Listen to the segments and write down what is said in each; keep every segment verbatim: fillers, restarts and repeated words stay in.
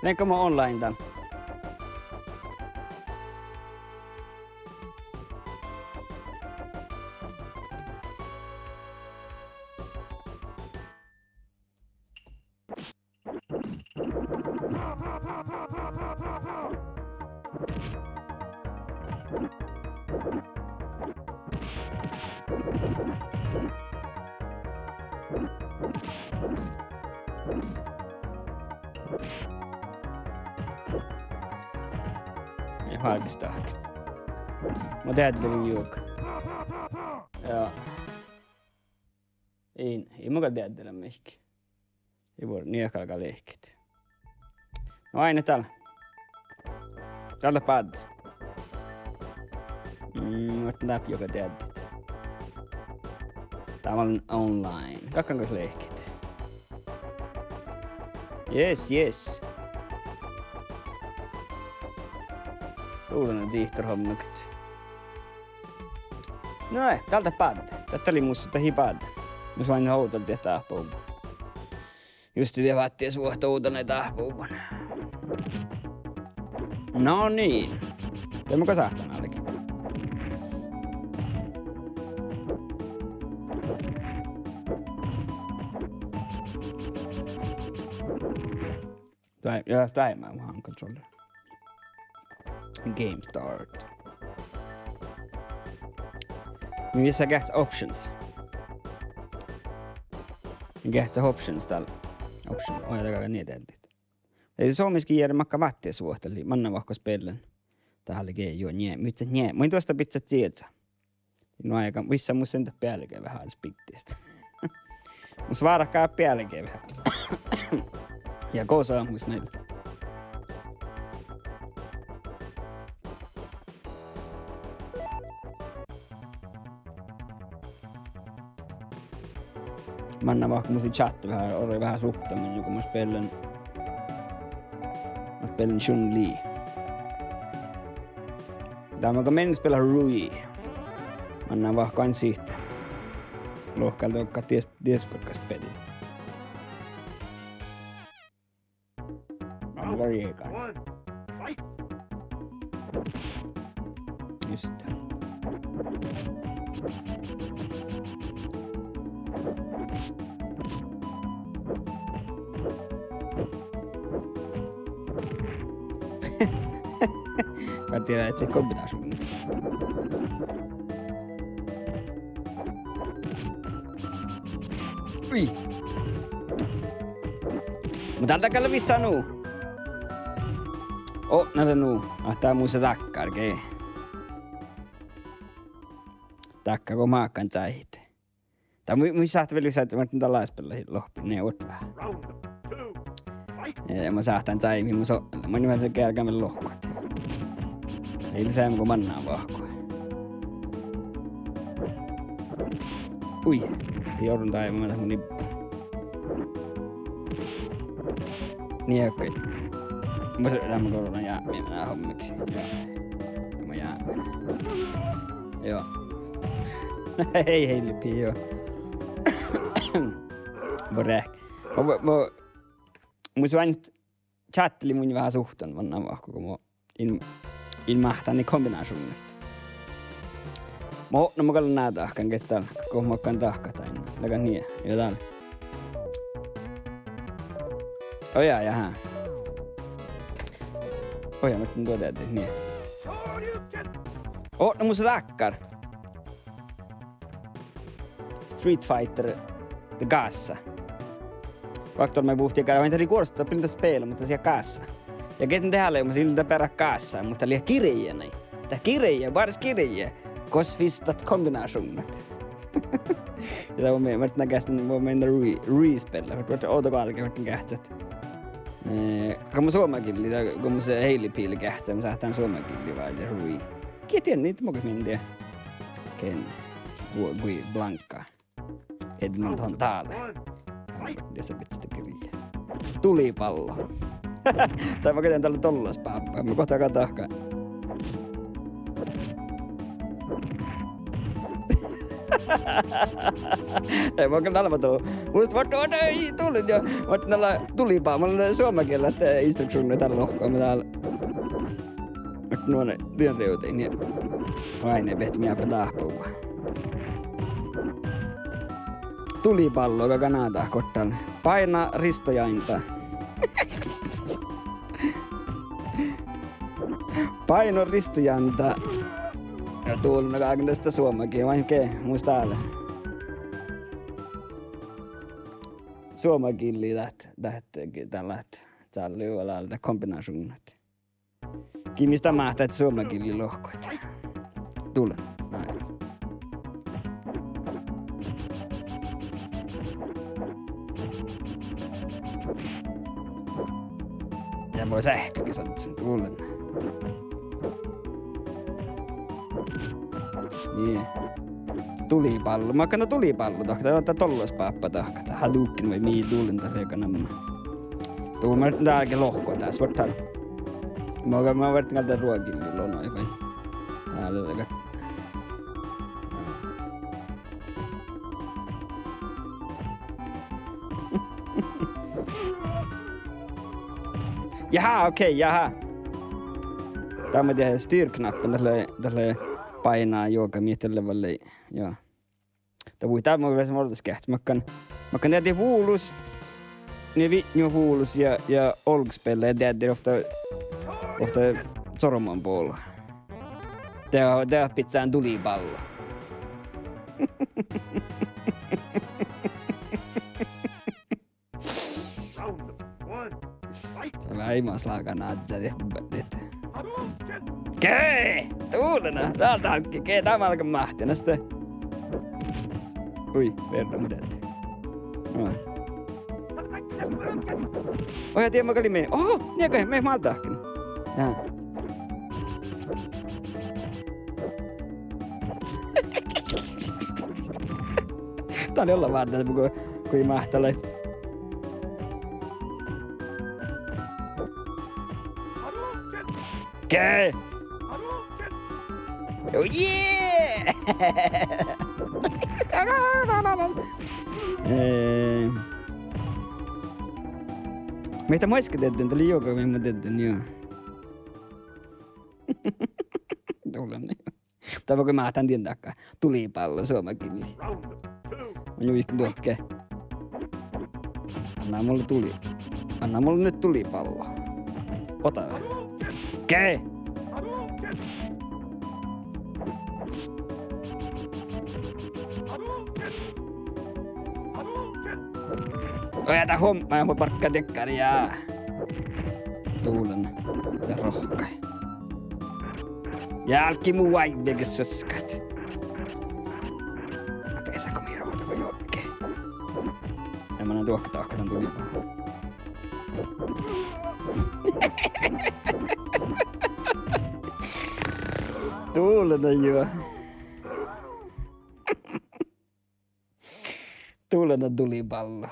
Lean go mo online dal. Ja fárgastahkka. Mo deaddelan juoga. Ja. In, in mo gal deaddela mihkke. Ii buorre, nie galgá lehket. No, ainge dál. Dál dat báddá. Mm, muhtin dáppe juoga deaddit. Dá vel online. Galggan goit lehket. Yes, yes. Dovdal dihtor hommagat. No, dál dat báddá. Dat lei mus, dat lei báddá. Mus oaidnán ovdal dieid dáhpáhuvvon. Juste dieid fáttis vuohta ovdal dieid dáhpáhuvvon. No niin. De mo go sáhtán álgit. Dá, ja, dá mun han controller. Game start. Mii visot geahččat options. Geahččat options dal. Option, oi, dat galgá nie deaddit. Lei somás ge jearai makkár fáttis vuohta lei, manná vahku spellan. Dá lei ge juo nie, mii visot nie, mun duostan bidjat cieža. No, ja vissa mus in dat bealge veahá spiddist. Mus várgá bealge veahá. Ja gosa mus nel. Manná vahku mus lei čáhta veahá, orui veahá suhtamin, go mun spellan, mun spellan Chun-Li. Dá mun go mun spellan Rui. Manná vahku ain sihte. Lohká doggat dies, dies guokkas spelli. Alvariega. Just. Ka tiedä, et se kombinašuvnna. Ui. Muhto dál dat gal lea vissa nu. Oh, na dat nu. Ah, dat mus lea dakkár ge. Dakkár go máhkán čájehit. Dat mu-, mun sáhtán vel visot, ahte mun dal láhpas lohpit, ne ortavá. Eh, mun sáhtán čájehit, mun so-, mun in gerge vel lohkat. Ii leat seamma go manná vahku. Ui, ii orun dáibma, mun ibba. Nie okei. Mun lean leamaš goralan jápmii, mun lean hommagat. Ja. Mun jápmin. Joo. Ei, ei lipi, joo. Boh, reahki. Mu, mu, mu, mus oaidná čáhta lei munnje veahá suhtan manná vahku, go mun in, in máhttán kombinašuvnnaid. Mo, na mun gal lean dahkan, geahččat dál, go mun galggan dahkat ain. Leago nie, ja dál. Oi, ja, ja, há. Oi, ja, muhtin duo deaddi, nie. Oh, na mus lea dakkár. Street Fighter de gássa. Vakt olmmái buhte, gal, oaidná dat lei guoros, dat ii lean dat spela, muhto dat lei gássa. Ja geahččat dál, mus ii lean dat beare gássa, muhto dat lei girje nai. Dat girje, boares girje. Gos fis dat kombinašuvnnat. Ja dat mun, mun geahččan, mun meinán re-, respela, muhto ovdal go álgá, mun geahččan. Eh, go mun suomagillii, dat, go mus heilipil geahččá, mun sáhtán suomagillii válljet hui. Geahččat dien, mii mo go min die. Ken, gu-, gui Blanka. Edmond Hon Dale. Dieđusge bidjat girje. Tulipallo. Tai mun geahččan dalle dollasbábba, mun gohčodahkan. Ei, mun gal dál mat, mus vuortán, ii, dullen ja, vuortán dál dulibállá, mun lean suomagielat, eh, instrukšuvnnaid dál lohkat, mun dál. Ahte nu, nu rievdejin ja. Oaidne, beaivvi mii dáhpáhuvvá. Dulibállá galgá nadat goit dál. Páina ristojainta. Páina ristojainta. Ja dullen galggan das dat suomagillii, vai ge, mus dál. Suomagillii dat, dat, dat, dat, dat lea vel dál dat kombinašuvnnat. Gii mis dat máhttá, ahte suomagillii lohkat. Dullen. Ja mun sáhkkán ge son dullen. Nie. Dulibállá. Makkár dulibállá dohko, dat, dat dollasbáppa dohko, dat Hadouken vai mii dullen dat lea namma. Dullen dál ge lohkat das, vuortán. Mun, mun vuortán gal dat ruogillii lonoid vai. Dál lea gal. Jaha, okei, jaha. Dá mun dieđán styrknappen, dat lea, dat lea páina juoga mii, dat lea vel, ja. Dat vuitá mu mielas ortoskeahččat, makkár, makkár dieđán vulos, nie vitnjo vulos ja, ja olggospellat ja dieđán ovtta, ovtta cormonbola. De, de biccán dulibállá. Round one. Fight. Vai mas lágan áddet, áddet. Hadouken! Ge! Dullen! Dál, dál, ge, ge, dál galggan máhttán, este. Ui, vierra mu deaddi. No. Oja, dieđán makkár lei mii. Oho, nie gal, mii málddahkit. Ja. Dál lei ollán várra, go, go máhttá lei. Ge! Oh, yeah! Eh, mii dat muittán deadden, dat lei juoga mii mun deadden, juo. Dullen. Dat vel go máhtán dien dákka. Dulibállá suomagillii. Mun juiken dohko. Anna mulle duli-, anna mulle nu dulibállá. Ota. Ge! Oja, dat homma, mun barggan diekkár ja. Dullen. Ja rohkái. Ja álggii mu váivve ge suoskkat. Beasan go mii ruođat go juohke. Ja mun lean dohko, dohko dan dulibállá. Dullen juo. Dullen dulibállá.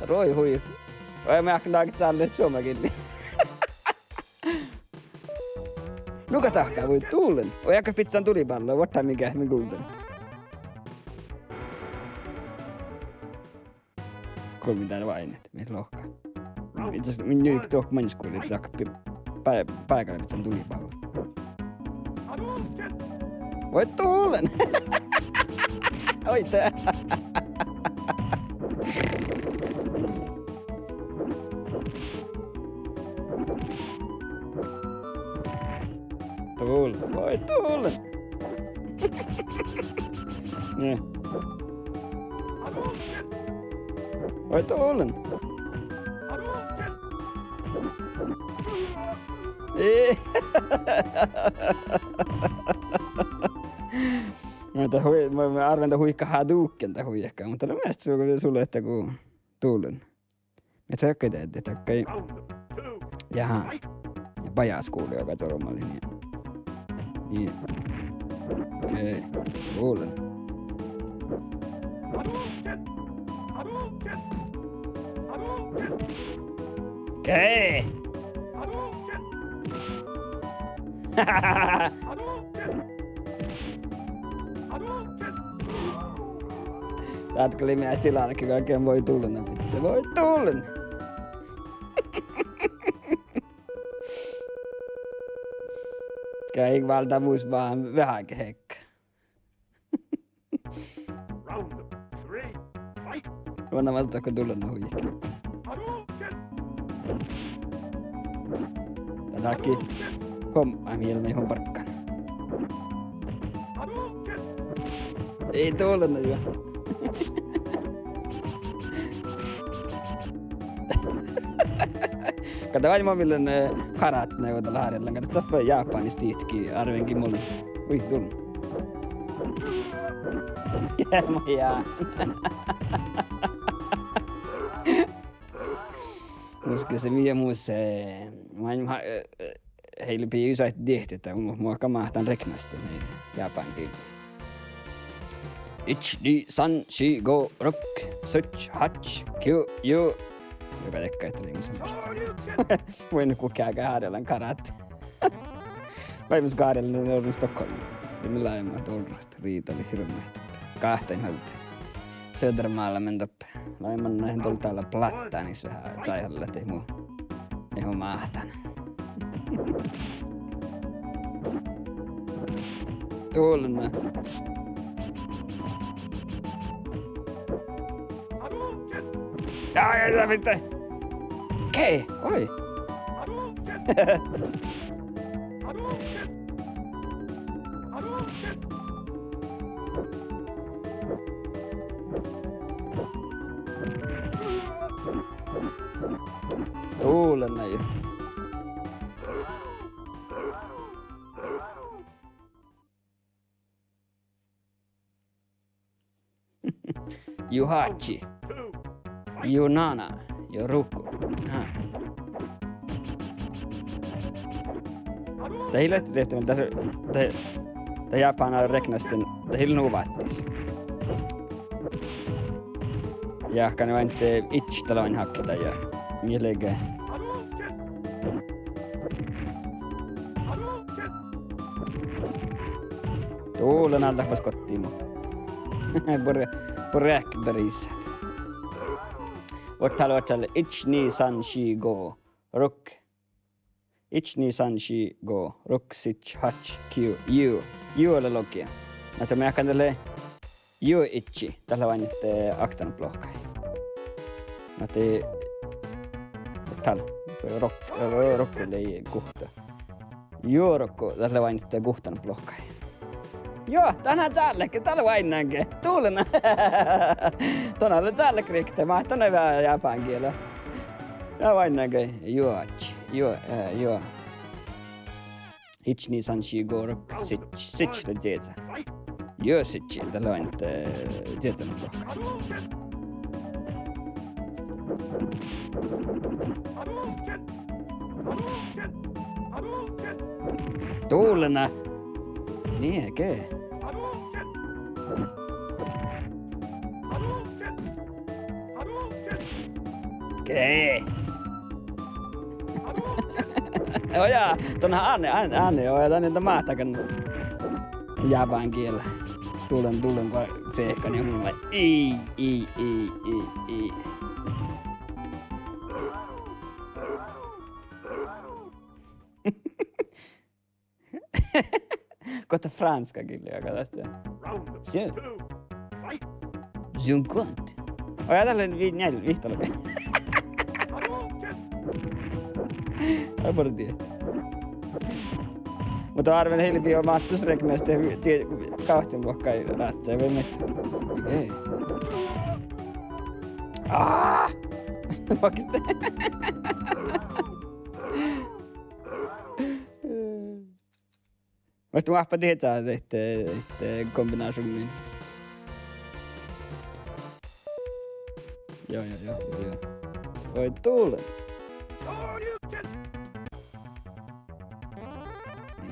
Ruoi hui. Oi, mun áhkán dáhkit sálle suomagillii. Nugo dat gal, vuoi dullen. Oi, áhkku biccán dulibállá, vuortán mii ge-, mii guđđalit. Gulmit dál váinet, mii lohká. Mii, tus-, mii njuiket dohko maŋŋá skuvlii, dohko pi-, bá-, báigále biccán dulibállá. Vuoi dullen! Oi, de-. Dullen, vuoi dullen! Nie. Vuoi dullen! Ii. Muhto hui-, mun, mun árven dat huikat Hadouken dat huikat, muhto lea measta su-, su lea dakkár dullen. Mii dat gal deadit, dakkár. Jaha. Ja bajásskuvla gal coromalin. Nii. Okei. Dullen. Okei. Hadouken! Hadouken! Hadouken! Dátka lei measti lálki, galgen voi dulna bidse. Voi dulna! Gal válddá mus veahá veahá hekka. Round three, fight! Vuonna válddá go dulna huiket. Dahke. Huom, mii leat, mii leat barggan. Ii dulna juo. Gal dat oaidná mo mii leat, eh, karate-, ne ovdal hárjelan, gal dat fue Jápánis dihte, árvenii mo lea. Ui, dulna. Ja, ma, ja. Muhto se mii mus, eh, ma, ma, eh, eh, heilbmii ii soaitá dihte, ahte mu, mu gal máhtán reknastin, eh, Jápángillii. Iči, ni, san, ši, go, rok, suč, hač, kju, ju. Juoga dieđusge ahte lei mus muittán. Vuoi, nu go geat hárjelan karate. Vai mus hárjelan, no, Stockholm. Ja mii leimmet orrut, riidalit hirbmat. Gáhtain haldi. Södermalmen doppe. Leimmet, na, dol dala plattánis veahá čájehallá ahte mu, mu máhtán. Dulna. Ai, ai, ai, mitte. Ke? Oi. Dulna ju. Juhači. Junana. Juoruko. Aha. Dat ii leat rehtomin, dat, dat, dat jápána reknastin, dat ii leat nu váttis. Ja ahte oaidná, eh, iči, dat lea oaidná hákte ja mii leat ge. Dulna, álgit fas gottima. Bure, bure berisat. Oaččal, oaččal, iči, ni, san, ši, go, rok. Iči, ni, san, ši, go, rok, sič, hač, kju, ju. Ju lea logi. Ahte mii leat gal dalle Juo iči, dat lea oaidnit, eh, oktanuppelohkái. Mii, dál, rok-, ro-, rokko lei guhtta. Juoruko, dat lea oaidnit guhtanuppelohkái. Juo, dat lea cállehe, dat lea oaidnán ge. Dulna. Don lea cállehe rikte, ma, don lea veahá jápángiela. Ja oaidnán ge, juo, juo, eh, juo. Iči, ni, san, ši, go, rok, sič, sič lea dieđa. Juo siči, dat lea oaidnit, eh, dieđanuppelot. Dulna. Nie, ge. Ge. Ojá, don han áne, áne, áne, ojá, dan in da máhtagan jápángiela. Dulen, dulen go cehkan ja mun vai. Ii, ii, ii, ii, ii. Gohta fránskagillii, aga dat lea. Sio. Cinquante. Ojá, dat lea vi-, njeal-, vihttalogi. Ai, bordii. Muhto árven heilbmii Máhtte reknastit, tie-, gávccinuppelotkai ráhkadit, vai mii. Ei. Aa! Vuokte. Muhto mun oahppan dieđán, eh, eh, kombinašuvdna. Joo, joo, joo, joo, joo. Oi, dule.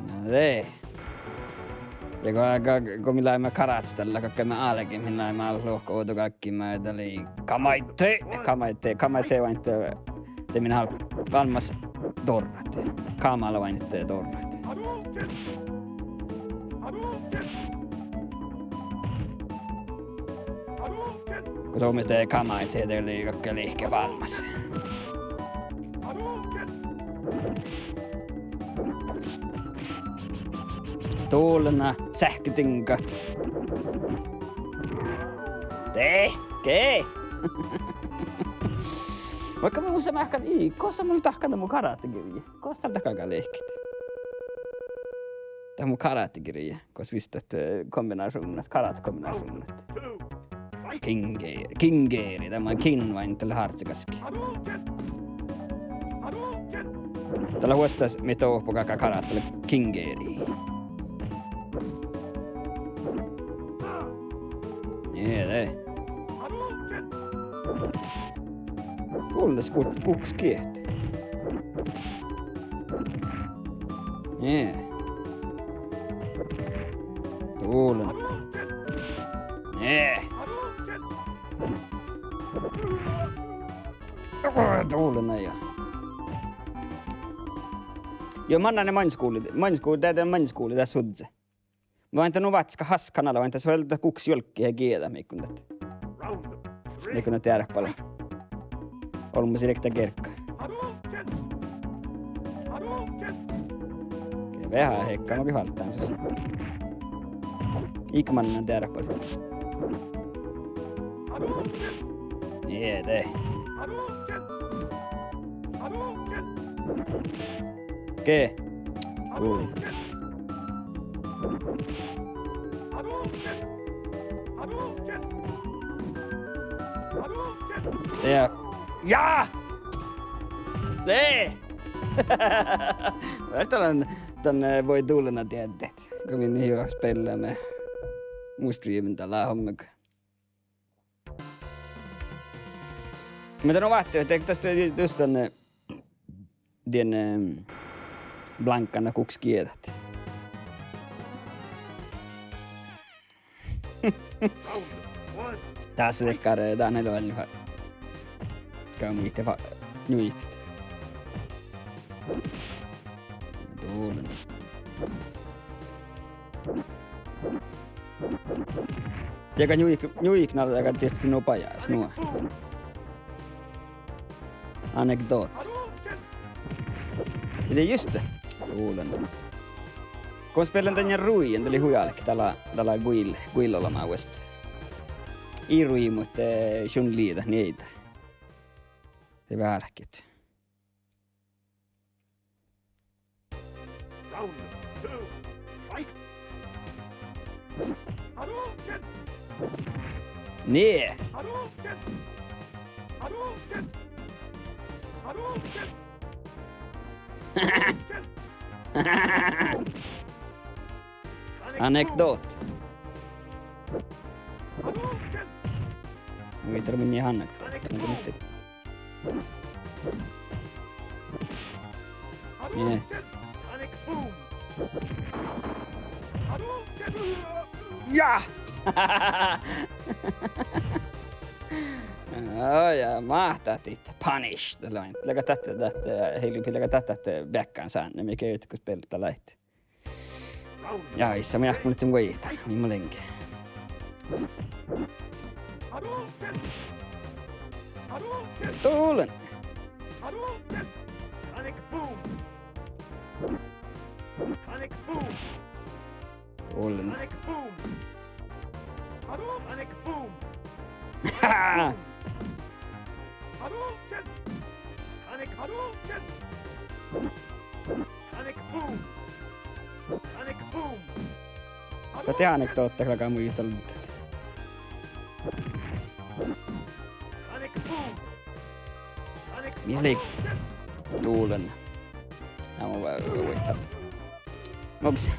Na de. Ja go, go, go mii leimmet karátes dalle, galggai mii álgit, mii leimmet lohkat ovdal galggiin, dat lei kamaité, kamaité, kamaité oaidnit, eh, de mii álgit, váldit dorrat. Kama lea oaidnit dorrat. Go somá de kamai, de lei galgga lihket válljes. Dulena, seahkediŋga. De, ge. Vaikko mun muittán máhkán ii, gos mun dahkan dat mu karategirji. Gos dat galgá lihket? Dat mu karategirji. Gos visttat, eh, kombinašuvnnat, karatekombinašuvnnat. Kingeri, kingeri, dat lea kin, vai dat lea hártsegaski. Dat lea vuosttaš mii dohko galgá karate, dat lea kingeri. Nie, de. Dulena, gukse gieđat. Nie. Dulena. Nie. Dulena ja. Ja mannan maŋŋel skuvlii, maŋŋel skuvlii, de, de maŋŋel skuvlii dat suddze. Mun oaidnen nu váttis haskan ala, oaidnen das vel dat gukse juolggi ja gieđa, mii kun dat. Mii kun dat dearpala. Olmmoš riekta gerga. Ge veahá hekka, ma ge válddán sus. Iige mannan dearpala. Nie, de. Ge. Ui. Ja. Ja! De! Vártá dan, dan, eh, voi dulena dieđát. Go min jo spelláme mu streamen dal lea hommá. Muhto nu váttis, de das, das dan, eh, dien, eh, blankan gukse gieđat. Dás dakkár, eh, dan eai lean fa-, gal muitte fa-, njuiket. Dulena. Ja gal njuik-, njuiknal gal dieđusge nu bajás, nu. Anekdot. Ja de juste. Dulena. Go mun spellen dan ruijan, dat lei hui álki, dat lea, dat lea guil-, guilolamá vuosttaš. Ii rui, muhto, eh, Chun-Li dat nieida. De veahá álkit. Nie. Anekdot. Muittán, mii anekdot. Muittán, mii Nie. Ja! Ó, ja máhtát dihte. Punish. Dat lea, leago dat, dat, eh, heilbmii, leago dat, dat, eh, beakkán sánne, mii ge juohke spellat lea. Ja, issa, mun jáhkán ahte mun vuoitan, mii mun lean. Dulena. Dulena. Dat anekdohta galgá muitalit. Mii lei dulena. Ná, mun vuoitan. Mo gos-,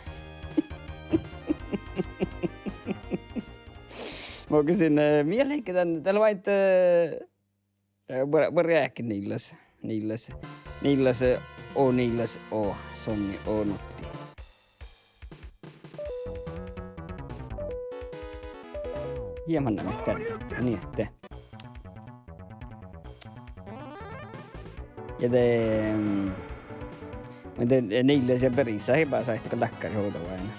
mo gos-, eh, mii lei dan, dat lea, eh, Eh, buorre, buorre eahket nillas, nillas, nillas, eh, o nillas, o, sonni, o nutti. Ja mannan mii dál. Nie, de. Ja de, mm, de, eh, nillas ja beris, eh, bas ahte gal dakkár hođa oaidná.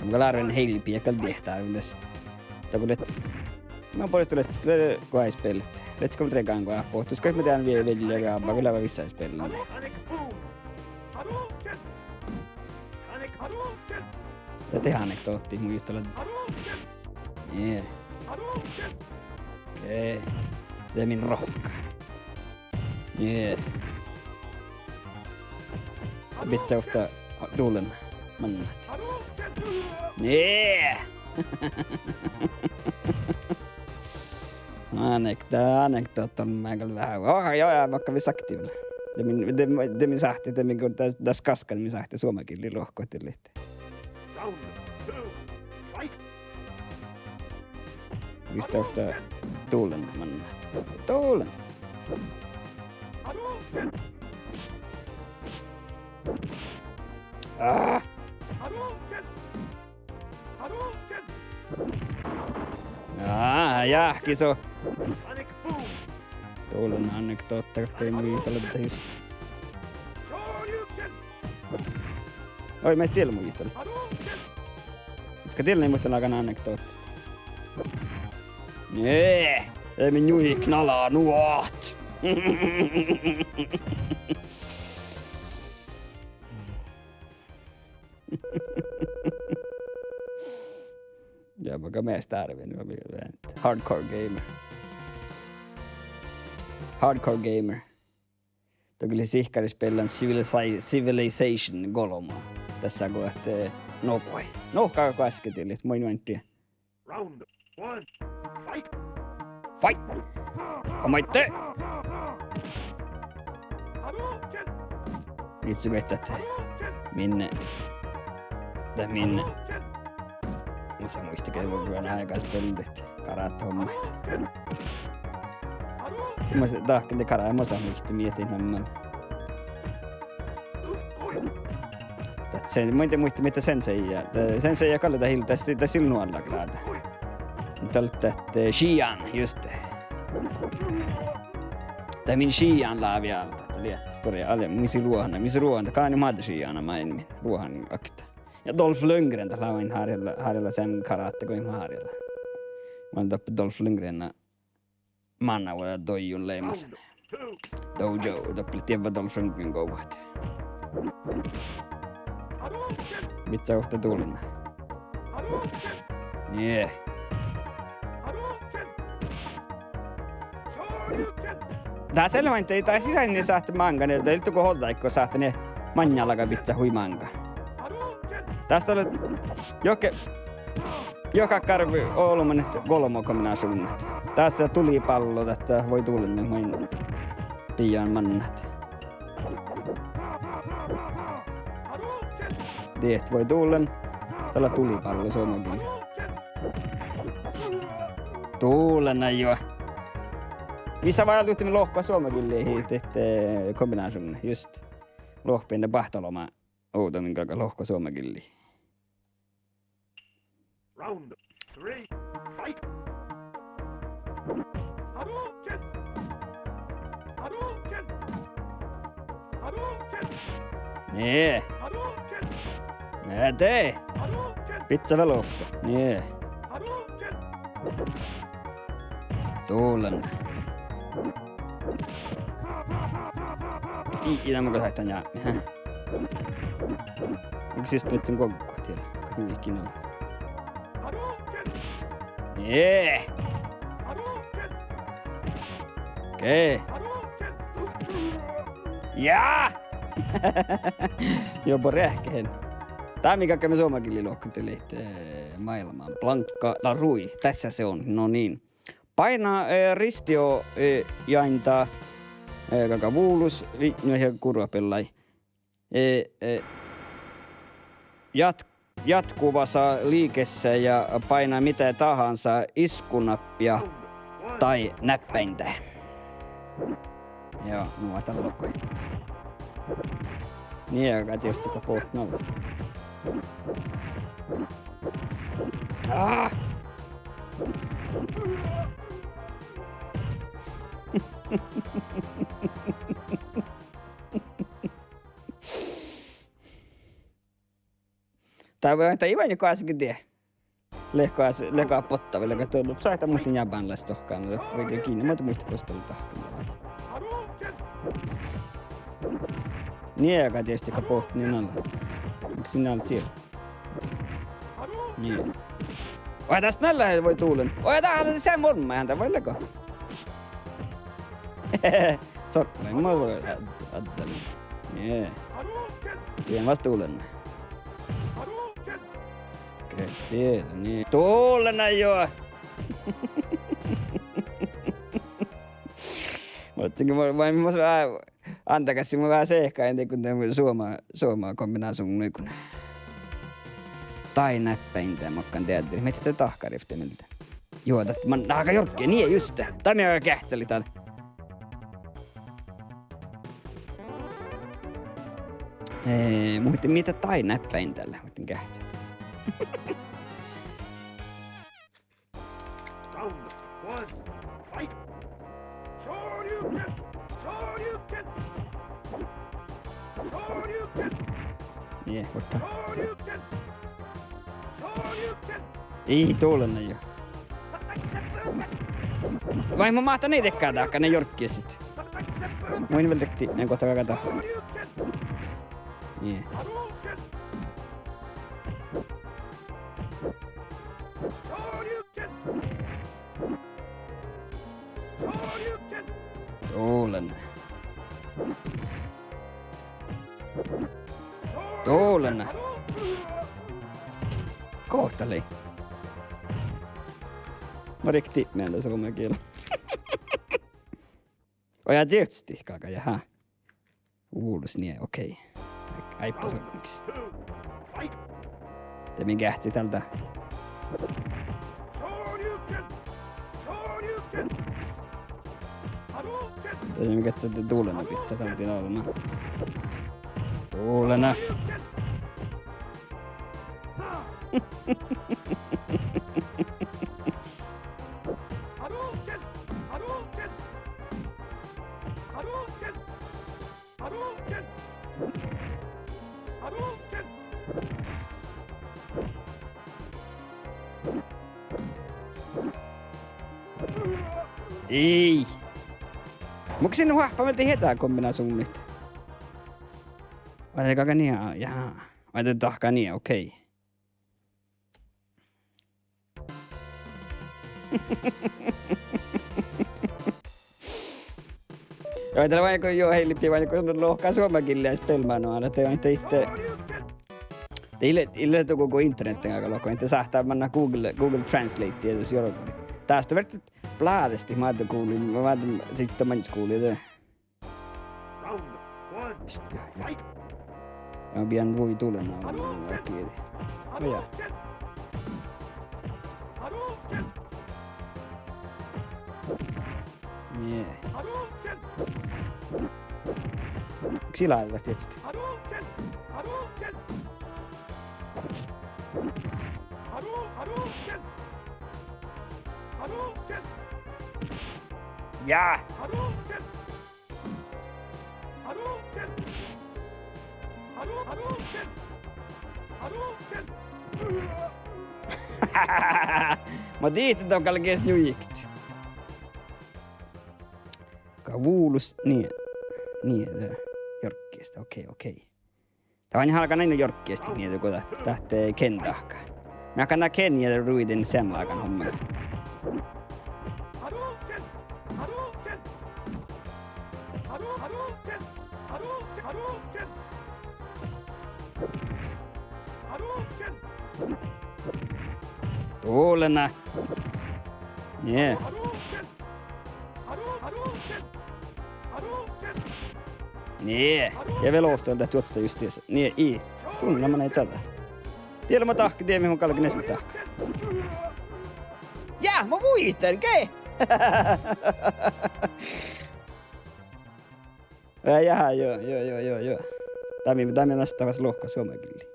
Mun gal árven heilbmii gal diehtá dás. Dego leat, mun boahtán leat, leat goassege spellet. Leat go dreggan go ahppohtus, go mun dehan vie-, viellja go abba, go lea vissáža spellan dat. Dat ii anekdohta, mun juttán ledje. Nie. Okei. De min rohkka. Nie. Bidjat ovtta dullen mannat. Nie. Anek-, dat anekdohta gal veahá. Oh, joo, joo, vaikko vis aktiiva. De min, de, de min sáhttá, de min go das, das gaskka, de min sáhttá suomagillii lohkat dieid. Bidjat ovtta dullen mannat. Dullen. Ah! Ah, jahkis. Dullen anekdohta, go mun juttán ledje just. Oi, mii diet mun juttán. Skal dieđusge muhtin lágan anekdohta. Nie, ii min juiket nalá nu ahte. Ja vaikko measta árven, hardcore gamer. Hardcore gamer. Dego lea sihkkaris spellan Civiliza-, Civilization golbma. Dasa go ahte, eh, nohka, nohka goassege dieid, mun in dieđe. Round one, fight! Fight! Come on, te! Hadouken! Vitsi, go ahte min, dat min, mus in muitte ge, mun áigá spellen dat karatehommat. Mus, dat, dat karate, mus in muitte mii dat namma. Dat sen, mun in muitte, mii dat sensei, dat sensei gal dat ii, dat, dat ii lean nu alla gráda. Dat, dat, eh, šian, just. Dat min šian lávii alde, dat lea stóra, ale, mis lea ruohkan, mis lea ruohkan, dat gal nu maid šian, maid min ruohkan okta. Ja Dolph Lundgren, dat lea ain hárjella, hárjella sen karate goit mat hárjella. Mun doppe Dolph Lundgren manná vuođa dojun leimasen. Dojo, doppe lea dievva Dolph Lundgren gohut. Bidjat ovtta dullen. Nie. Dasa lea ain, dat sis ain sáhte máŋga, nie, dat ii leat go hođđaiguin sáhte nie maŋŋá lága bidjat hui máŋga. Dasa lea, johke, johke gal ollu man golbma kombinašuvdna. Dasa tulipallo, dat, eh, vuoi dullen, maid bijan mannat. Diet vuoi dullen, dat lea tulipallo suomen gillii. Dullen, juo. Mis lea váldit, mii lohkat suomen gillii, dat, eh, kombinašuvdna, just. Lohpen de bahtaloma. Ovdamin galgá lohkat suomen gillii. Round three, fight! Hadouken! Hadouken! Hadouken! Nie. Hadouken! Nie, de. Hadouken! Bidjat vel ovtta. Nie. Hadouken! Dullen. Ii, ii, dan mun go sáhtán jápmi, hä? Mun siste lihkkin goggot diela, gal nu ikin ala. Nie. Okei. Ja! Juo, boreahkehen. Dá mii galggaimet suomen gillii lohkat dieid, eh, máilmmi. Blankka, la rui. Dasa son. No niin. Bainna, eh, ristijo-, eh, jainda, eh, galgá vulus, vitnju ja gurvabellái. Eh, eh, jat-, jatkuvassa liikkeessä ja bainna mitä tahansa iskunappia tai näppäintä. Joo, nu ahte lohkat. Nie, aga tietysti go bohtnala. Ah! Dá, dá ii vuoi goassege die. Leago, leago botta vai leago doppe. Sáhttá muhtin jabálaš dohkkámin, vai gal gii, muhtin muitte gos dat dahkat. Nie, aga dieđusge bohten in ala. Mii sin ala tie. Nie. Oi, das nai lea vai dulen. Oi, dat lea seamma olmma, ean dat vai leago. Sorppa, ma adda-, addalin. Nie. Dien vas dulen. Gehččat dieđe, nie. Dulen jo! Muhto mun, mun, mun, mun, ándagas, mun veahá sehkkahin dego suoma, suoma kombinašuvdna nugo. Dai náppain de makkár deaddel. Mii dahkat rivtte mielde. Juo, dat man, aga jorgge, nie juste. Dat mii geahččalit dál. Eh, muhtin mii dat dai náppain dalle, muhtin geahččalit. Nie, vuorddá. Ii, dulen jo. Vai mun máhtán dahkat, ne jorggestit. Mun in vel dihte, ne gohta galgá dahkat. Nie. Dulen. Dulen. Gohta lei. Ma rikti mielde somá giela. Oi, ja dieđusge, gaga, jaha. Vulos nie, okei. Áibbas olmmogiid. De mii geahččalit dál. De mii geahččalit dulena bidjat dál dien olbmán. Dulena. Ii. Mun gal sin oahppan mielde ieža kombinašuvdnat. Vai de gaga nie, ja. Vai de dahkat nie, okei. Joo, dat lea vaikko, joo, hei, lihkii vaikko lohká suomen kieli spelmano, ale, de, de, de, de ii leat, ii leat dugo go internetten galgá lohkat, de sáhttá manat Google, Google Translate, ja jos jorgalit. Dás fertet bláđestit moadde guvlii, moadde sitto maŋŋit guvlii de. Just, ja, ja. Ja, bidjen vuoi dulena, ahte viđii. Oi ja. Nie. Sila vel dieđusge. Ja. Ma dihten don galgá njuiket. Ga vulos nie, nie, de, jorggestit, okei, okei. Dat oaidná galgá ain jorggestit nie dugo dat, dat, eh, Ken dahká. Mii galgá Ken ja Rui dan seammalágan hommaga. Dulena. Nie. Nie. Ja vel ovtta dat čuoččá just dies. Nie, ii. Dulena man ii čađa. Die lea mo dahkat, die mii mun galgen easka dahkat. Ja, mo vuiten, ge! Eh, ja, jo, jo, jo, jo, jo. Dat mii, dat mii nasta vas lohkat suomen gillii.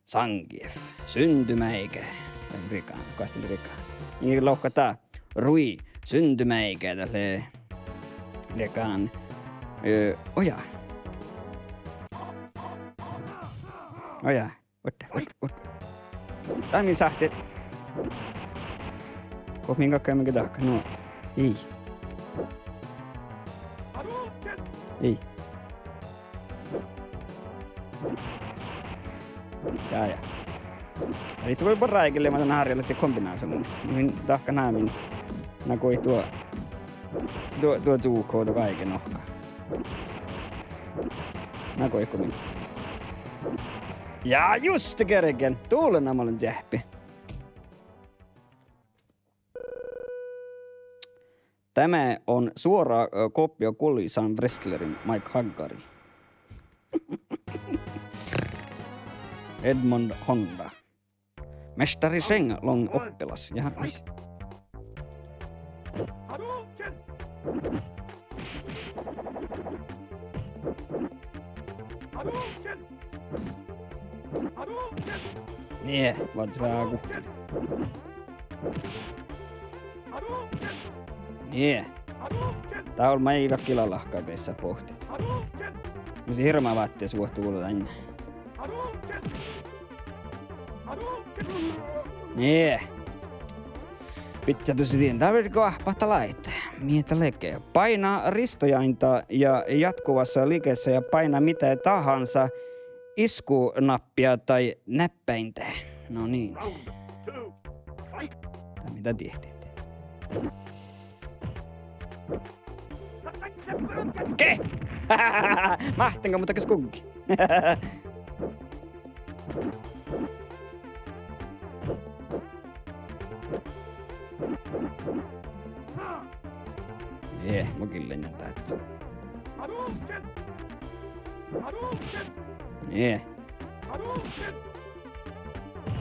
Zangief, syntymäikä. Riga, kastel riga. Mii lohkat dat. Rui, syntymäikä, dat lea riga. Eh, oja. Oja. Vuorddá, vuorddá, vuorddá. Dál min sáhttit. Go min galggaime ge dahkat? Nu, ii. Ii. Ja, ja. Ii, go buorre áigge lea dan hárjelat ja kombinášuvnnaid. Min dahkat ná min, na goit duo, duo, duo čuhko, duo áigge nohka. Na goit go min. Ja just gergen! Dulena mun lean čeahppi. Tämä on suora, ö, kopio kuuluisan wrestlerin Mike Haggarin. Edmond Honda. Mestari Cheng Long oppilas. Jaha, mis? Nie, vázze veahá guhkkin. Nie. Dál ol maid galggai gal lahka beassat bohtet. Mus lei hirbmat váttis vuohta vulo dainna. Nie. Bidjat dus dien, dál vel go oahppat lait. Mii dat ledje? Paina ristojainta ja jatkuvassa liikkeessä ja paina mitä tahansa iskunappia tai näppäintä. No niin. Dál mii dat diehtit. Ge! Máhtten go, muhto ge skuggi. Nie, mun gillen dáhte. Nie.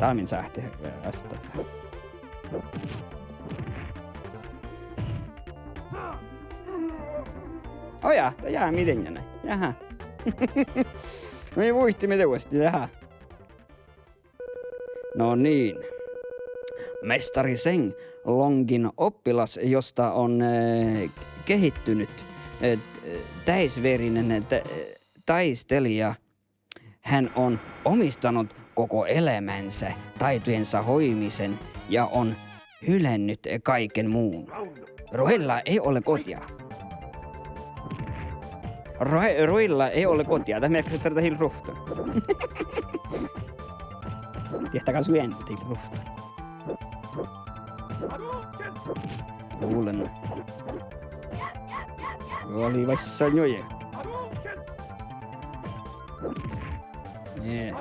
Dál min sáhttit vastá. Ojá, dat jaa, mii dien nai. Jaha. Mii vuittiimet vuostti, jaha. No niin. Mestari Cheng Longin oppilas, josta on, eh, kehittynyt, eh, täysverinen, eh, tä-, taistelija. Hän on omistanut koko elämänsä taitojensa hoimiseen ja on hylännyt kaiken muun. Ruella ei ole kotia. Rue-, Ruella ei ole kotia. Dat mearkkaša ahte dat ii lean ruovtton. Diehtá gal su ean dat ii lean ruovtton. Dulena. Juo, lei vassa njuojahkit. Nie.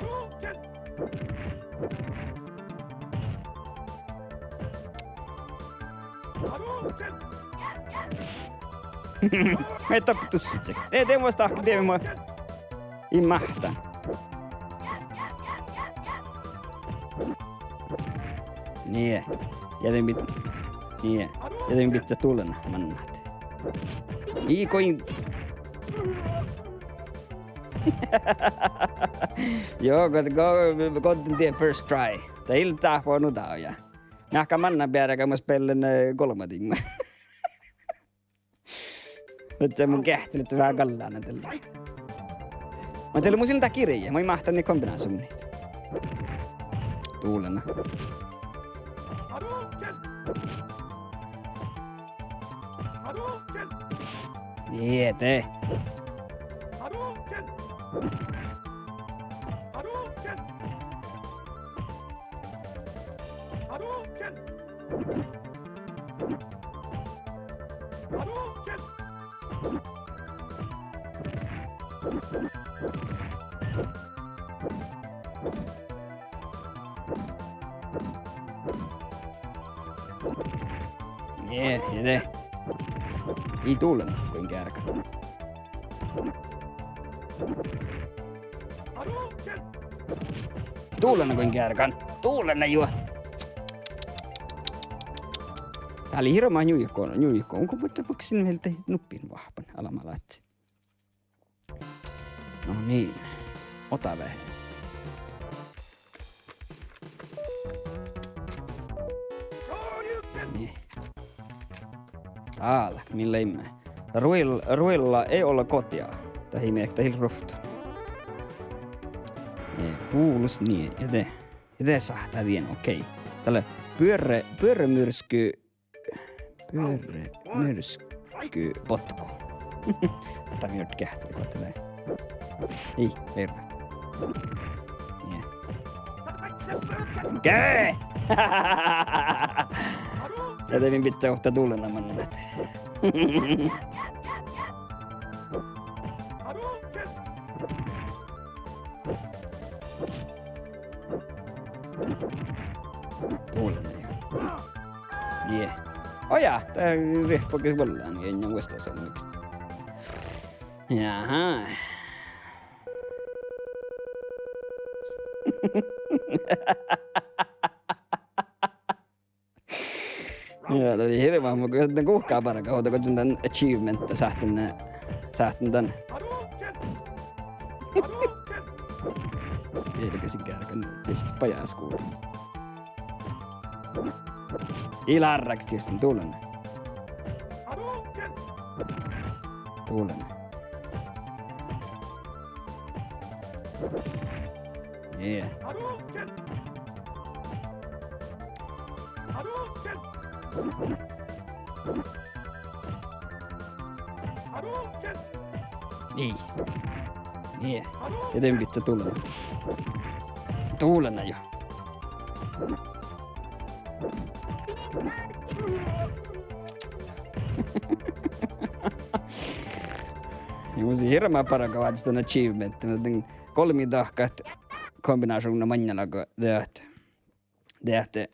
Mii doppe dussat. De, de musta ahte de mu in máhtán. Nie. Ja de bid-, nie. Ja de bidjat dulena mannat. Ii go in. Joo, go, go, go die first try. Dat ii lean dáhpáhuvvá nuđa ja. Mearkka mannan beare go mun spellen, eh, golbma tiimma. Ahte mun geahččen ahte veahá gallánan dalle. Muhto dalle mus in leat girje, mun in máhtán nie kombinášuvnnaid. Dulena. Iete. Nie, nie, nie. Ii dulena go in geargan. Dulena go in geargan. Dulena juo. Dat lei hirbmat njuhko, njuhko. Onko, muhto mun sin vel de nuppen oahppan almmálaččat. No niin. Ota veahá. Nie. Dál, mii leimmet. Ruel-, Ruella ei ole kotia. Dat ii mearkka, dat ii lean ruovtton. Nie, gulus nie, ja de. Ja de sáhttá dien, okei. Dat lea buorre, buorremyrsky, buorremyrsky botku. Dat mii keahttá, gohte lea. Ii, verrat. Nie. Ge! Ja de min bidjá ovtta dulana mannat. Dulana. Nie. Ojá, dat rihppagat vuollán, nie, nie vuosttaš ollu. Jaha. Ja, dat lei hirbmat, mun guhká bargat ovdal go dan achievement sáhtán, sáhtán dan. Biergesiid geargan dihte bajásskuvlii. Ii leat árragas dihte, dulana. Dulana. Nie. Ii. Nie. Ja de min bidjá dulana. Dulana jo. Ja mus lei hirbmat bargat vázzen dan achievement, dan golbmi dahkat kombinašuvdna maŋŋel go de ahte, de ahte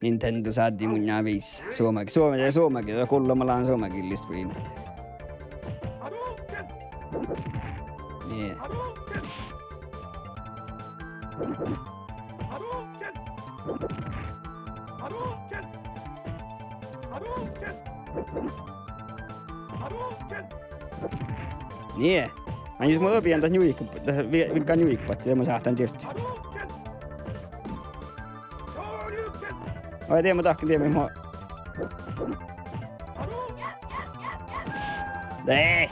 Nintendo sáddi munnje vissa. Suoma, suoma, suoma, kullama lean suoma gillii streamat. Nie. Nie. Maŋŋel jus mu dobi dan njuiga, dan vi-, vigga njuiga, de mun sáhtán dihte. Oi, diet mun dahkan, diet mun. Dee.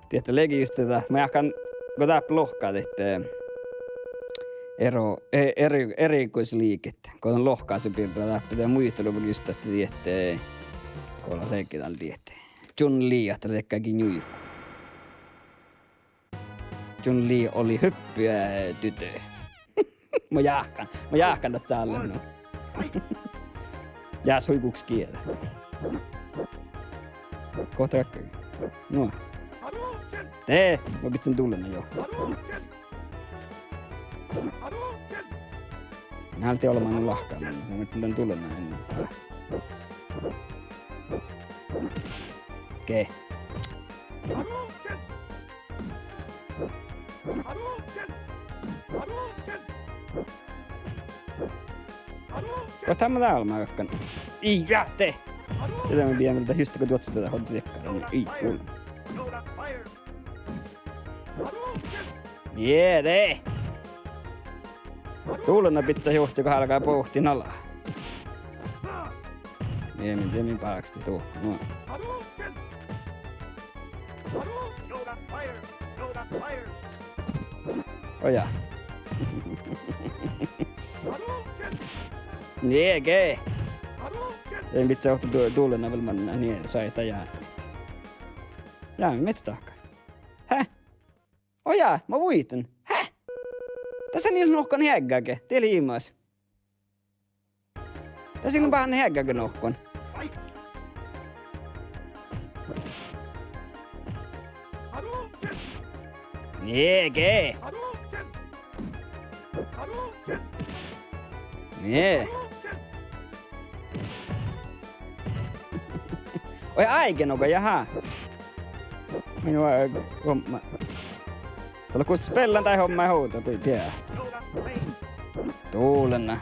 Diehtit lei jus dat, mun jáhkán, go dáppe lohká dihte, eh, ero-, e-, eri-, erikoislihket. Go dan lohkasat birra dáppe, de muitaluvvá jus dat diehtit, eh, go lea dal diehtit. Chun-Li, ahte dat gal njuiga. Chun-Li oli hyppytyttö. Mun jáhkán, mun jáhkán dat sálle, no. Jás hui guhkes gieđát. Gohte gakkege. No. De, mun bidjen dulana johttat. Mun áltin olmmoš nu lahkama, mun bidjen dulana ennen. Ge. Gohte mun dál mákkan. Ii, ja de! Ja de mun bidjen vel dat juste go duođai dat ođđa diekkár. Ii, dulana. Nie, de! Dulana bidjá juhtii go álgá bohtit ala. Nie, min, de min báksti duhko, no. Ojá. Nie, ge. Min bidjá ovtta du-, dulana vel mannat, nie, sai dat jámit. Jámit dahkat. Hä? Ojá, mun vuiten. Hä? Dasa ii leat nohkan heaggage, de lei imaš. Dasa ii leat heaggage nohkan. Nie, ge. Nie. Oi, áigge noga, jaha. Min va-, homma. Dá lea gos speallan dat homma ovdal, go dieđát. Dulana.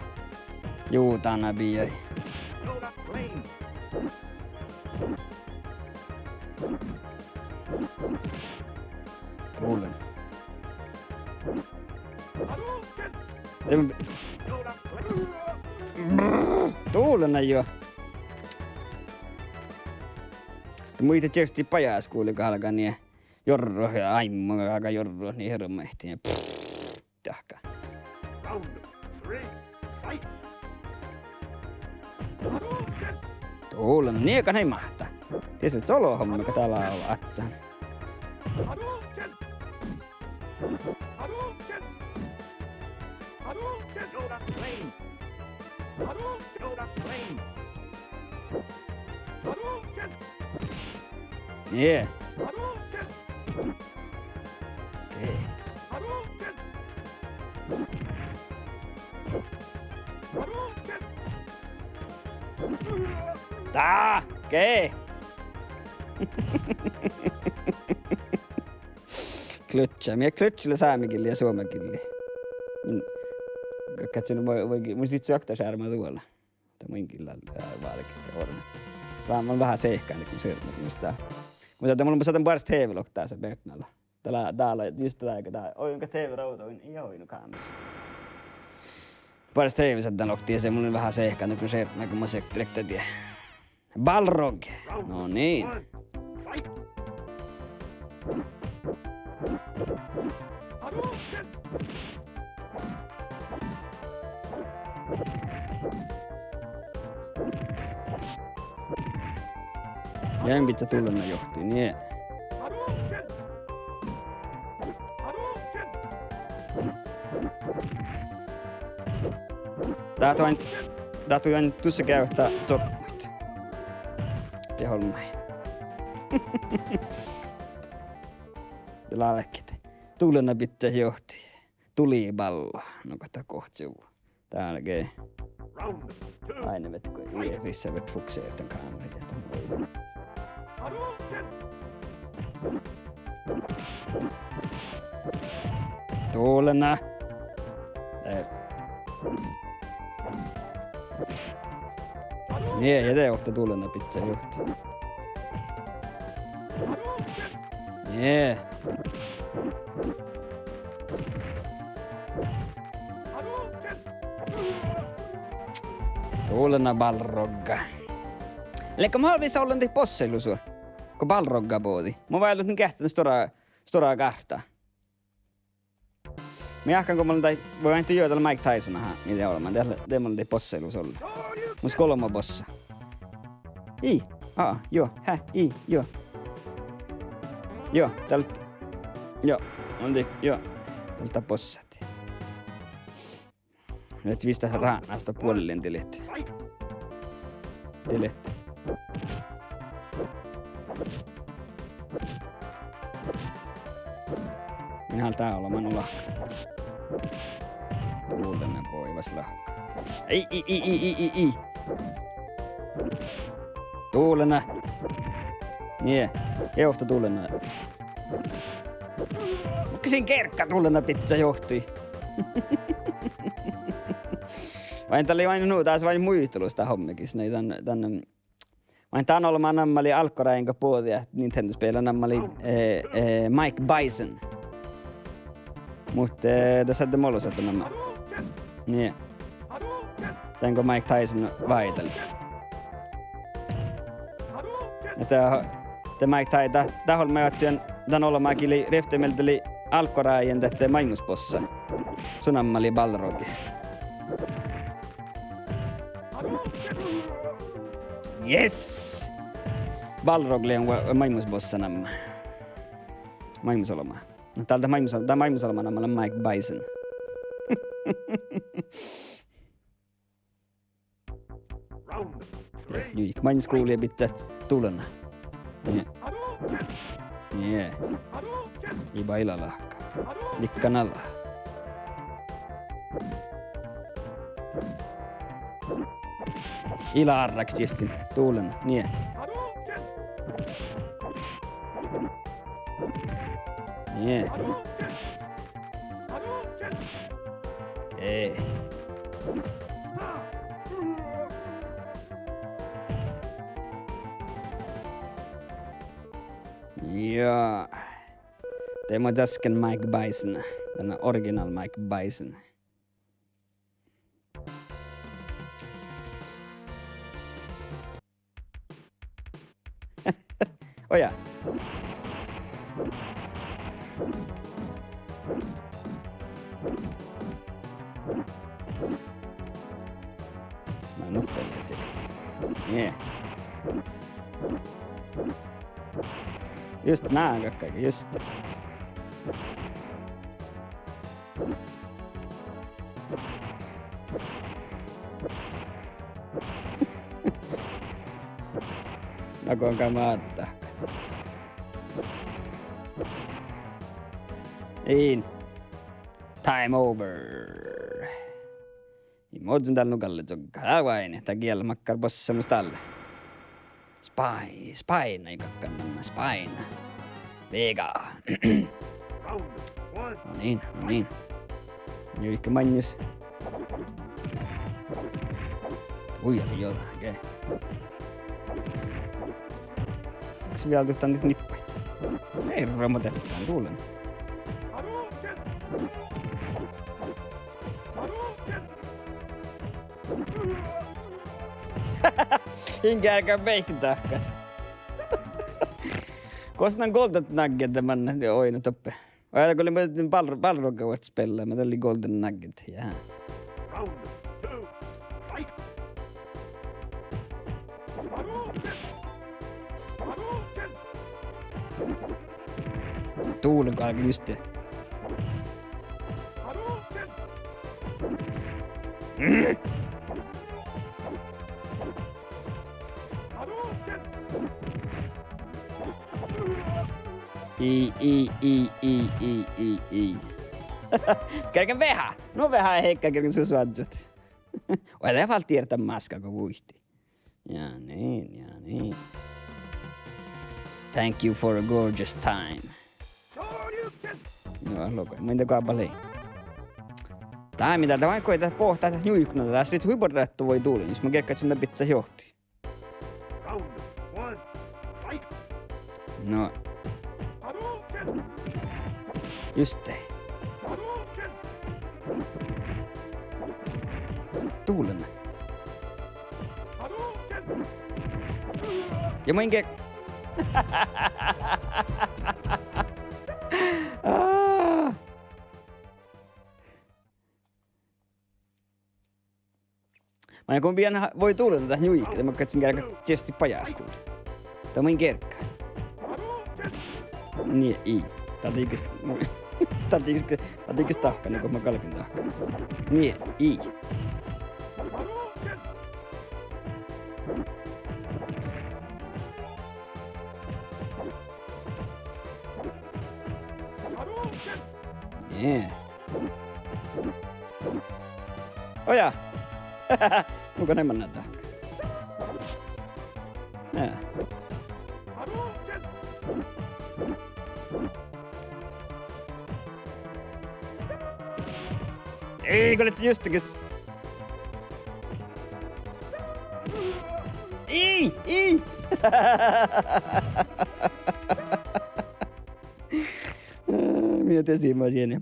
Juo, dán bidjai. Dulana. Dulana jo. Muitte čeasti bajásskuvlii galgá nie. Jorrot ja áimma, aga jorrot, nie hirbmat ja pff, dahká. Dullen, nie gal ii máhtta. Dies lea olu homma go dá lea átsánan. Nie. Okei. Dá! Okei. Klutša. Mii klutša lea sámegillii ja suomegillii. Mun, gákčen, mun, mun, mun sihte okta šermma duola. Dat mun gillán, eh, válget orrut. Mun veahá sehkan, kun se, mun muittán. Muhto de mun, mun sáhtán boares TV-lokta dása beaivvi ala. Dá lea, dá lea, just dá, dá, oinnán TV-rova, oinnán, ja oinnán kámeras. Boares TV-s sáhtán lokta, ja mun veahá sehkan, kun šermma, kun mun se-, direkta die. Balrog. No niin. Ja en bidja dullenaid johtiid, nie. Dat on, dat on dušše geavahit zohpmaid. De olmmái. De lálkit. Dullena bidjat johtiid. Dulibálla. No go dat gohčoduvvo. Dál ge. Ain vet go ii rissa vet fukse dan kámera, dan voi. Dullena. Eh. Nie, ja de ovtta dullena bidjat johtiid. Nie. Dullena Balrogga. Lea go mun oaivvis ollen dihte bossailusa go Balrogga bođii. Mun váldit nu geahččen stuorra, stuorra gárttaa. Mun jáhkán go mun lean dahje, vai ain juo, dat lea Mike Tyson, aha, mii de olemmái, de, de mun lean dihte bossailusa ollen. Mus golbma bossa. Ii, aa, juo, hä, ii, juo. Juo, dat lea, juo, mun lean dihte, juo, dat lea bossa. Leat vista ránásta buollin dilit. Dilit. Min háldá olbmán nu lahka. Dullena boivas lahka. Ii, ii, ii. Dullena. Nie. Eai ovtta dullena. Vuos in gergga dullena bidjat johtiid. Vai dat lei vai nu, dás vai muitalus dat homma gis, nai dan, dan, vai dan olmmái namma lei álggorájin go bođii Nintendo-spela namma lei, eh, eh, Mike Bison. Muhto, eh, dat sáhttet molosa dan namma. Nie. Dan go Mike Tyson váidalii. Ahte, de Mike Ty-, dat, dat olmmái oaččun, dan olmmái gii lei rievtti mielde lei álggorájin dat, eh, maidmosbossa. Su namma lei Balrog. Yes! Balrog lei mu-, maidmosbossa namma. Maidmos olbmá. No, dál dat maidmos-, dat maidmos olbmá namma lea Mike Bison. Eh, juiket maidmos guvlii ja bidjat dullena. Nie. Nie. Iba ila lahka. Vikkan ala. Ila árrá čistin. Dullena. Nie. Nie. Okei. Ja. De mun časken Mike Bison. Dan original Mike Bison. Oja. Nie. Just, na, gakkage, just. Na go gal máddáhkat. In. Time over. In mo ožžon dál nu galle čugga. Dál oaidná, dat giella makkár bossa mus dál. Spáin-, spáin-, ai gakkan, spáin-. Veaháš. No niin, no niin. Njuike maŋŋis. Ui, ale jo, ge. Kas vel duhtán nippaid? Ei, ramo dettán, dulen. In gerga beikki dahkat. Gos nan Golden Nugget de man oidno doppe. Vai dat go lei bál-, bálrogga vuot spela, ma dat lei Golden Nugget, ja. Dulen galgen juste. Ii, ii, ii, ii, ii, ii, ii. Gergen veahá. No veahá, Heikka, gergen sus oažžut. Oi, de fal dieđán máska go vuittii. Ja niin, ja niin. Thank you for a gorgeous time. No, logo, muitte go abba lei. Dá mii dál, dá vai go dat boahtá dat njuiknus, dás lei hui buorre dat voi dulen, jus mun gerggašin dat bidjat johtimin. No. Juste. Dulen. Ja mun ge-, Aa. Maŋŋá go bidjan ha-, voi dulen dat njuike, de mun gahččen gerga čeasti bajásguvlii. De mun gerggan. Nie, ii. Dat ii ges, dat ii ges, dat ii ges dahkan, nugo mun galgen dahkan. Nie, ii. Nie. Oja. Mun go neman na dahka. Nie. Ii, go lei juste ges. Ii, ii. Mii desimas ieni.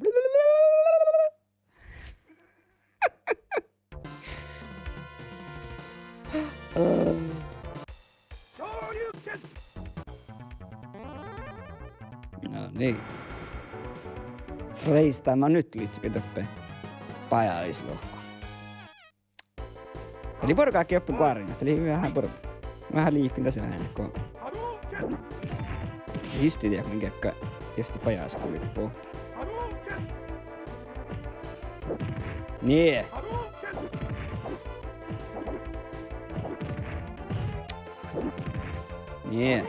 No niin. Freista ma nu lihkii doppe bajáslohku. Dat lei buorre gal doppe guorain, dat lei veahá buor-, veahá liikon das veahá go. Juste diet mun gergga, juste bajásguvlii boahtá. Nie. Nie.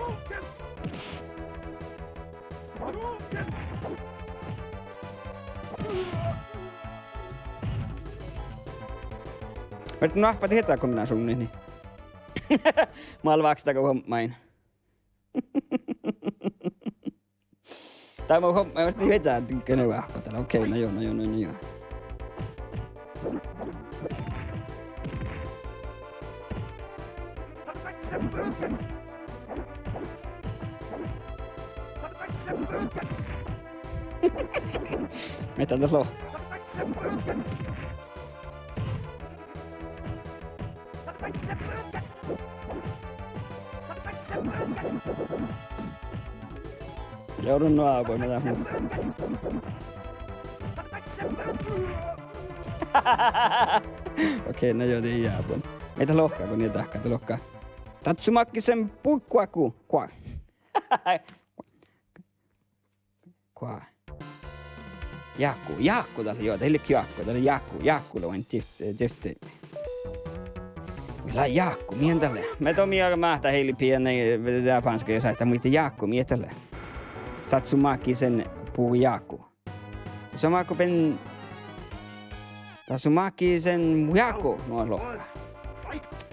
Muhto nu oahppat dieđusge kombinašuvnnaid, nie. Mál váksedii go hommain. Dá mun hom-, muhto dieđusge go oahppat dál. Okei, na jo, na jo, na jo. Mii dat lohká. Ja, nu ábban, na dat mun. Okei, na jo, de ábban. Eai dat lohká go nie dahká, dat lohká: Tatsumaki sen puikkuaku. Kua. Kua. Jáhkku, jáhkku dat lea, juo, dat ii leat jáhkku, dat lea jáhkku, jáhkku lea oaidnit, eh, čivtte. Mii lea jáhkku, mii dat lea. Mii domme máhtát eai lea pieni, eh, jápánska, jos ahte muitte jáhkku, mii dat lea. Tatsumaki sen puikkuaku. Tatsumaki sen, Tatsumaki sen jáhkku, nu lohká.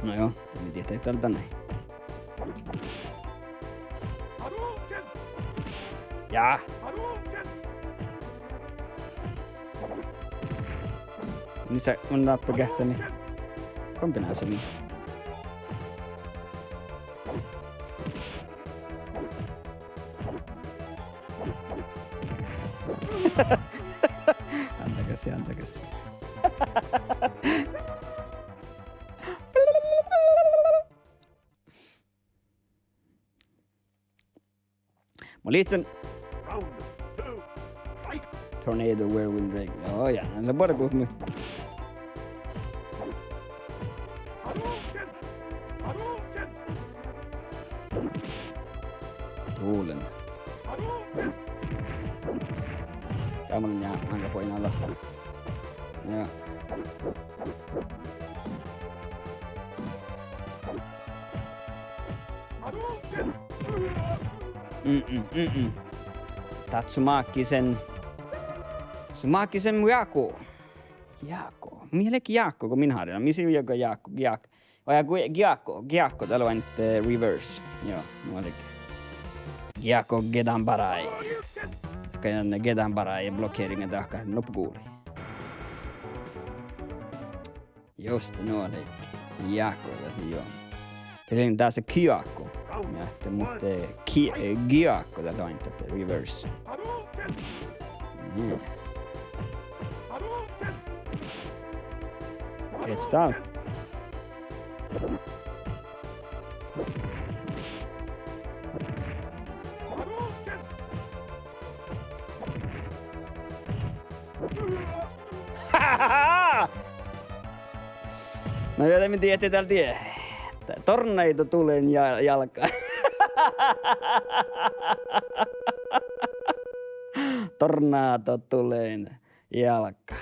No jo, dat mii diehtá dalle dan. Ja. Mis mun dáppe geahččen kombinášuvdna. Antagas, antagas. Mun lihtten. Tornado, whirlwind, drake. Oh ja, dat lea buorre gu mu. Tulen. Gámmalan ja, manga poina lahka. Ja. Mm-mm, mm-mm. Tatsumaki sen, Tatsumaki sen jáhkku. Jáhkku. Mii leat jáhkku, go min háridan. Mis lea jáhkku, jáhkku. Vai jáhkku, jáhkku, jáhkku, dat lea oaidnit, eh, reverse. Joo, nu lea. Jáhkku gedanbarai. Kan gedanbarai blokkeringa dahká nuppe guli. Just, nu lea. Jáhkku, dat lea, joo. Dat lea dasa kiakku. Ja, ahte, muhto, eh, ki-, eh, giakku, dat lea oaidnit, ahte reverse. Mm. Getsdal. No ja, de mii diehtá dalle die. Tornádo tulen ja-, jalgá. Tornádo tulen jalgá.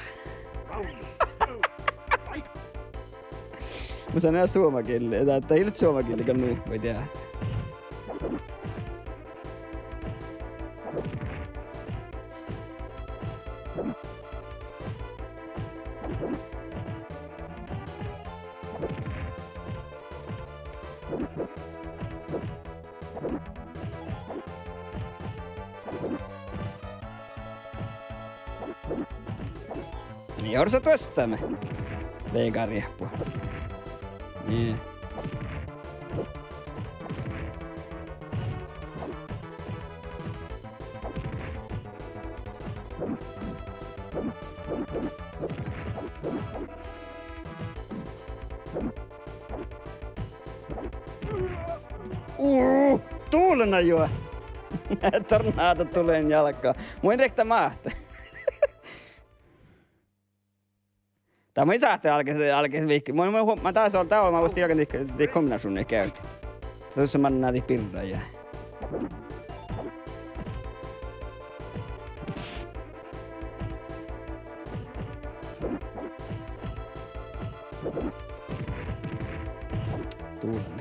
Mun sánen suomagillii, dat, dat ii leat suomagillii gal nu, vai dieđát. Jorsa tuosta me. Vega riehpu. Nii. Uu, tulena juo. Tornádo tulen jalgá. Mun in riekta máhte. Dat mun in sáhte álgit, álgit vihkki. Mun, mun, mun, dat ol-, dat ol-, mun vuostin gal dihte, dihte kombinašuvdna geavahit. Tuossa manná dihte birra ja. Tulen.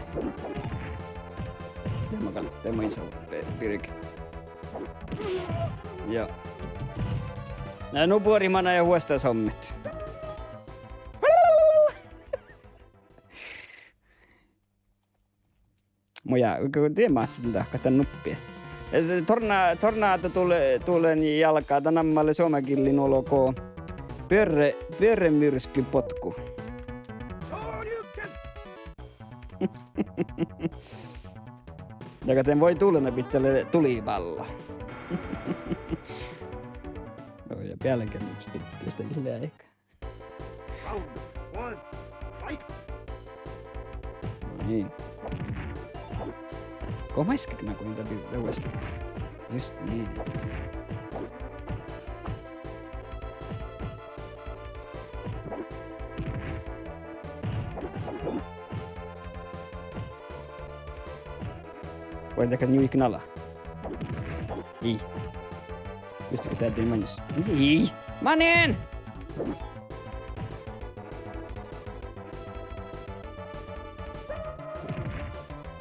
Ja ma gal, de ma in savo be-, birge. Ja. Na nu buori mana ja vuosttasommit. Muhto ja, go-, go-, de máhccidan dahkat dan nuppii. Eh, torná-, tornádo tule-, tulen jalgá, dat namma lea suomagillii nu olgo buorre-, buorremyrskkypotku. Ja go dan voi tulena bidjat lea tulipallo. Joo, ja bealge spittis dat lea. Round one, fight! No niin. Go maid gal, na go in dat bi-, dat vuos-. Just niin. Vuoi dego njuiken ala. Ii. Just dego dat maŋŋis. Ii. Mannen!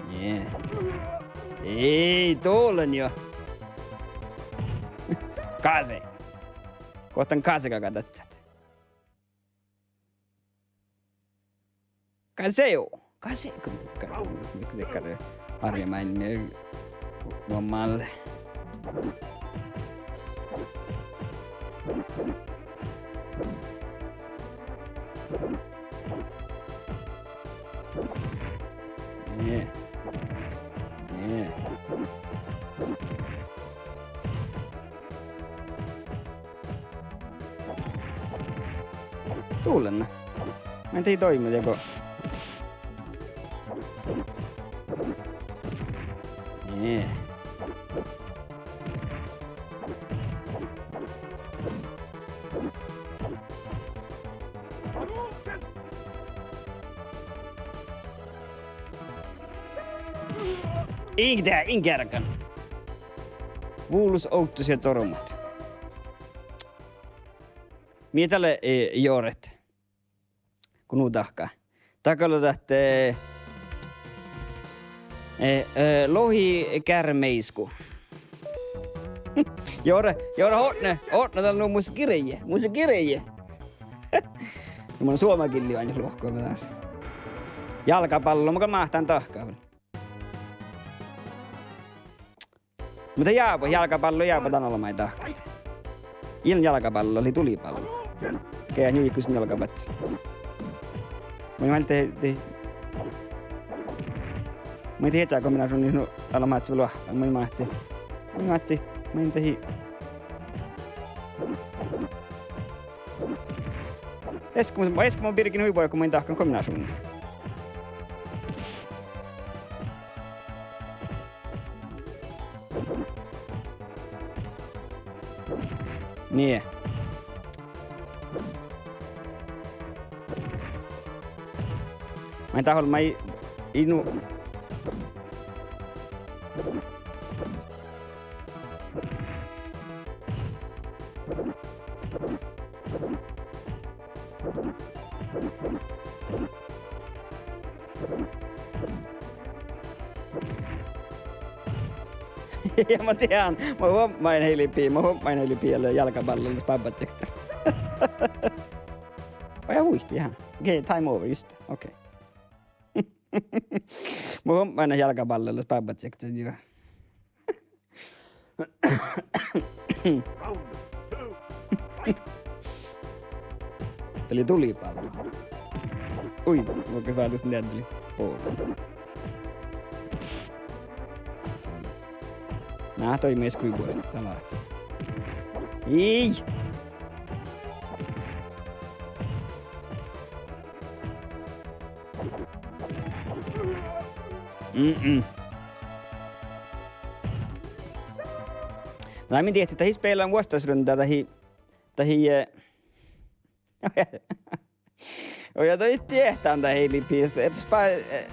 Nie. Ii, duollan jo. Kase. Gohčoduvvá kase gaga dassat. Kase jo. Kase, ka-, ka-, ka-, ka-, arve máilmmi. Vuommál. Nie. Nie. Duollan. Maŋŋá doimu dego. Nie. In de, in geargan. Vulus, ovddos ja cormot. Mii dat lea, eh, joret. Go nu dahká. Dat gal lea dat, eh, eh, eh, lohi, gearme, isku. Joret, joret, odne, odne dal nu mus girje, mus girje. Mun suomagillii ain luohkama das. Jalgapallo, mun gal máhtán dahkat vel. Muhto jábut, jalgapallo jábut dan olemaid dahkat. Ii lean jalgapallo, lei dulipallo. Ge njuikus njalgabacci. Mun máhtán de, de. Mun de ieža kombinašuvnna nu ala máhcci loahpas. Mun máhtán. Mun máhtán, mun de. Eske mun, eske mun birgen hui buorre go mun dahkan kombinašuvnna. Nie. Maid dat ol, maid, ii nu. Ja mun dieđán, mun huommašin helibi, mun huommašin helibi, ale jalgapallo lea spábbačekčas. Oi, ja vuittii, aha. Okei, time over, just. Okei. Mun huommašin jalgapallo lea spábbačekčas, juo. Dat lei dulipallo. Ui, mun gal váldit, dat lei bol. Na, doimu easka hui buorre, dat lea. Ii! Mm-mm. Na, mii diehttit dahje spela vuosttaš runda dahje, dahje, eh, oi, ja doit diehtán dahje lihkus, eh, spa-, eh,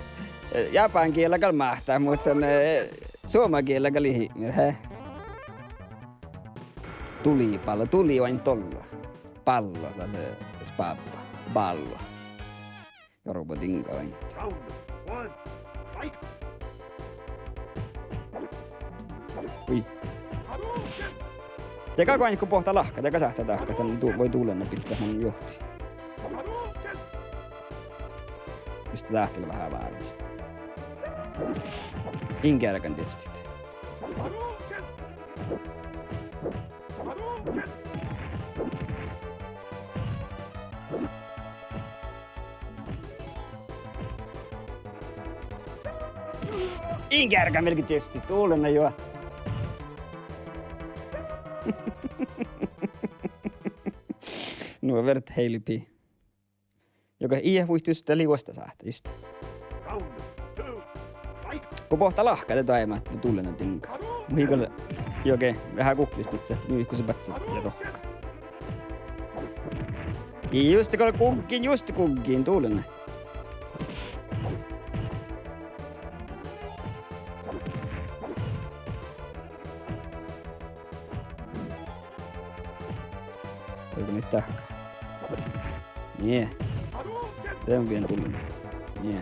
eh, jápángiela gal máhttá, muhto, eh, suomagiela gal ii, mirhe. Dulipallo, duli oaidná dolla. Ballo, dat lea spábba. Ballo. Jorbo diŋga oaidná. Ui. Ja gal go oaidná go bohte lahka, de gal sáhttá dahkat, dan du-, vuoi dulana biccát mun juhtii. Just dat lea veahá váldis. In geargan dieđustit. In geargan vel dieđustit, dulana juo. Nu vert heilpi. Juoga ii vuittus, dat lei vuosttaš sáhttá, just. Go bohte lahka, de doaimma dulana diŋga. Muhto gal, juoga veahá guhkes biccát, njuikus bacci ja rohkka. Ii, just gal guggen, just guggen, dulana. Dahka. Nie. Dego dien dullen. Nie.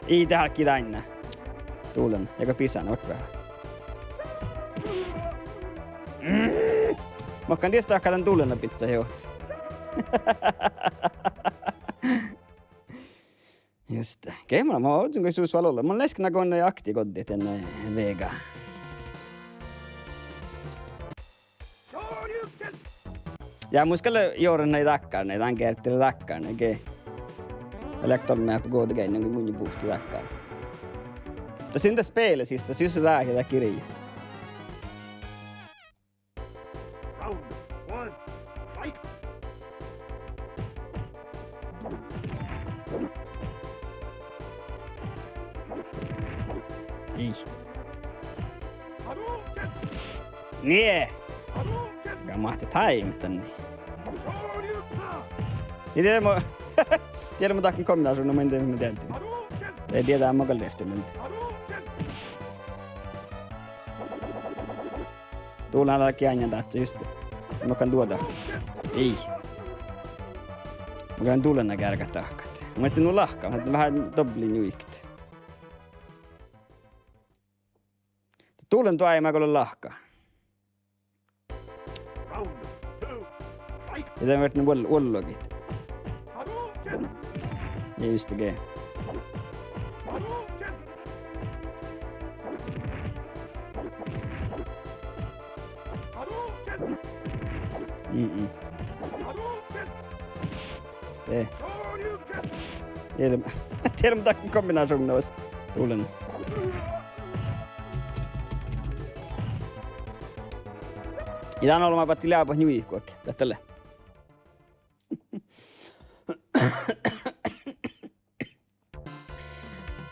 Ii, de álggii dainna. Dullen, ja go bisan oaččui veahá. Mm. Muhto dies dahká dan dullen bidjat johtui. Just. Ge mun, mun ovddan go sus vel ollii. Mun lesken go akti goddit dan vega. Ja mun gal jorren nai dákkáran, nai dan geardde dákkáran, ge. Leat ollu meappa gođa geainna go mun in buhte dákkáran. Dat sii dat spela siste, sii dat ja dat girje. Ii. Nie. Gal máhte táimit dan. Ii dieđe mo-, dieđe mo dáhkán kombinašuvdna, mun in dieđe mo dieđán. Dieđe mo gal rievtti munda. Dullen álggii ain dáhcci juste. Muhto duođa. Ii. Muhto dullen geargat dahkat. Muhto nu lahka, veahá dobbla njuiket. Dullen duođai gal lahka. Ja dan viehtán vuol-, vuollogit. Ja juste ge. Mm-mm. Eh. Dieđe, dieđe mo dáhkán kombinašuvdna oas. Dullen. Ja dan olbmá badjel leaba njuiket, dat lea.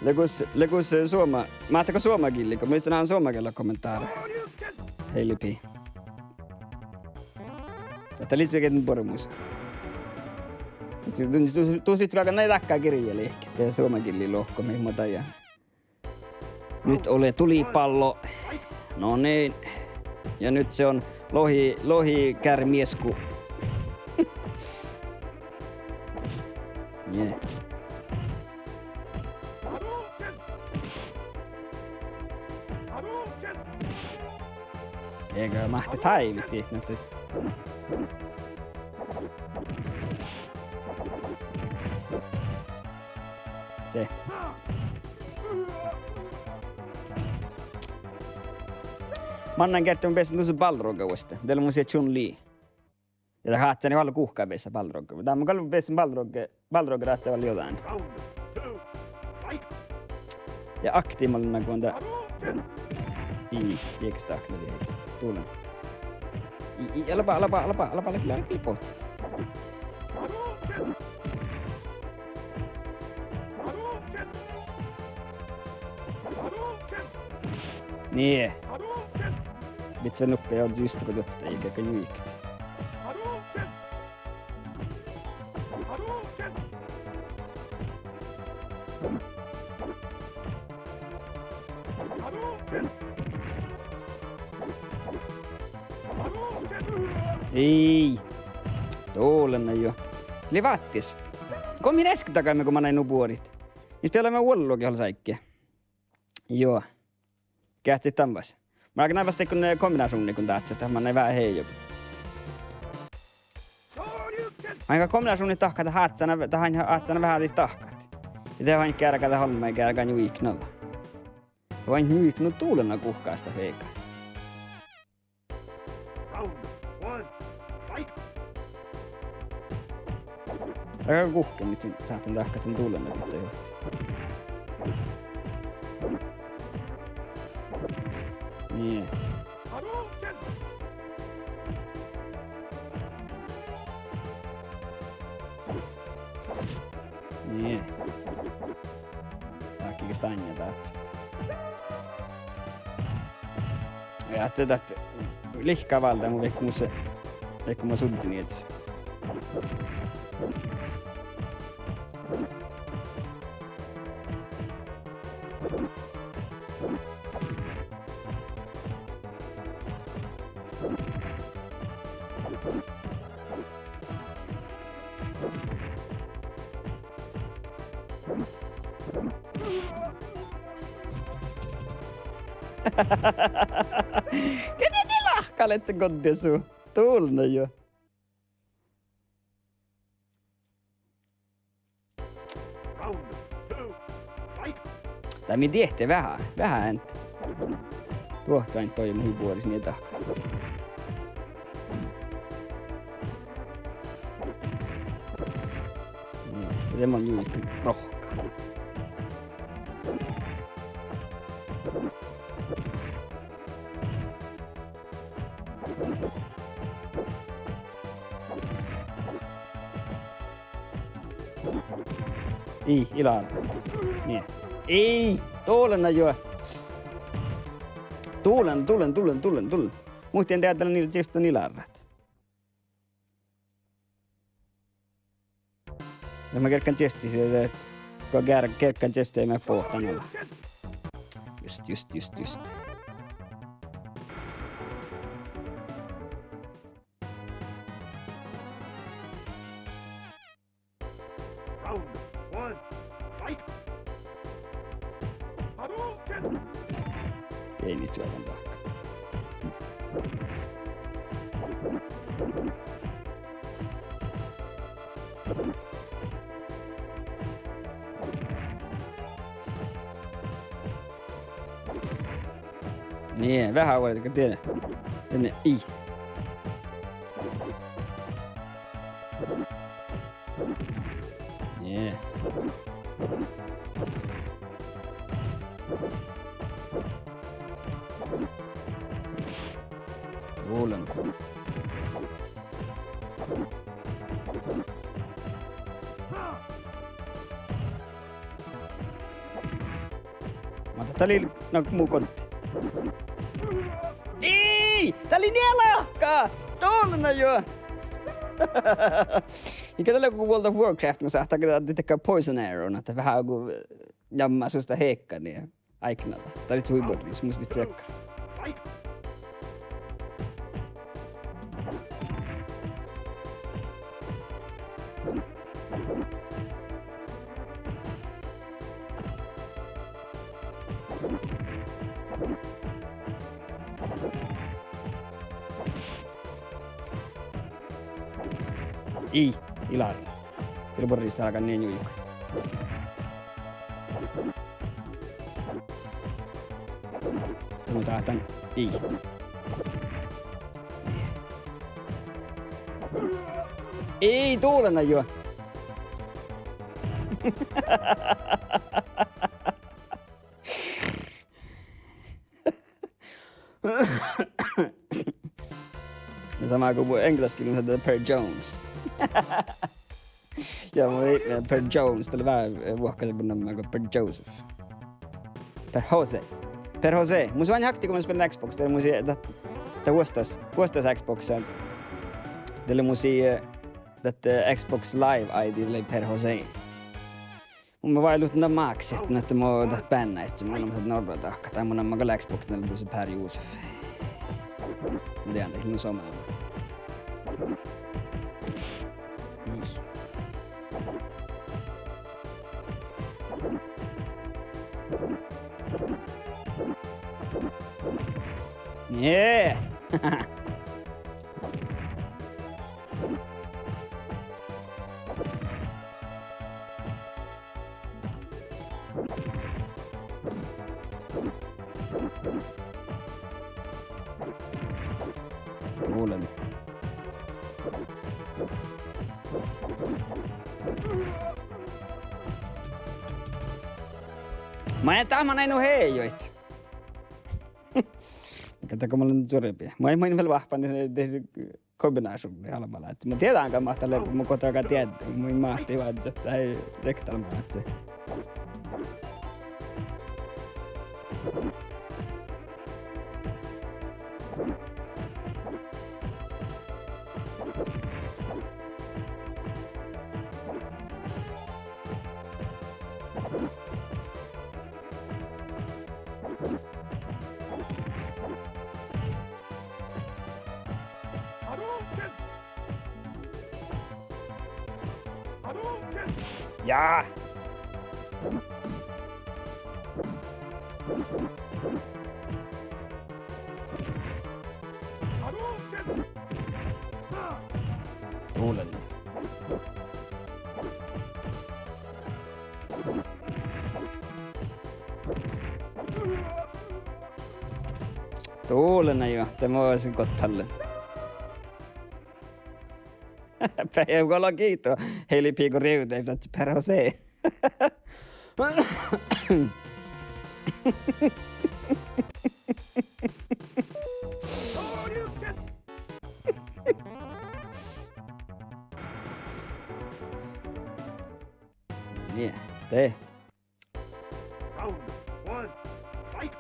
Leago, leago suoma, máhte go suoma gillii, go mun ledjen ain suoma gieđa kommentára. Heilpi. Dat lei ge buoremus. Tus, tus, tus it vel nai dákká girje lihket, de suoma gillii lohkat mii mo daján. Nyt ole tulipallo. No niin. Ja nyt se on lohi, lohi kärmiesku. Nie. Ego máhte táimit dit, no te- De. Mannan geardde mun bessen dusa Balroga vuostte. Dieđe mun sie Chun-Li. Ja dat háhcán vel guhká beassá Balroga. Dan mun gal bessen Balroga, Balroga ráhccá vel jođánit. Ja akti mun lean go dan. Ii, diekes dahkat lei heittot. Dullen. Ii, ii, ala ba, ala ba, ala ba, ala ba, ala ba, ala ba. Nie. Bidjat nuppe ja juste go duohcet iige ge njuiket. Ii. Dullen jo. Lei váttis. Go mii easka dagaime go manai nu buorit. Mis bealde mii vuollogit olles áigge. Juo. Geahččat dan vas. Mun álgán dan vas dego, eh, kombinašuvdna go dáhcci, dat manai veahá heajobi. Ain go kombinašuvdnat dahkat, dat áhččana, dat ain áhččana veahá dat dahkat. Ja de ain geargá dat olmmái, geargá njuiket nala. Dat ain njuiket nu dullen guhkás dat vega. Ii guhkemii, sáhtán dahkat dan dullen bidjat johtui. Nie. Nie. Dahkat ge stáinna dáhcci. Ja ahte dat lihkká váldá mu vaikko mus, vaikko mus suddzen iežas. Ge, ge, ge, lahka lea, go de su. Dulnna juo. Dat mii diehtit veahá, veahá eant. Duohto eant doaimma hui buorit nie dahkat. Nie, de mun juiken rohkká. Ii, ii lea. Nie. Ii, dulnna juo. Dulnna, dulnna, dulnna, dulnna, dulnna. Muhtin dieđán, dat lea nil-, civtten ii leat. Ja ma gergan čiestit, eh, go ger-, gergan čiestit, ma bohten ala. Just, just, just, just. Ei nit čuovan dahkat. Nie, veahá vuordága dien. Dien ii. Nie. Dulnna. Muhto dat lei, na, mu goddii. Ii! Dat lei nie lahka! Dulnna juo! Iige dat lea go World of Warcraft, mus sáhttá ge dat, dat poison arrow, na, dat veahá go, eh, jamma susta hekka, nie. Áiggi, na, dat lei hui buorre, mus lei dakkár. Ii, ii leat. Dii lea buorre, dat galgá nie juiku. Mun sáhtán. Ii. Ii, dulnna juo. Ja sama go mu eŋgelasgielmii dat lea Per Jones. Ja mu, eh, Per Jones, dat lea vá-, eh, vuohkas, mun namma go Per Joseph. Per Jose. Per Jose. Mus oaidnán ahte go mun spilen Xbox, de mus lei dat, dat vuosttaš, vuosttaš Xbox. De lei mus lei, eh, dat, eh, Xbox Live I D lei Per Jose. Mun váilut na máksit, na, ahte mo dat beanna, ahte mun lean Norra dahkat, tai mun namma gal Xbox, na lea dušše Per Josef. Mun dieđán, dat lea nu somá, muhto. Ii. Nie. Dulnna. Maid dat man eai nu hejoit. Mikä dat go mun lean čuorbbi. Maid, maid vel váhpán de, de kombinašuvdna albma lea. Mun dieđán gal mat dat lea, mun gohčoduvvá dieđe, mun máhtán vázze, dat eai rievtta albma lea. Ja! Tulen. Tulen jo, de mo sin gohčoduvvon. Pea go lea giitu, heilipii go rievdii, dat perhosee. Nie, de. Round one, fight!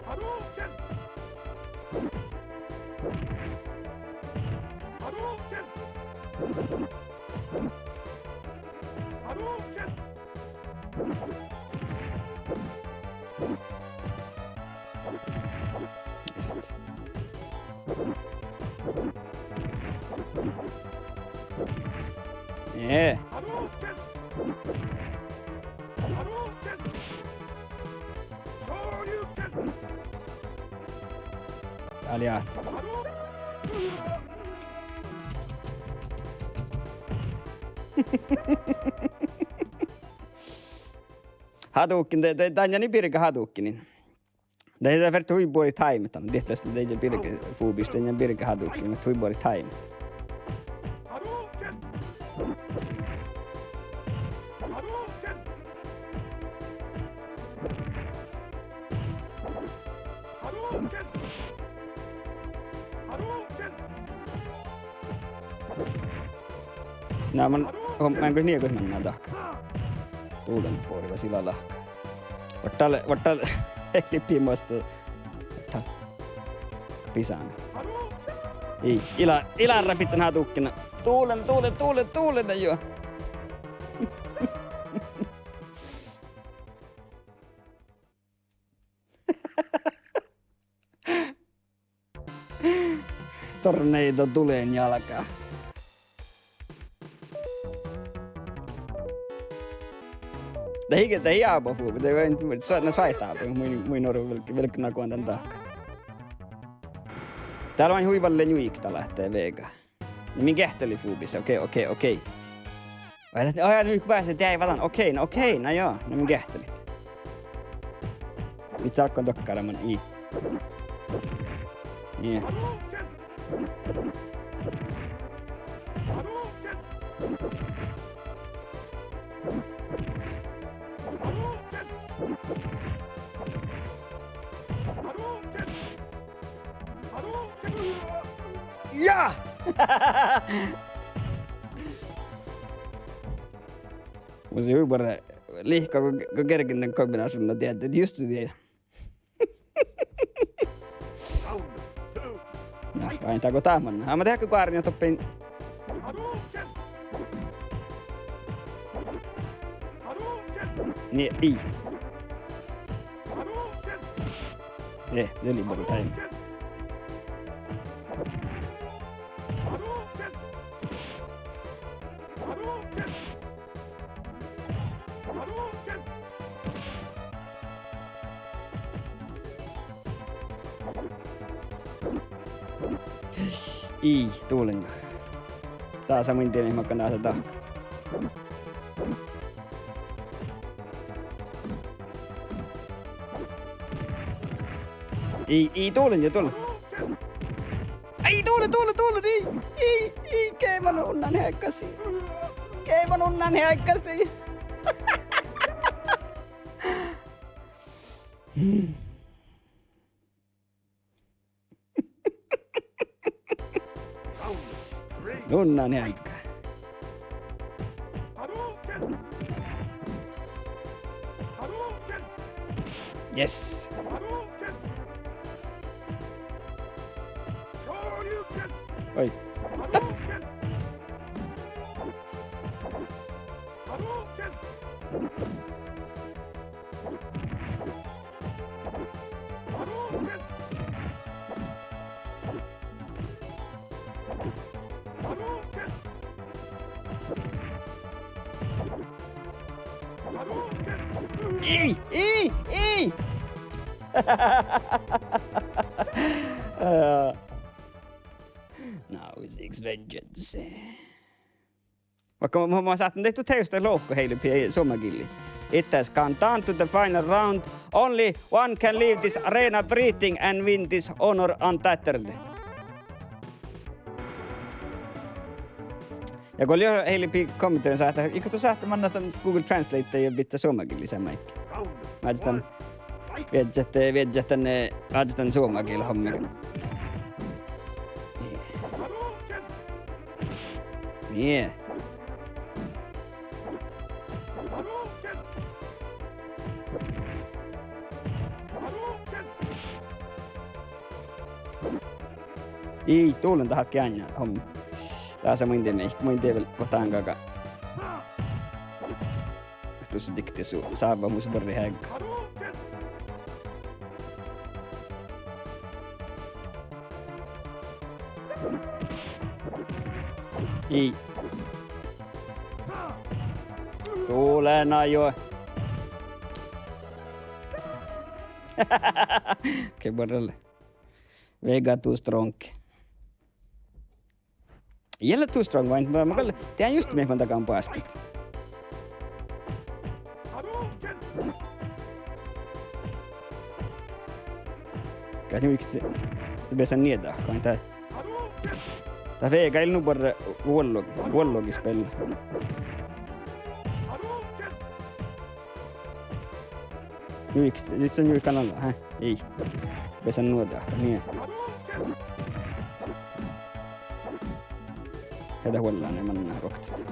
Hadouken! Hadouken! Hadouken! Just. Nie. Dál lea. Hadouken, de, de, dan ja ni birge Hadoukeniin. De, de ferte hui buorit háimet, dan dieđusge de birge fubis, dan ja birge Hadouken, muhto hui buorit háimet. Na, mun, mun, mun go niegaš manná dahkat. Tulen, buori, va sila lahka. Vuorddal, vuorddal, lippi musta. Vuorddal. Bisána. Ii, ii lea, ii lea rápidan Hadoukena. Tulen, tulen, tulen, tulen, jo. Tornado tulen jalgá. Dat ii ge, dat ii ába fubbi, de, na, soaitá ába, mii, mii noru vel, vel nagodan dahkat. Dál lea hui vel njuikadit veaháš. Na mii geahččalit fubis, okei, okei, okei. Vai dat, oi, nu go beasa deaivvadan. Okei, na okei, na jo, na mii geahččalit. Mii álgit dohkkeraman, ii. Nie. Ja! Mun hui buorre lihka go, go gergen dan kombinašuvdna dieđe, juste dieđe. Na, vai dat go dat manná. Á, ma deháš goarrut doppe. Nie, ii. Eh, de lei buoret háimet. Ii, tulen. Dás mun dieđán makkár dasa dahkat. Ii, ii, tulen jo, tulen. Ai, tulen, tulen, tulen, ii, ii, ii, ge man unnan heaggasi. Ge man unnan heaggasi. Unnan heaggá. Yes. Oi. Ii, ii, ii! Now seeks vengeance. Vaikko mun, mun sáhtán daid teosta lohko heilipii suomagillii. It has come down to the final round. Only one can leave this arena breathing and win this honor untattered. Ja go lea heilipii kommentáran sáhttá, iige du sáhttá mannat dan Google Translate ja bidjat suomagillii seamma áigge. Mii dan viežžat, viežžat dan, eh, viežžat dan suomagillii hommiin. Mii. Ii, dulen dat álggii ain hommat. Dasa mun in dieđe, mun in dieđe vel go dan galgá. Dušše dikte su sáva mus barri heagga. Ii. Dulen ain juo. Okei, barralle. Vega too strong. Ii leat too strong, vai, ma, ma gal dieđán juste mii man dagan boaskit. Gal nu iks, de beasan nieida, go dat, dat Vega ii lean nu buorre vuollogi, vuollogi speella. Juiks, juiks, juikan ala, hä? Ii. Beasan nieida, nie. Heda huollan, ja manná ruoktot.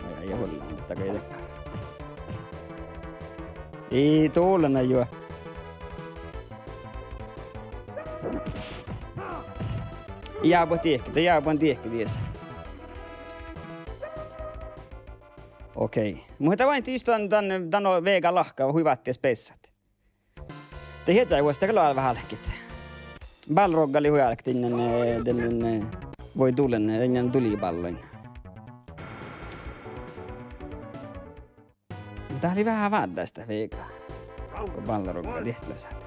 Ai, ai, huollan, dat gal ii leat. Ii, dulen ain juo. Ja, buot diehke, de ja, buot diehke dies. Okei. Muhto dat váitti just dan, dan, dan Vega lahka hui váttis beassat. De ieža vuosttaga lea veháš álkit. Balrogga lei hui álkit dan, eh, dan, eh, vuoi dulen, eh, dan dulibállon. Dat lei veahá váldás dat Vega. Go Balrogga diehtlasat.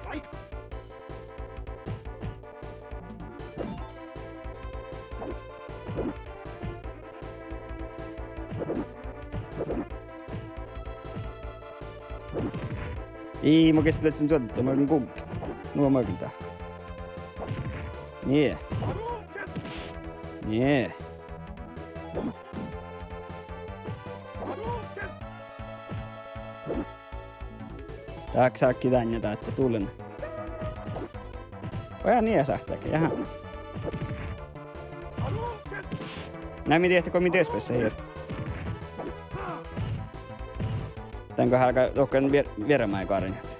Ii, mun geassan ledjen čuožžu, mun ledjen gugget. Nu mun ledjen dahkat. Nie. Nie. Dahkat sáhkkii dan ja dát dulen. Oi, ja nie sáhttá ge, jaha. Na, mii diehtá go mii dies beassat eará. Dan go álgá dohko vier-, vierra máilmmi garjat.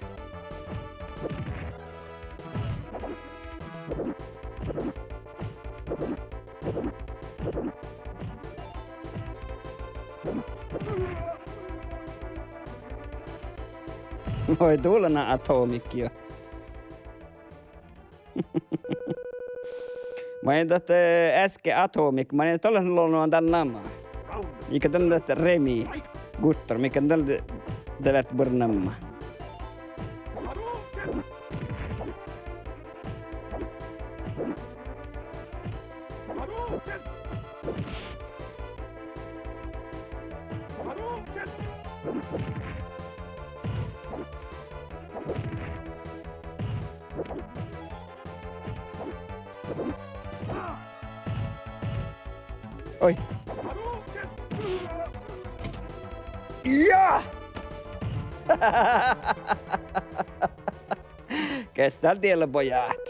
Oi, dulen Atomic juo. Manin dat, eh, easka Atomic, manin dat lea nu dál namma. Iige dat lea dat Remi Guttorm, iige dat lea, dat lea buorre namma. Oi. Ja! Kes dál dielbojat?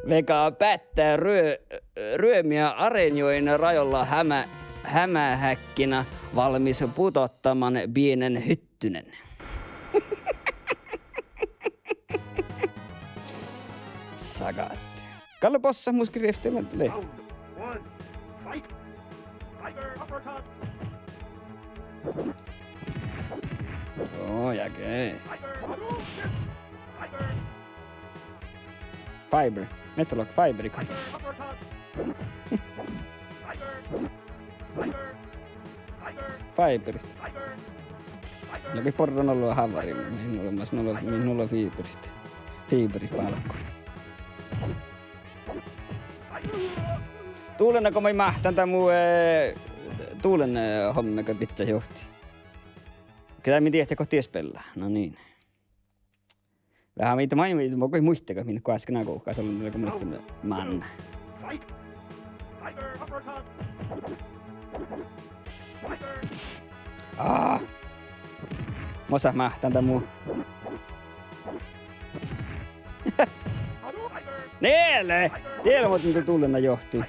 Vega beattá ruo-, ruomi arenjoin rajolla heamá-, heamáheakkina, valmis pudottamaan pienen hyttynen. Sagat. Galle bossat mus grefte lehpet. Round one. Fight. Tiger uppercut. Oh, ja ge. Tiger. Tiger. Fiber. Metal Fiber. Tiger uppercut. Tiger. Tiger. Fiberit. Lea ge borrat olu hávarriin, min nulo, mas nulo, min nulo fiberit. Fiberit bálku. Dulena go moai máhttán dan mu, eh, dulena, eh, hommága bidjat johtit. Ge mii diehtá go dies beallá. No niin. Veahá mii de, mii, mii, mo goit muitagat min goaske nagogas ollu, go mun lean mánná. Aa! Mo sáhtán máhttán dan mu. Niele! Diet lea muhtin dulena johtit.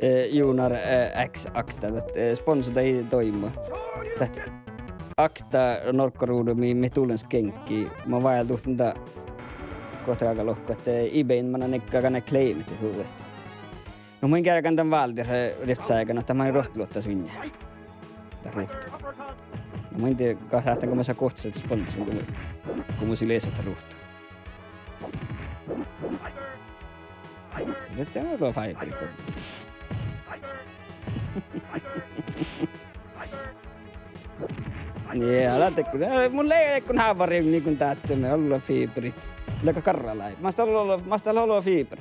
Eh, Junar, eh, X Akta, dat, eh, sponsorat doimu. Dat Akta norggaruđu mii, mii dullán skeŋkki, mo váldán dan, gohtagága lohkat, eh, eBay-in mannan galgá claim-it, ruđašit. No mun geargan dan váldit, eh, rievtti ságan, ahte man ruohttaluotta suinje. Dat ruhtu. No mun in dieđe, ga sáhtán go mo sa gohtasat sponsorat, go mu, go mu sil lesa dat ruhtu. Dieđe, dat lea fiberit. Nie, ala dekko, eh, mun lea dekko hávarriin, niin kuin dátseme, ollu fiberit. Leago garra lei. Mas dat ollu, mas dat ollu fiber.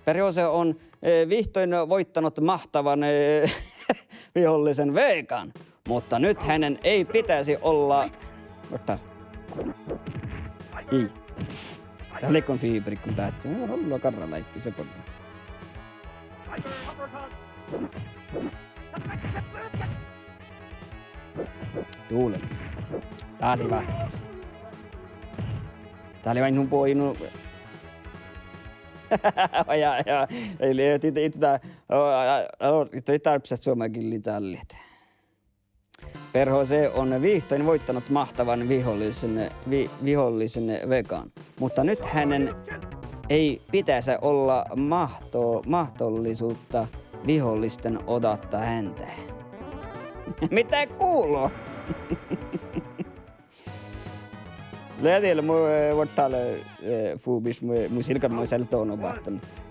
Perhose on, eh, vihtoin voittanut mahtavan, eh, vihollisen Vegan, mutta nyt hänen ei pitäisi olla, otta. Ii. Dat lei go fiberit go dátseme, ollu garra lei, se podda. Dule. Dát lei váttis. Dát lei vainnu boinu. Ja, ja. Ei lei, ii, ii, dat, o, a, a, ii dárbbaš somá gilli dállit. Perhose on vihtoin voittanut mahtavan vihollisen, vi-, vihollisen Vegan, mutta nyt hänen ei pitäisi olla mahto-, mahdollisuutta vihollisten odatta häntä. Mitä kuuluu? Lea diel mu, eh, vuortale, eh, fubis, mu, mu silgan, mu sel dono báttanit.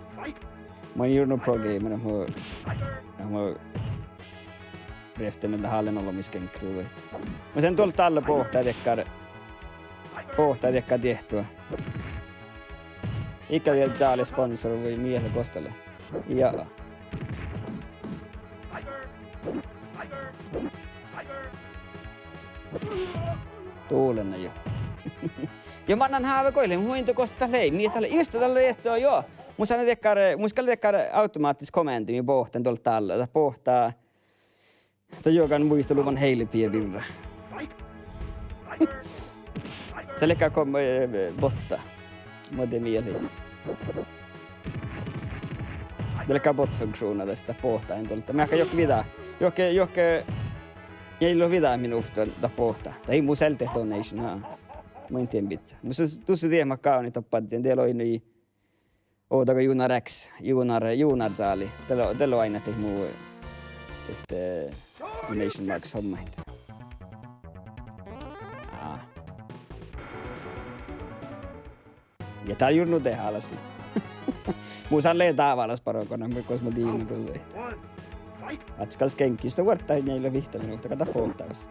Mun jurnu pro gamer, mu, mu rievtti mielde hálen ollu mis genkruuduid. Mun sen duollet dalle bohtá dakkár, bohtá dakkár diehtu. Iige dieđe dále sponsor vai miele gos dat lea. Ja. Dulena jo. Ja mannan háve goit lei, muittán gos dat lei, mii dat lei, just dat lei ehtto jo. Mus gal dakkár, mus gal dakkár automáhttis kommándu mii bohtán duollet dalle, dat bohtá. Dat juogan muitaluvvon Hailey Pierre birra. Dat lea gal kom-, eh, botta. Mo de mieli. Dat lea gal bot-funkšuvdna das, dat bohta in duollet. Meahkkege juohke viđa, juohke, juohke, ja ii leat viđa minuvtta dat bohta. Dat ii mu sel detonation, haa. Mun in dien bidjat. Mus dušše diehpot gávdnit doppe, dien dieđe oidno ii. Oh, dat go Junar X, Junar, Junar dáli. Dat lea, dat lea oaidnán dat mu, dat, eh, exclamation marks hommat. Aa. Ja dál jurnu de hálaš lea. Mus gal lea dábálaš bargona, gos mo dien ruđašit. Áddet gal skeŋkki, dat vuorddá njeallje vihtta minuvtta, gal dat bohtáš.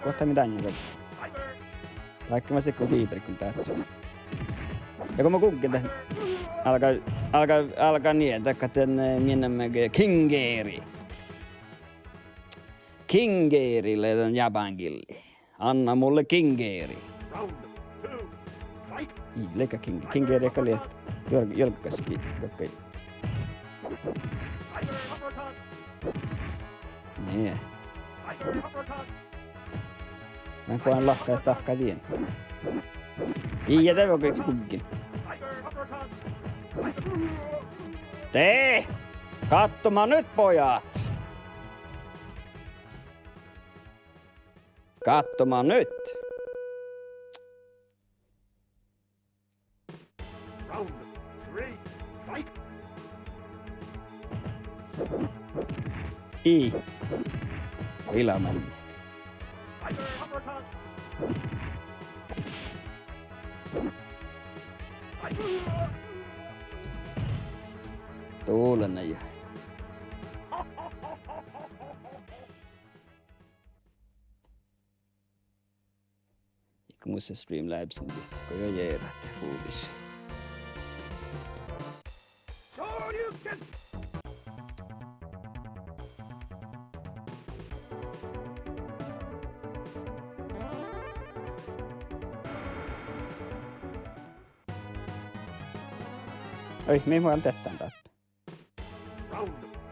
Gohta mii dan gal. Dahkemaš dego fiberit go dátsá. Ja go mo guggen dat. Álgá, álgá, álgá nie, dakkár dan, eh, mii namma ge-, Kingeri. Kingeri lea dan japanngillii. Anna mulle Kingeri. Ii leige King-, Kingeri gal lea juol-, juolggašii, juolggašii. Nie. Mun boahen lahka, dahka dien. Ii, ja de go guggen. Te! Katsomaan nyt, pojat! Katsomaan nyt. Round three, fight! Ii. Ilamain. Tulen jo. Iige mus Streamlabsin dihte, go jo jearat fuovis. Oi, mii mun deattán dáppe. Round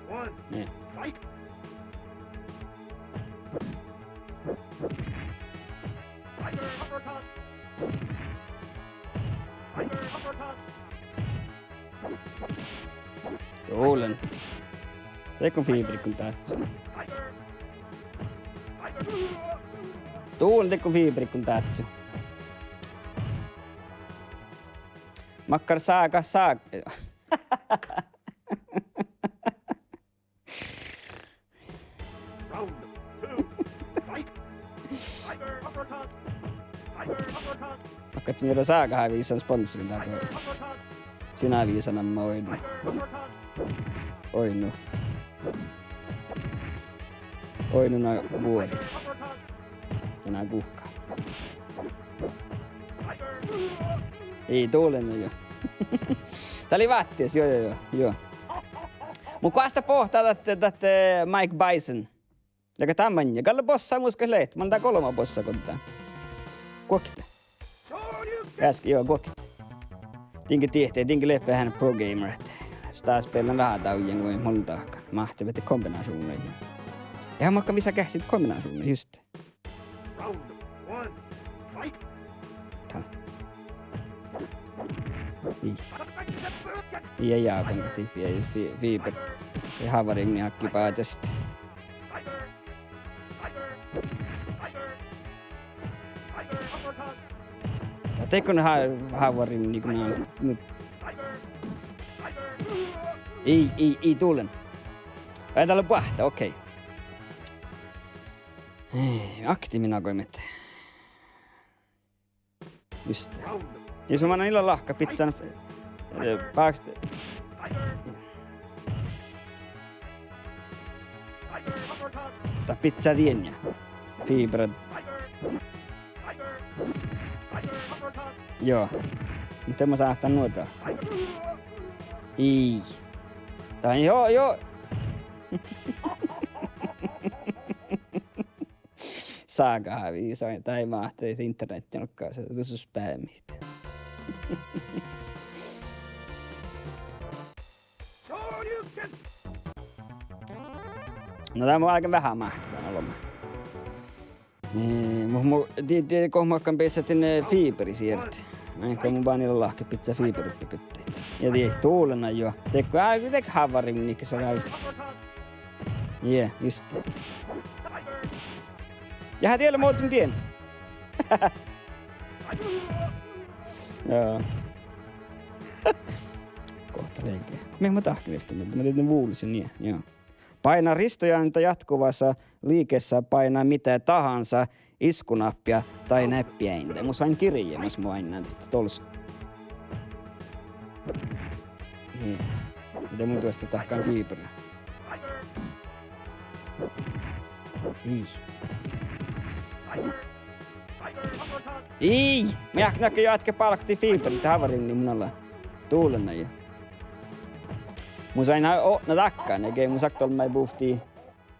one. Niin. Fight! Tiger uppercut! Tiger uppercut! Tulen. Dego fiiberit go dát. Tiger! Tiger! Tulen, dego fiiberit go dát. Makkár sága, sága. Round two. Fight! Tiger uppercut! Tiger uppercut! Makkár, dien sága, hávii san sponsorin dál go. Tiger uppercut! Sina viisanamma oidnu. Tiger uppercut! Oidnu. Oidnu na vuorit. Tiger uppercut! Ja na guhká. Ii, tulen jo. Dat lei váttis, juo, juo, juo, juo. Mun goas dat boahtá dat, dat, eh, Mike Bison. Ja go dat maŋŋá. Gal lea bossa mus go lehpet. Mun lean dál golbma bossa guokte. Guokte. Easka, juo, guokte. Dien ge dihte, dien ge lehpet veahá Pro Gamer. Stás beallen veahá dávjin go mun dahkan. Máhte beassá kombinašuvdnaid. Ja mun gal vissa geahččat kombinašuvdnaid, just. Round one, fight! Tá. Ii. Ii, ii, ii, gonga tihppi, ii, fi-, fiiber. Ii, hávarivdni áiggi bážast. Ja dego há-, hávarivdni go ná, nu. Ii, ii, ii, tulen. Ai, dál lea boahtá, okei. Ii, akti minna goimmet. Just. Ja son mannan illa lahka, bizzan, eh, bákst-, dat bizzá dieinna. Fiibra. Joo. Muhto mun sáhtán nuohta. Ii. Dat, joo, joo. Sága hávii, sa-, dat ii máhtu internehttiin olggos, dat lea spammi. No, dat mun álgen veahá máhtet dan olema. Eh, mu, mu, dii, dii, go mun galggan beassat, eh, fiiberi siert. Makkár mun bánen illa lahka, bizzá fiiberi guttai. Ja dii, tulen jo. Dego, ii, dego hávarivdni, sa-, Jee, just. Ja, dat lea muhtin dien. Joo. Gohta lege. Mii mun dahken ektui, mii, mii dien vulos, nie, joo. Paina ristojainta jatkuvassa liikkeessä, paina mitä tahansa iskunappia tai näppäintä. Mus oaidná girjejis, mus oaidná dihte dolos. Ii. Dihte mun duostan dahkan fiibera. Ii. Ii! Mii eat nakke jo, eat ge bálkot fiibera, dat hávarivdni mun ala. Tulen jo. Mus oaidná, o, na dakkan, ege mus okta olmmái buvttii,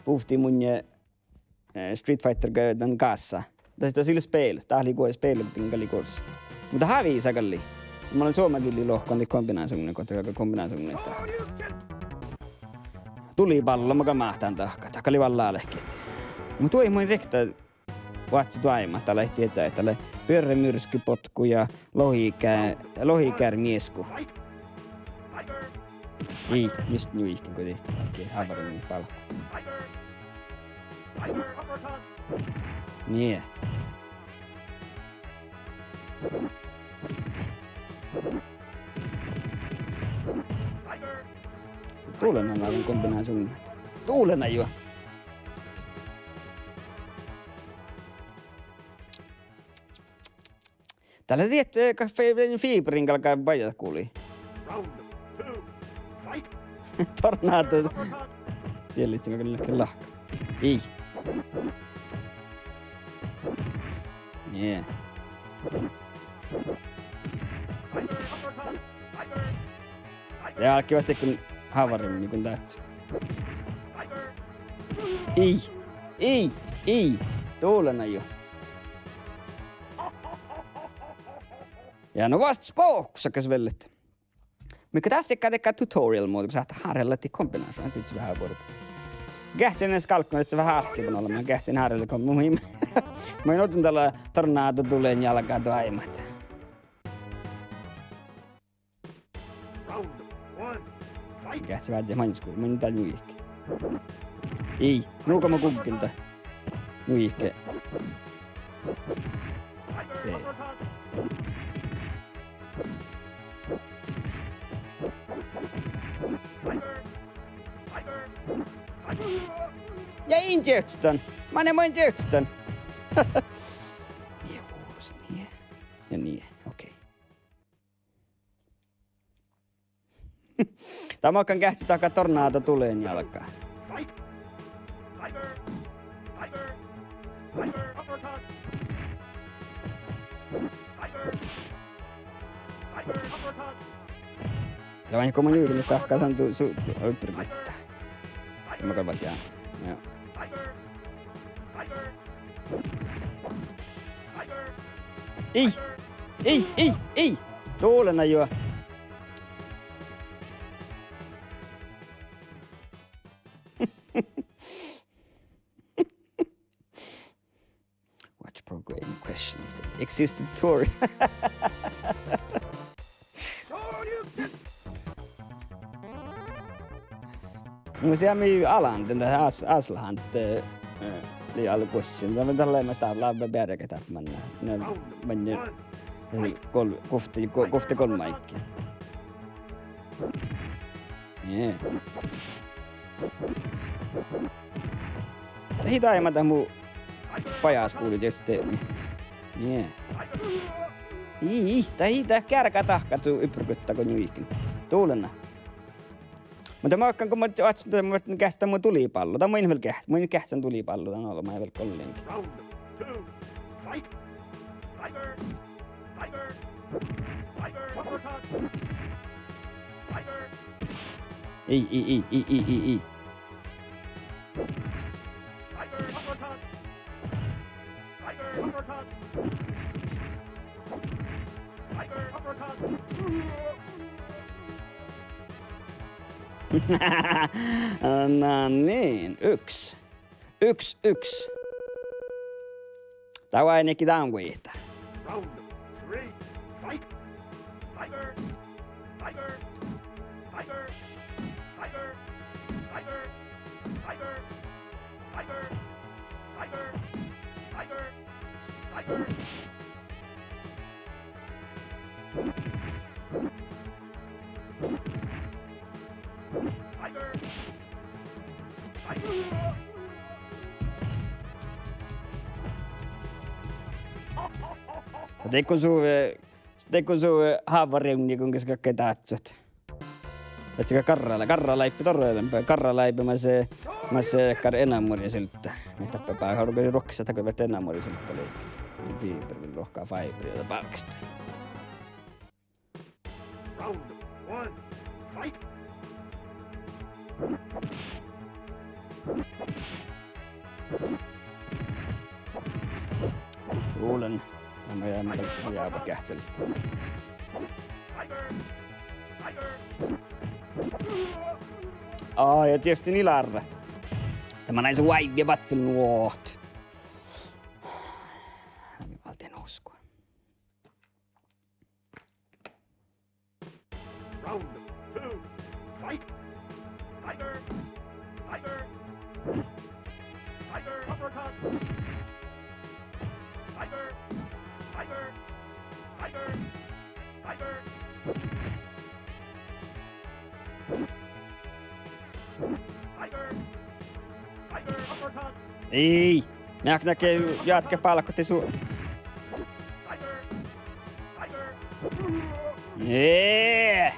buvttii munnje eh, Street Fighter ge dan gasa. Dat, dat ii lean spel, dat lei guo-, spel, dat gal lei guovllus. Muhto hávii sa gal lei. Mun lean somá gillii lohkat dihte kombinašuvdna, go dat gal kombinašuvdna dat. Tulipallo, mun gal máhtán dahkat, dat gal lei vel álkit. Muhto duohit mun riekta oaččut doaimmat, dat lei dieđusge, dat lei pyörremyrskypotku ja lohikä-, lohikäärmiesku. Ii, mis njuiken go dihte, okei, hávarivdni bálkot. Nie. Dulena lea kombinášuvdna. Dulena juo. Dá lea diet, eh, ka fe-, fe-, fiibrin galgá bajásguvlui. Tornádo. Diet lei gal ledje lahka. Ii. Nie. Ja álggii fas dego hávarrivdnji go dás. Ii, ii, ii. Dulena juo. Ja nu vasttas bohkku sakkas vellet. Mii dás dego, dego tutorial muđui, go sáhttá hárhella dihte kombinášuvdnat, dihte veahá buoret. Geahččalan skalkon ahte veahá álkibun olbmot, geahččalan hárhella kom-, mu-, mu-, mun ovddan dalle tornádo dulen jalgá doaibmat. Geahččalan vázze maŋis guđa, mun dal njuiket. Ii, nu go mun guggen dat. Njuiket. Ii. Ja in čeavččat dan. Manne mun in čeavččat dan. Nie vulos, nie. Ja nie, okei. Dat makkár geahččat dahkat tornádo dulen jalgá. Dat makkár go mun juigen dahkat dan du-, su-, du-, yppirgutta. Dat makkár basjá. Ja. Ii, ii, ii, ii. Dulena juo. Watch program question if there existed tutorial. Mus ja mii alanten dat as-, aslahán, eh, eh, lei algussin. Dat, dat lei mas dat lávva bearget dat manná. Na, manne, eh, gol-, guovtte, gu-, guovtte golmmaid. Nie. Dat ii daiman dat mu bajásguvla dieđusge. Nie. Ii, ii, dat ii, dat geargá dahkat du yppirgutta go njuiken. Dulena. Muhto makkár go mun oaččun, dat mun geahččan mu dulibállu. Dat mun vel geah-, mun geahččan dulibállu, dan olbmá vel gollen. Ii, ii, ii. Na niin, yks. Yks, yks. Dat lea ain dán vuoi. Dego su, eh, dego su, eh, hávarrivdnji go ges gakkár dáhccat. Ahte garra-, garraláibbi, dorraláibbi, mas, mas dakkár enamuorasilda. Mii dáppe ba-, hargui ruoktot dakkár, verte enamuorasilda lihket. Fiber, ruohkká fiber, ja bálkesta. Dulena. Ja mun, ja mun, ja mun geahččalin. Aa, ja dieđusge lei lárvat. Ja manai su váivvi badjel nuohta. Mii váldet nusko. Ii, meahkadedje juohke bálkot de su-, ii.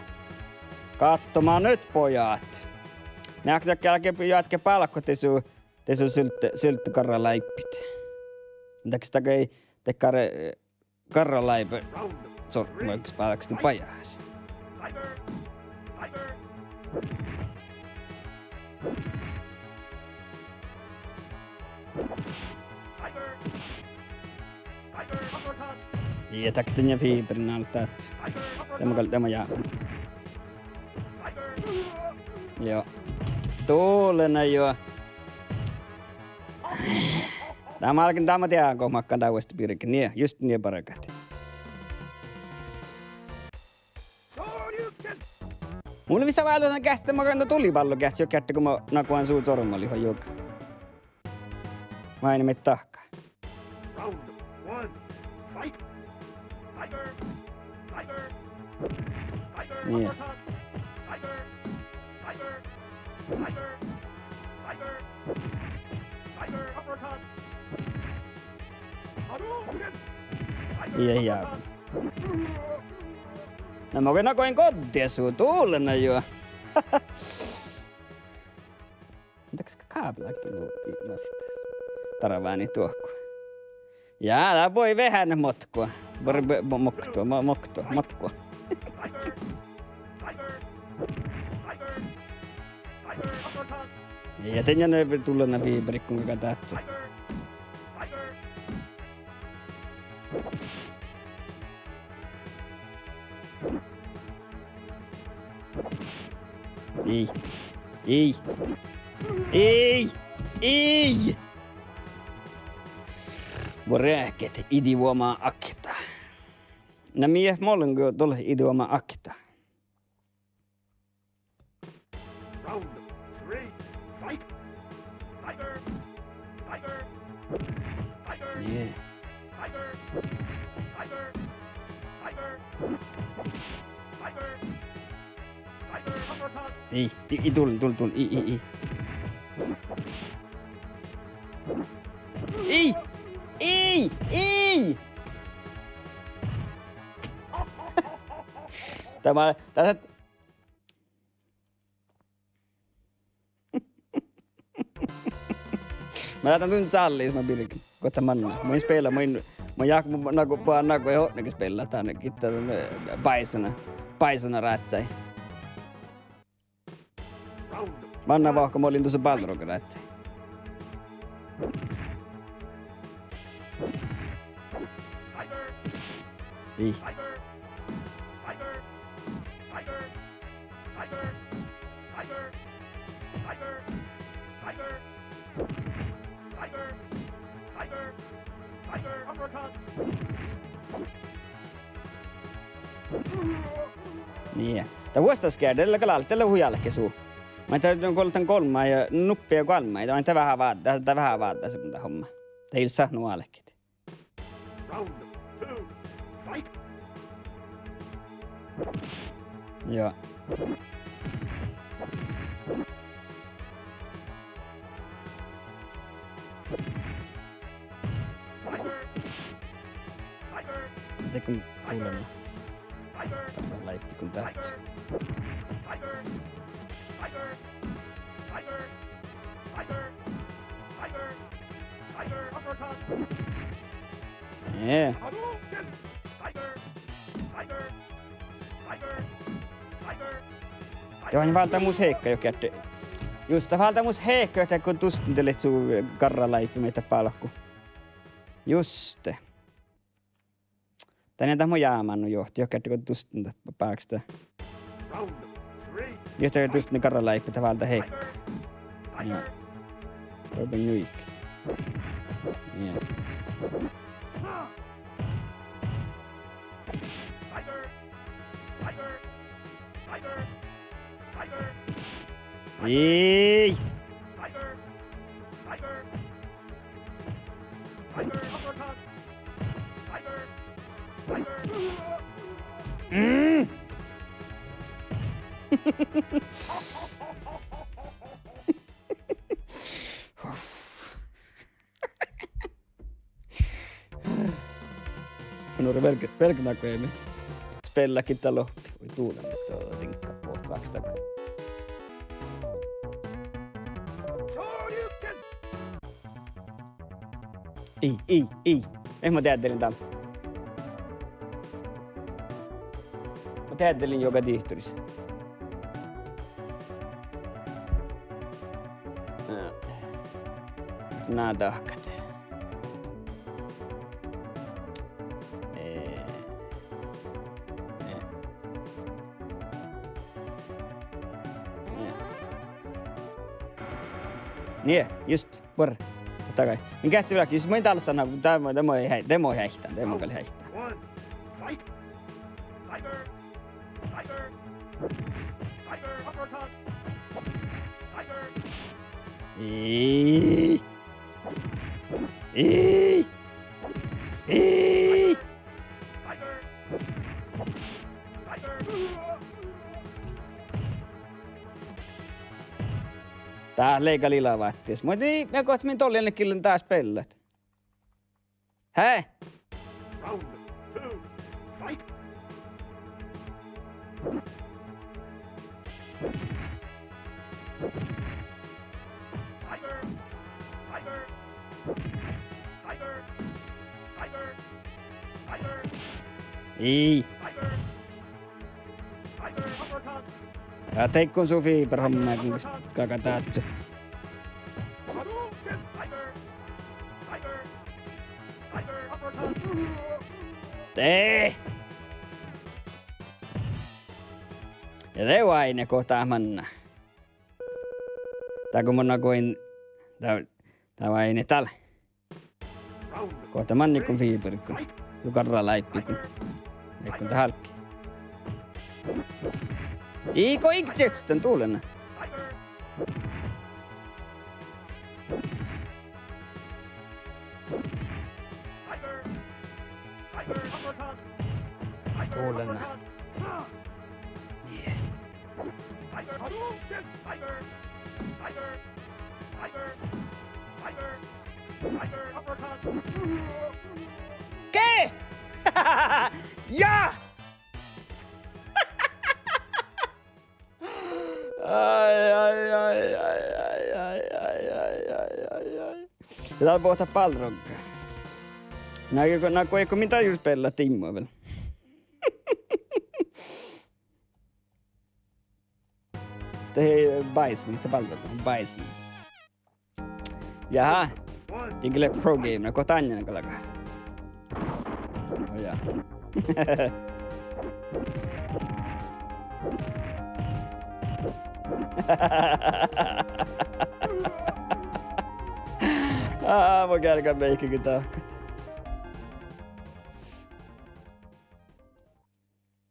Katsomaan nyt, pojat. Meahkadedje juohke bálkot de su-, de su-, sult-, sult garraláibbit. Dakkár, dakkár, eh, garraláibe. Son muikkás bálkot bajás. Ja dakkár, de fiberin alde. Dá mun gal, dá mun jáhkán. Joo. Dule na juo. Dá mun álgen, dá mun dieđán go makkán dá vuosttaš birgen. Nie, just nie bargat. Mun lea vissa váldán geahččat, makkár dá dulibállogeahččat juo geardde go mo-, na go han su cormali juo jurgá. Mainna maid dahká. Nie. Ii, ii. Na mo go, na go in goddis su, dule na juo. Dakkár káblákin nu, nu sit. Darvánit duohko. Ja, dá buoi veháš motko. Buori, mo-, mokto, mo-, mokto, motko. Ja, ja, de nie dule na fiberit go galgá dahkat. Ii. Ii. Ii. Ii. Buorre get idioma akta. Na mii mollui go dole idioma akta. Round three, fight! Nie. Ii, ii, ii, dul, dul, dul, ii, ii, ii. Ii, ii, ii. Dá mat, dá, dá Mun lean dan čállis, mun birgen. Gohčoduvvo manná. Mun in spela, mun in, mun jáhkán, mun, na go, ba-, na go eai otnege spela, dan gitta, eh, báisanna, báisanna ráhkadii. Manná vahku mo lean dusa Balroga ráhkadii. Ii. Nie. Dat vuosttaš geardde, dat lea gal, dat lea hui álki su. Maid dat, dat gollan golmma ja nuppe ja golmma, dat, dat veahá vá-, dat, dat veahá váldá su dat homma. Dat ii leat nu álkit. Round two, fight! Ja. Dego mun dule na. Lávii go dát. Nie. Ja han váldá mus heikka juo geardde. Just, dat váldá mus heikka juo geardde go dustan de lei su garraláibe maid dat bálku. Juste. Danne dat mo jámán nu juo, juo geardde go dustan dat báksta. Juo geardde go dustan garraláibe, dat váldá heikka. Ja. Doppe njuiket. Ja. Ii. Tiger! Tiger! Tiger! Uppercut! Tiger! Tiger! Mm. Mun orui velge-, velge nagoja mii. Spellat gitta lohpi. Oi, duolan, dat diŋgga bohte vákstaka. Ii, ii, ii. Eh, mun deaddelen dál. Mun deaddelen juoga dihtoris. Na dahkat. Eh, eh. Eh. Nie, just, buorre. Tagai. Min geahččá veaháš, jus mun dál sano, de mo, de mo heaittán, de mo heaittán, de mo gal heaittán. Ii. Ii. Ii. Dát lei gal ilbáttidis. Muhto ii, mii gohtet min dollin gillen dás spellat. Hää? Ii. Ja dego su fiibarhomma go galgá dážat. De! Ja de oaidná go dat manná. Dego mun nagoin, dat, dat oaidná dál. Go dat manniiguin fiibarguin. Juo garra láibbiiguin. Vaikko dat álggii. Ii go ii čieža dan duolana. Duolana. Nie. Ge! Ja! Ai, ai, ai. Ja dál bohte ballrogga. Na, go, na, go, go min dál jus spellat dimmu vel. Dat lei Bison, ii dat ballrogga, Bison. Jaha. Dego lea pro gamer, go dat galgá. Ó ja. Á, mun geargan meihkege dahkat.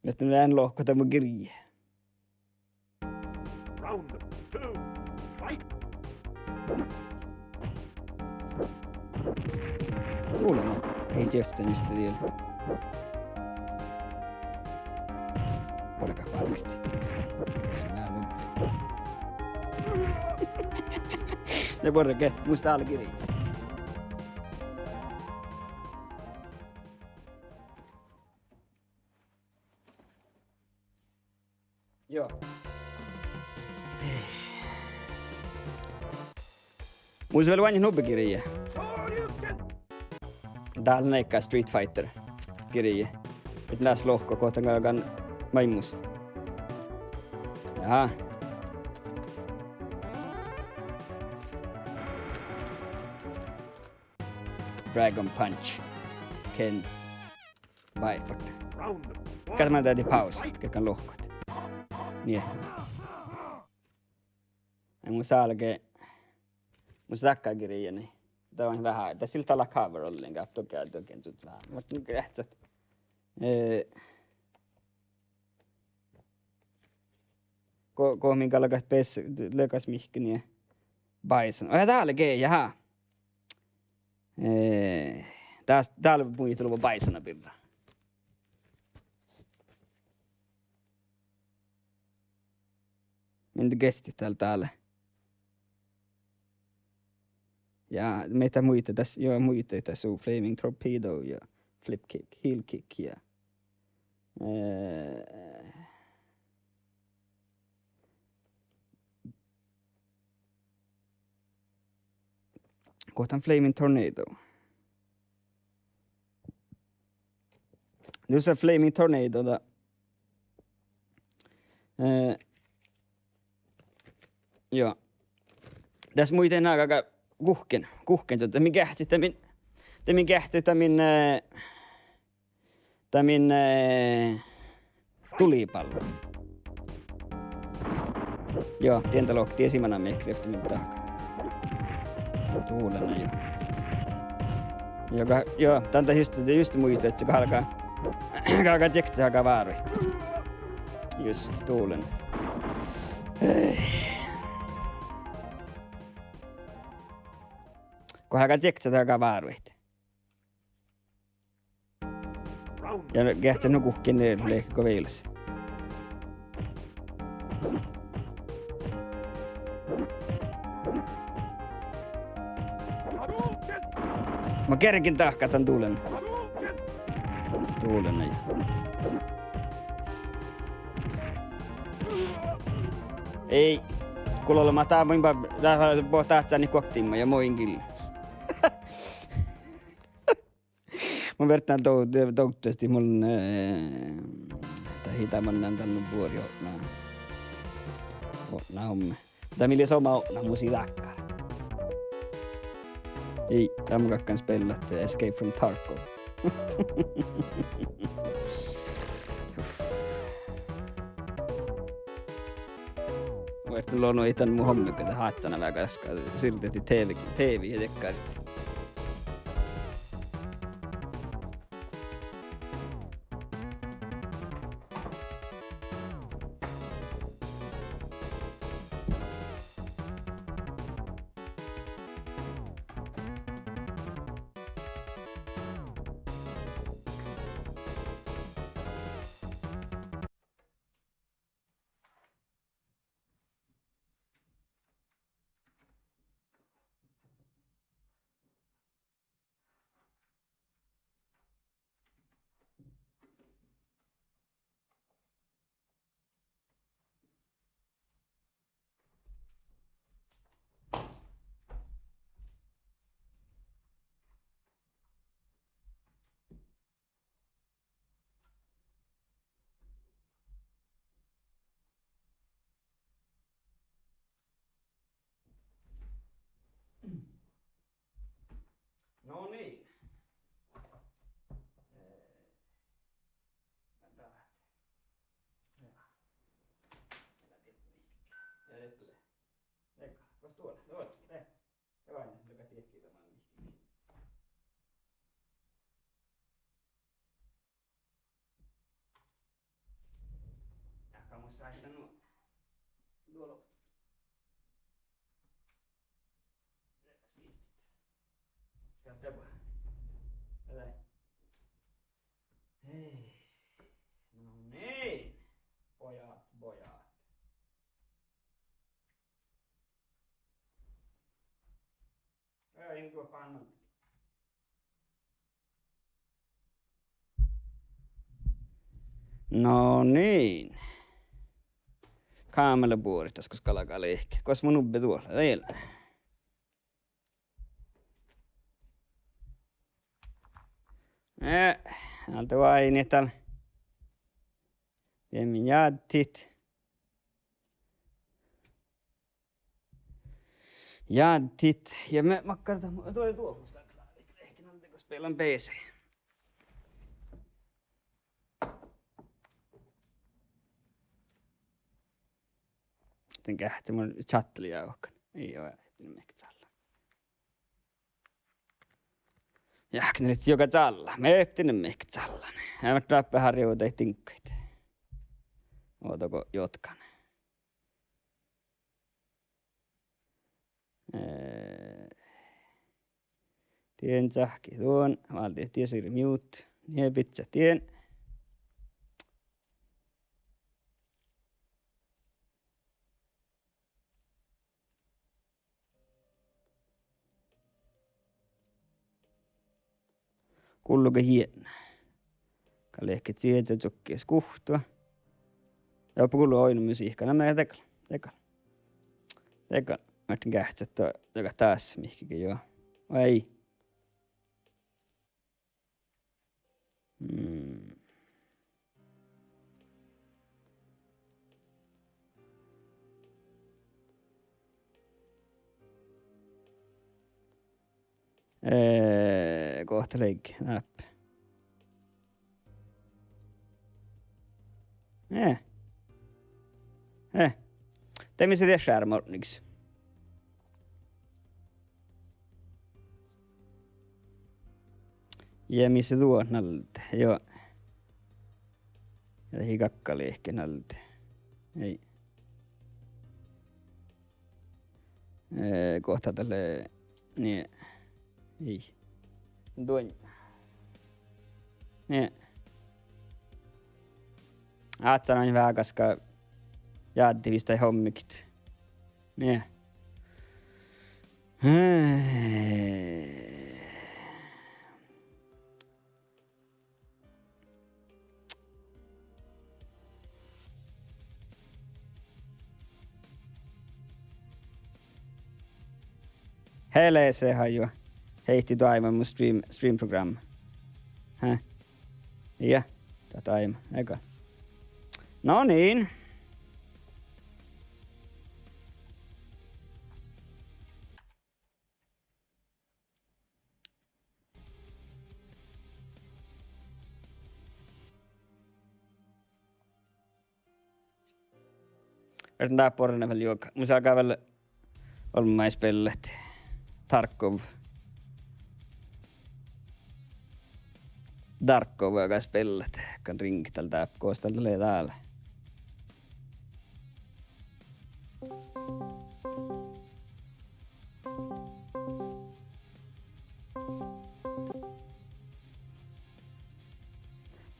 Mii leat lohkat mu girji. Duolana. Ii čieža mista diel. Buorre bálkestit. Ii sa mii dubbi. Ne buorre, mus dál girji. Juo. Mus vel oaidnit nubbi girji. Dál lea Street Fighter girji. Ahte das lohká go dat galgá maid mus. Jaha. Dragon Punch. Ken. Vai, kas ma deaddin pause, ge galgá lohkat. Nie. Ai mus álge, mus dákkár girji, nie. Dat lea veahá, dat ii leat dál cover ollenkaan, dohko, dohko, veahá. Muhto nu gráhcet. Eh, go, go min galgat bes-, legas mihkkege nie. Bison. Ó, dál lea ge, jaha. Eh, dás, dál lea muitaluvvo Bisona birra. Min de gestit dál dále. Ja, mii dat muitte das, jo, muitte das su flaming torpedo ja flip kick, heel kick ja. Eh, Gohtan Flaming Tornado. Dušše Flaming Tornado da. Eh, joo. Das muitte naga guhken, guhken, dat min geahččet, dat min, dat min geahččet, dat min, eh, dat min, eh, tulipallo. Joo, dien dat lohke, dien sii manai mehkkerevtti min dahkat. Duollen, joo. Joo, ga-, joo, dan dat just, dat just muitte, ahte galgá, galgá čiekčat daga váruid. Just, duollen. Go galgá čiekčat daga váruid. Ja geahččat nu guhkkin, lehket go vejolaš. Mun gergen dahkat dan duollen. Duollen, ai. Ei. Gula ollu, ma-, dat mun ba-, dat, dat, boh, dat sani guokte dimma ja mo in gil. Mun verddán do-, de-, dovddastit mun, eh, dat ii, dat mun dan nu buori otná. Otná omme. Dat mii lea somá otná, mu sii dakkár. Ii, dat mun galggan spellat, eh, Escape from Tarkov. Muhto lea nu ii dan mu hommegga dat áhččana veaháš, sirdejedje TV, TV ja dekkarit. No niin. Eh, dat. Ja. Ii leat mihkkege. Ja det blir. Ega, gos duolle? Duolle. Eh. Ja vai, no, gal dieđusge lea mihkkege. Ahte mus sáhtán nu duolle. Leat skihtet. Skal det bare. Eller? Hei. No niin. Pojat, pojat. Ja, in tuo pánnan. No niin. Kámela buorit das, gos galgá lehket. Gos mun ubbe duolle? Vel. Eh, alde oaidnit dál. Viemme jáddet. Jáddet. Ja mii makkár dat, duo, duo, muhto lea lehket, lehket, alde go spelan B C. Den geahččá mun čattelii jávkan. Ii ole, ii mihkke cállan. Ja, knerit joga cálla. Mii ii mihkke cállan. Ja mii dáppe harjut daid diŋggaid. Ovdal go jotkán. Eh, dien čáhkki duon, váldit dien sirmijut, nie bidjat dien. Gullo go jietna. Gal ledje cieža čuokkis guhtta. Ja doppe gullo oidno musiikka. Na, mii dego, dego. Dego. Mii geahčat doppe dás mihkkege, juo. Vai? Mm. Eh, go dat lei? Dáppe. Eh. Eh. De mis lei diet šermortnigas. Ja mis lei duot nalde, juo. Ja dat ii galgga liikká nalde. Ei. Eh, go dat lea, nie. Ii. Duon. Nie. Ádden veaháš gal jáddet vissa hommiid. Nie. Eh. Hele se hajo. Heiti doaimma mu stream, stream program. Hä? Ja, dat doaimma, ega. No niin. Erten dáppe orren vel juoga. Mus galgá vel olmmái spellat. Tarkov. Tarkov galgá spellat. Gal riŋgii dal dáppe, gos dal lea dál.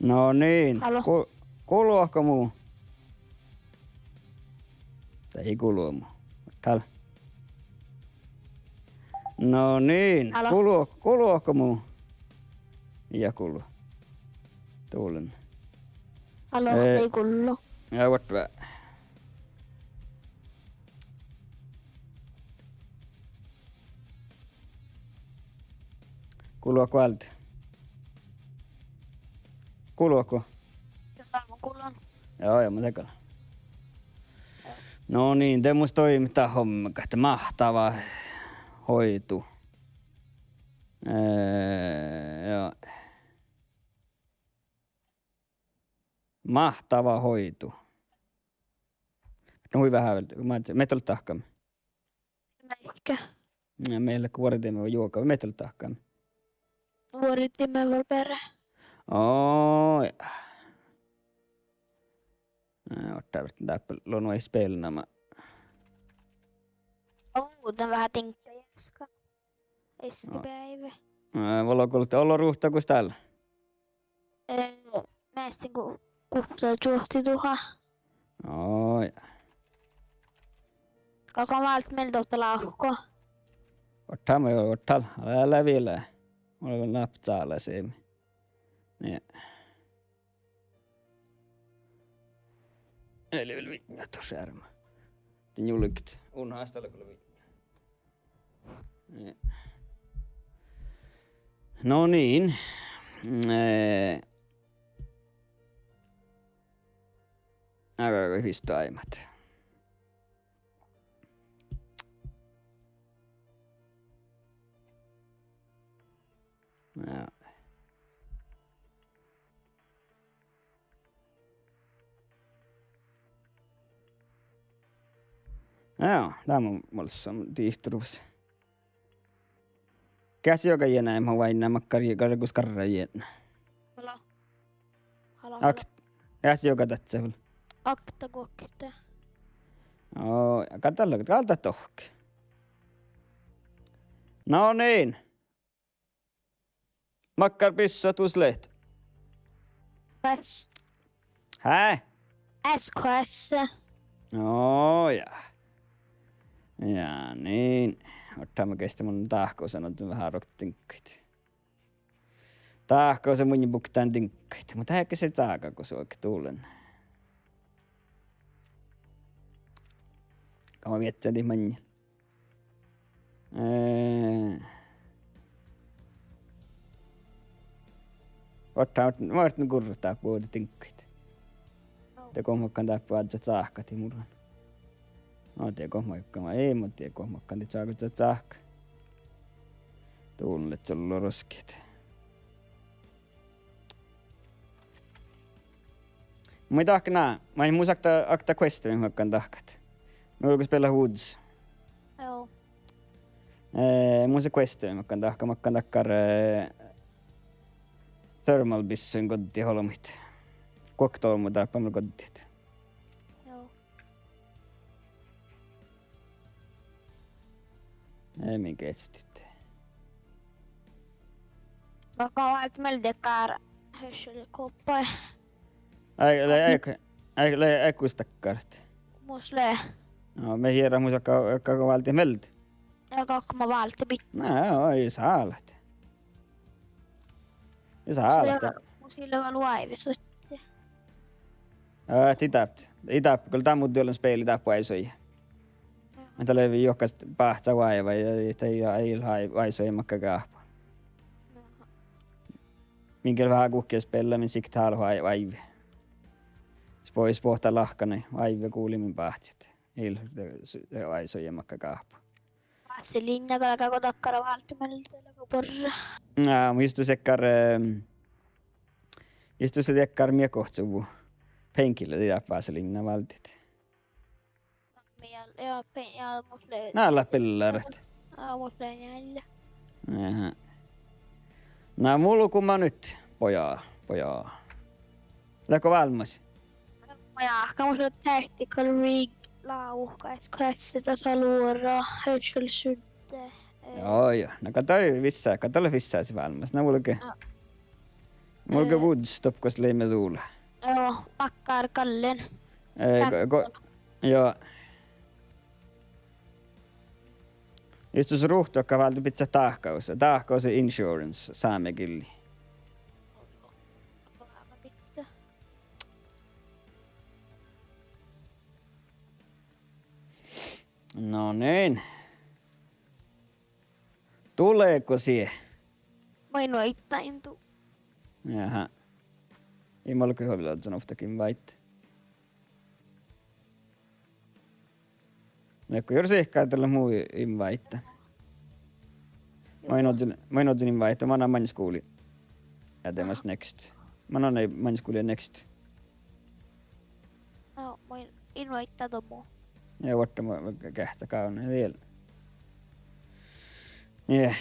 No niin. Hallo. Gu-, gulot go mu? Dat ii gullo mu. Dal. No niin. Hallo. Gulot, gulot go mu? Ja gullo. Tulen. Hallo, eh, ii gullo. Ja, vuot vel. Gulot go alde? Gulot go? Joo, gulon. Joo, joo, mun dego. No niin, de mus doimet dat homgat, máhtava hoidu. Eh, joo. Máhtava hoidu. No hui veahá vel, ma-, mii ollet dahkami. Maiddái? Ja mii leat vuordiime juoga, mii ollet dahkami. Vuordiime vel beare. Oi. Eh, oaččo dáppe lea nu spelnama. Oh, dan veahá diŋgga jaska. Eske beaivi. Eh, vel go ollu ruovtta gos dál? Eh, meastin gu-, guhtta čuohtiduhát. Oi. Galgá váldit mielde ovtta láhko. Oaččo, oaččo, ale, ale vilje. Ole vel napcála simi. Nie. Eai vel viinna to šerma. De njulget. Unna ástala go lea viinna. Nie. No niin. Eh, aga go visot doaimmat. Ja. Ja, dá mun molsam dihtorvvis. Geahččat juoga jietna, ma váinna makkár, garggus garra jietna. Hallo. Hallo, hallo. Ak-, geahččat juoga dadjat vel? Okta guokte. Oo, gal dat lea, gal dat dohkke. No niin. Makkár bissot dus leat? S K S. Hää? S K S. Ó, ja. Ja niin. Oaččo, ma geain mun dahkot, son veahá roktinkaid. Dahká go sa munnje buktán diŋggaid, muhto dahká gal sága go su oaidnit duollá. Go ma viežžan dit maŋŋel. Eh, ortán, ortán gurrut dáppe buoret diŋggaid. De go makkár dáppe oažžut sáhkat muhtin. No de go makkár, ii, muhto de go makkár de čáguddat sáhkat. Duollá lea ruoskit. Mun dahkan, na, mun mus okta, okta queste makkár dahkat. Mun go spellat Woods. Joo. Eh, mun queste makkár dahkat, makkár dakkár, eh, thermal bissun goddit olbmuid. Guoktelbmu dáppe mun goddit. Joo. Ei min geahččat. Makkár váldit mielde dakkár hørsselkåpa? Ai, lea, ai, ai, lea, ai, gus dakkár. Mus lea. No, mii earret mus okta, okta go váldit mielde. Ja gokko ma váldit bit. Na, ai, sáhtát. Ja sáhtát. Mus lea, mus lea vel oaivve suohtas. Aa, dii dáppe. Dii dáppe, go dat muhtin ollen spelli dáppe oaivve suojje. Muhto lea juohke báhcá oaivve ja dii, dii, ja ii oaivve suojje makkár gáhpa. Min gal veahá guhkes spellimin sihkket oaivve. Spoi-, spohta lahkanii oaivve gulii min báhcit. Ii oaivve suojje makkár gáhpa. Vaseliinna galgá go dakkár váldit mielde, lea go borre. Na, mun just dakkár, ehm, just dakkár mii gohčoduvvo. Painkiller, dii dáppe vaseliinna váldit. Mii, ja, pain-, ja mus lea. Na, lea billarat. Ja, mus lea njeallje. Aha. Na, mun go mun nu, pojat, pojat. Leago váldit? Ja, mus lea Tactical Rig, Laukaes, Kasseta, Salora, Hørselskytte, eh. Joo, joo. Na go dat vissáš, go dat leat vissásit váldit. Na vulge. Joo. Vulge, eh, Woods doppe gos leimmet dula. Joo, makkár gallen. Eh, go, go, joo. Istus ruhtu go váldit bidjat dahkahus, dahkahus insurance sámegillii. No niin. Dulego sie? Maid nu aiddain du. Jaha. Ii mun lean hui vel ožžon ovtta invite. Leago juo sihkkarit dalle mu invite? Maid nu ožžon, maid nu ožžon invite, manan maŋŋil skuvlii. Ja de mas next. Manan maŋŋil skuvlii next. No, maid invite dohko. Ja vuortta ma geahččá gávdnat vel. Ja.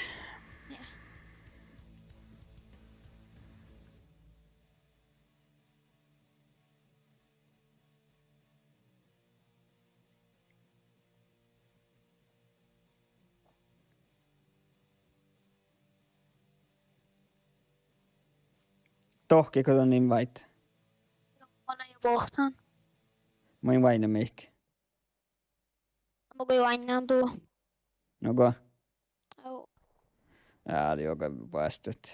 Ja. Dohkkehit go don invite? Manan jo bohten. Mun in váinna mihkkege. Mun go in váinna du. Nugo. Au. Ja, dii go boastut.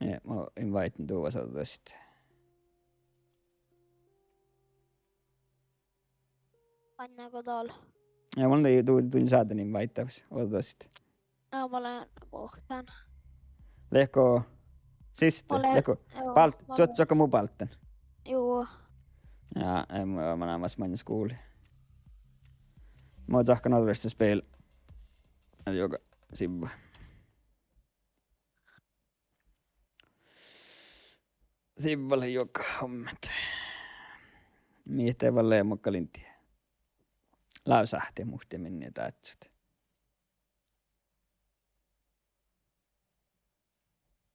Nie, mun in váinna du, oažžut. Váinnago dal? Ja mun dii du, du in sáhte invite, oažžut. Ná, mun lean bohten. Leago siste, mun lean, leago, joo, bált-, mun lean. Čuoččugo mu bálddán? Joo. Ja, ei, mun, mun lean mas maŋŋil skuvlii. Mun čakkan ođđa spel. Juoga sivva. Sivva lea juoga ommet. Mii de valle muhtin lea. Lávsáhti muhtin minne dáhččat.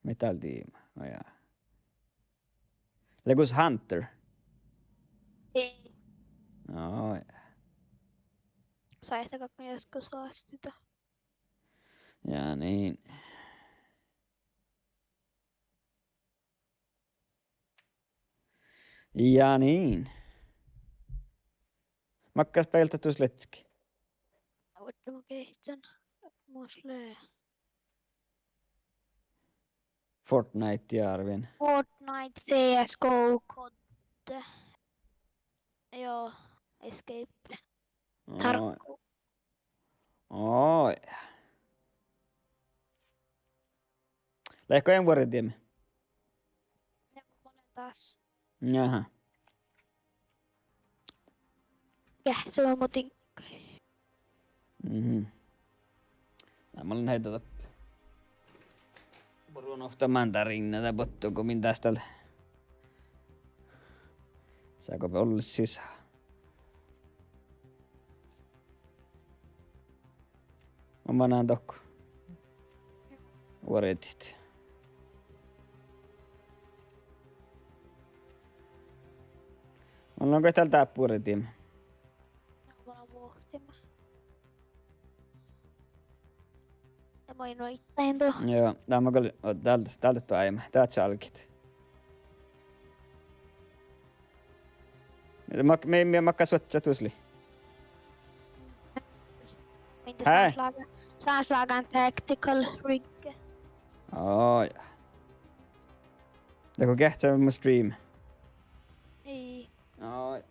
Metal Team, ó ja. Leago Hunter? Ei. Ó ja. Sai se kakkan joskus saastita. Ja niin. Ja niin. Makkár spellat dus ledje? Vuordámma geahččan. Mus lea. Fortnite ja árven. Fortnite, C S G O, cod. Ja Escape. Aa. Tarkku. Aa. Leatgo ean vuordiime? Ja mun olen taas. Jaha. Ja, se on muuten. Mhm. Na, mun lean heitto doppe. Bođiinan ovtta mandariinna dá bottu go min dás dal. Ságo olles sisa. Mun manán dohko vuordit. Mun lean gal dál dáppe vuordiime. Mun lean vuohtima. Ja mun lean nuoittain du. Joo, dá mun gal, dál, dál dat doaimma, dát álgit. Mak-, mii, mii makkár suohtas dat lei? Mii, hää? Sandslagan, Sandslagan Tactical Rig. Aa, ja. Ja go geahččá mu stream? Ii. Aa, ja.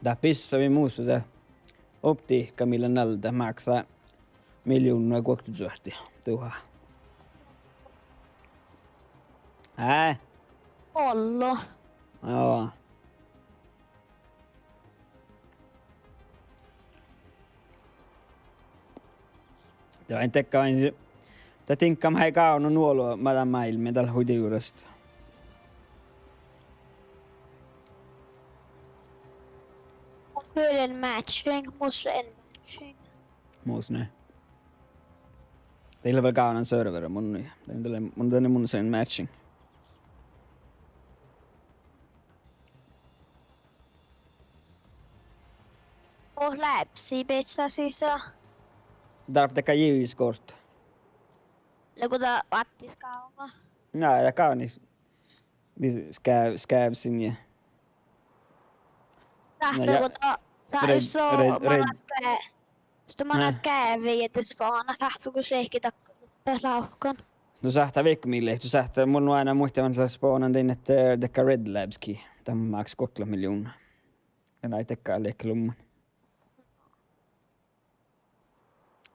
Dat bissá mii mus dat optihka mii lea nalde máksá miljuvnna guokteduhát. Ää? Ollu. Joo. Dat lea dekka, dat diŋgga mat gávdno nu olu, ma dan máilmmi, dat lea hui divrasta. Mus lea matching, mus lea matching. Mus ne. Dat lea vel gávdnan servera mun, dat lea, mun, dat lea mun sen matching. Oh, lábsi betsá sisa. Dárbbaš dekka jivskort. Lea go dat áttis gávdno. Na, ja gávdno. Mis skev-, skevsin ja. Sáhttá, na ja, go dat, sa-, red-, jos so red-, red-, manai ske-, jos manai, eh, skevvi ja de spana, sáhttá gos lehkit dakko lávkan. No sáhttá vihkko mii lehkit, sáhttá, mun ain muittán, mat lea spana dan ahte, eh, dekka Red Labs-ii. Dat máksá guoktelot miljuvnna. Ja nai dekka lehkit lumman.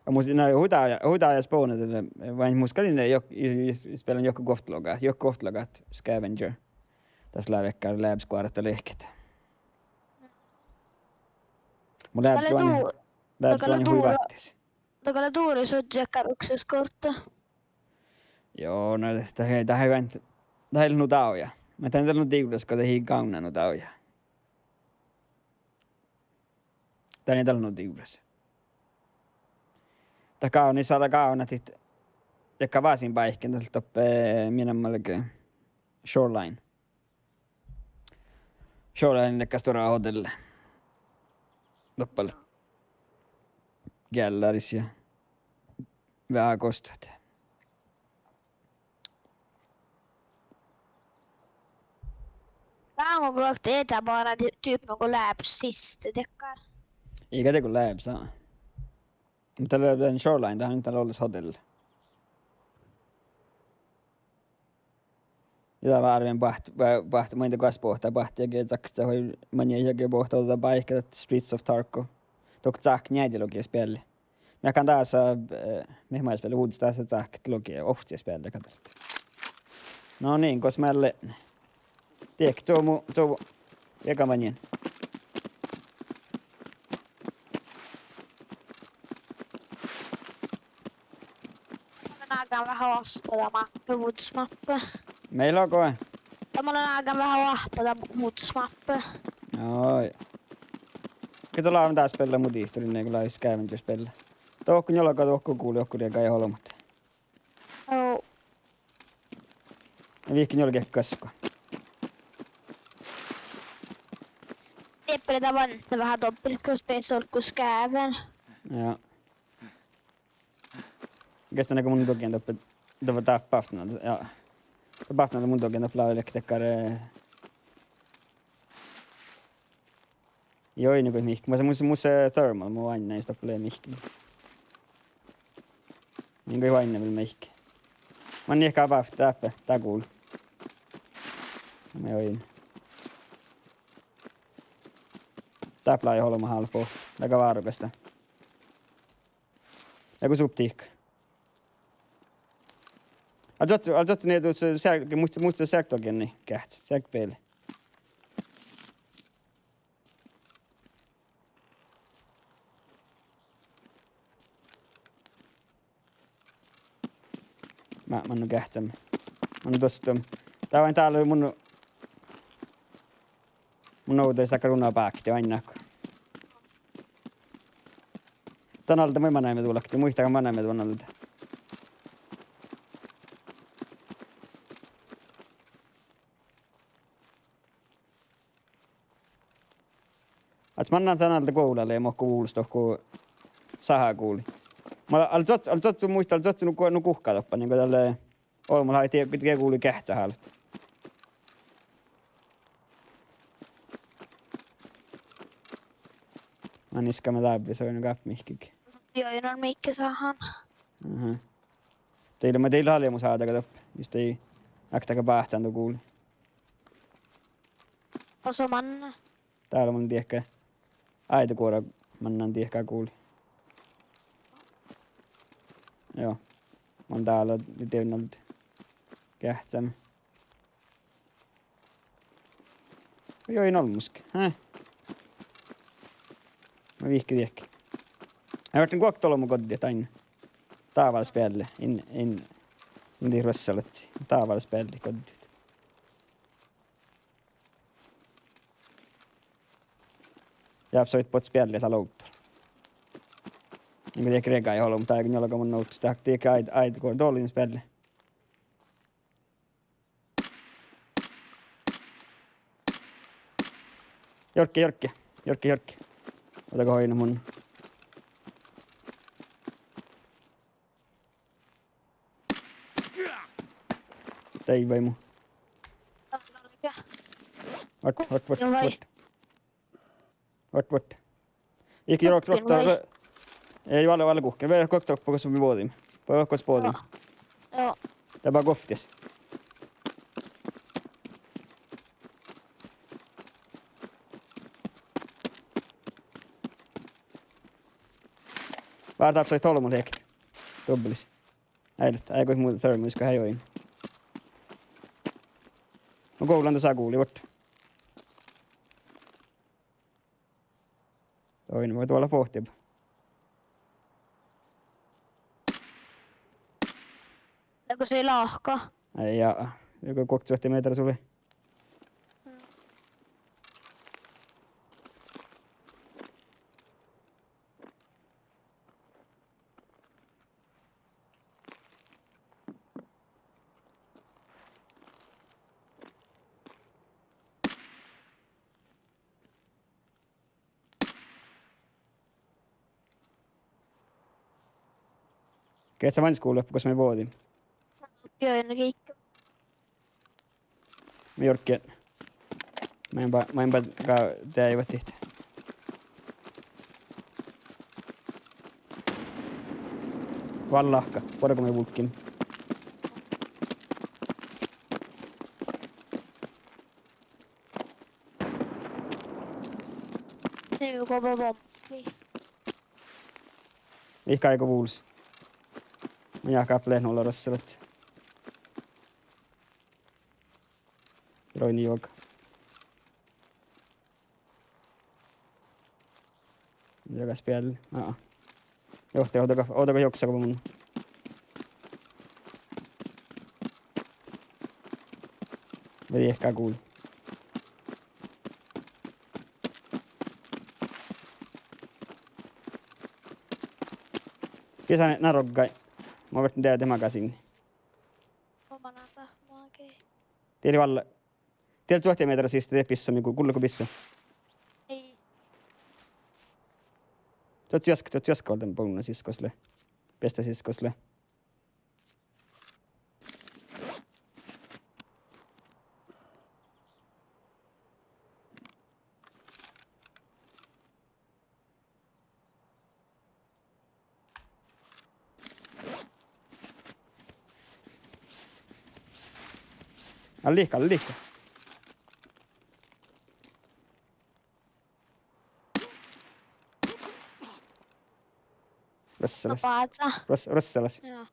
Ja mus, na, hui dá-, hui dávjá spánnat, vai mus gal in jok-, i-, i-, speallán johkit guovttelogát, johkit guovttelogát Scavenger. Das lea veaháš Labs-guorat lehket. Mu Labs lea du-, lea du-, Labs lea hui duro-, váttis. Dat gal lea duro sožža karukses gohta. Joo, na, dat, dat, dat lea nu dávjá. Muhto dat lea nu divras go dat ii gávdna nu dávjá. Dat lea nu divras. Dat gávdnat, sala gávdnat, dat, dat gal vásin báikki, dat doppe, mii namma lea Shoreline. Shoreline lea stuorra hotel. Doppe galleris ja veahá gostat. Dá mun guokte ehtá bara di-, typ nugo Labs siste dekkár. Ii gal dego Labs, aa. Muhto dat lea dan Shoreline, dat lea olles hotel. Ja dat várren boaht-, boaht-, muitte gos boahtá, boahtá jagi cakce vai maŋŋel jagi boahtá dat báikki, dat Streets of Tarkov. Dohko cáhke njealljelogi spealli. Mii galggašemin dasa, eh, mii maid spealli vuđđis dasa cáhke logi ovcci spealli gađalt. No niin, gos mii leat. Diek, čuovo, čuovo. Jagi maŋŋil. Mun lean áigán veahá oahppat dan máppe, vuđđis máppe. Mii logo? Ja mun lean áigán veahá oahppat dan vuđđis máppe. Joo. Ge doalai dás speallá mu dihtorin, go lávii Scavenger speallá. Dohko njuolga, dohko guli, dohko riegádii olbmot. Joo. Vihkke njuolga gaskka. Dieppe lea dá vándda veahá dobbelt gos beassá olggos skáven. Ja. Gesta nai go mun doggen doppe, doppe dáppe bávtnal, ja. Doppe bávtnal mun doggen doppe lávejit dakkár, eh, Ii oidne goit mihkkege. Mus, mus, mus, eh, thermal, mu oaidná jus doppe lea mihkkege. Min goit oaidná vel mihkkege. Manne ii leat bávt dáppe, dá gul. Mun oidnen. Dáppe lea olbmot álbmot. Leago várogasta. Leago subtihka. Al čuoččo, al čuoččo nie dušše seargga, muhto, muhto seargga dohko nie geahččat, seargga beale. Mun, mun geahččan. Mun dostum. Dá oaidná dál mun, mun ovdal dakkár unabákti oainnát go. Dan alde maid manaime dulakti, muittán manaime dan alde. Ahte mannan dan alde guovllalii mo go vulos dohko sáhá guli. Mun al čuoč-, al čuoččo muittán, al čuoččo nu gu-, nu guhká doppe, nugo dalle olbmot lávejit die guli geahččat álo. Mun iskan dávvi, son nu gáppa mihkkege. Joi, no mihkke sáhán. Aha. Dii lea, dii lea leamaš áđaga doppe, jus dii oktage báhcán du guli. Oso manne. Dál mun diekkár. Áideguora mannan diekkár guli. Joo. Mun dál dievdnalde geahččan. Joi, in olmmoske. Hää. Ma vihkke diehke. Ii ferten guokte olbmo goddi dain. Dáválospealli. In, in, in dii ruossalaččat. Dáválospealli goddi. Jáp, soit bot spealli dál ovdal. Nugo diekkár regai olbmot, dá ii njuolga mun ovttas, dá diekkár áid-, áideguora dollin spealli. Jorgge, jorgge, jorgge, jorgge. Ovdal go oidne mun. Deaivvai mu. Vart, vart, vart, vart. Vart, vart. Ii, rok-, rokta. Ii, vale, vale guhkkin. Vel rokta doppe gos mii bođiimet. Bođiimet gos bođiimet. Joo. Dá bá guovttis. Vár dáppe soai olbmot liekit. Dubbelis. Eai leat, eai go mu thermalis go eai oidne. Mun guvllan dušše guli, vot. Oidne, mun duola bohtiba. Leago ii lahka? Eai, ja. Joga guoktesuohti mehtera sulii. Geahččat maŋŋil skuvlii doppe gos mii bođiimet? Björn Riikka. Mun jorggen. Mun ba-, mun ba-, ga deaivvat dihte. Vallahka, borgome vulggiin. Nugo ba bombbi. Ii gáigo vulos. Mun jáhkán leat nu olles ruossalaččat. Roini juoga. Jogas bealli. Aa. Johte, ovdal go, ovdal go joksa go mun. Vai diehkká gul. Piesan na roggai. Mun ferten deađe magasiinni. Oma náta, mun age. Dieid lea, dieid lea suohtimearra siste dieid bissomiid, gu-, gullet go bissot? Ii. Duot juoskka, duot juoskka vuolde buvnna sis gos lea. Biestá sis gos lea. Ale lihka, ale lihka. Ruosselas. Báza. Ruos-, ruosselas. Joo.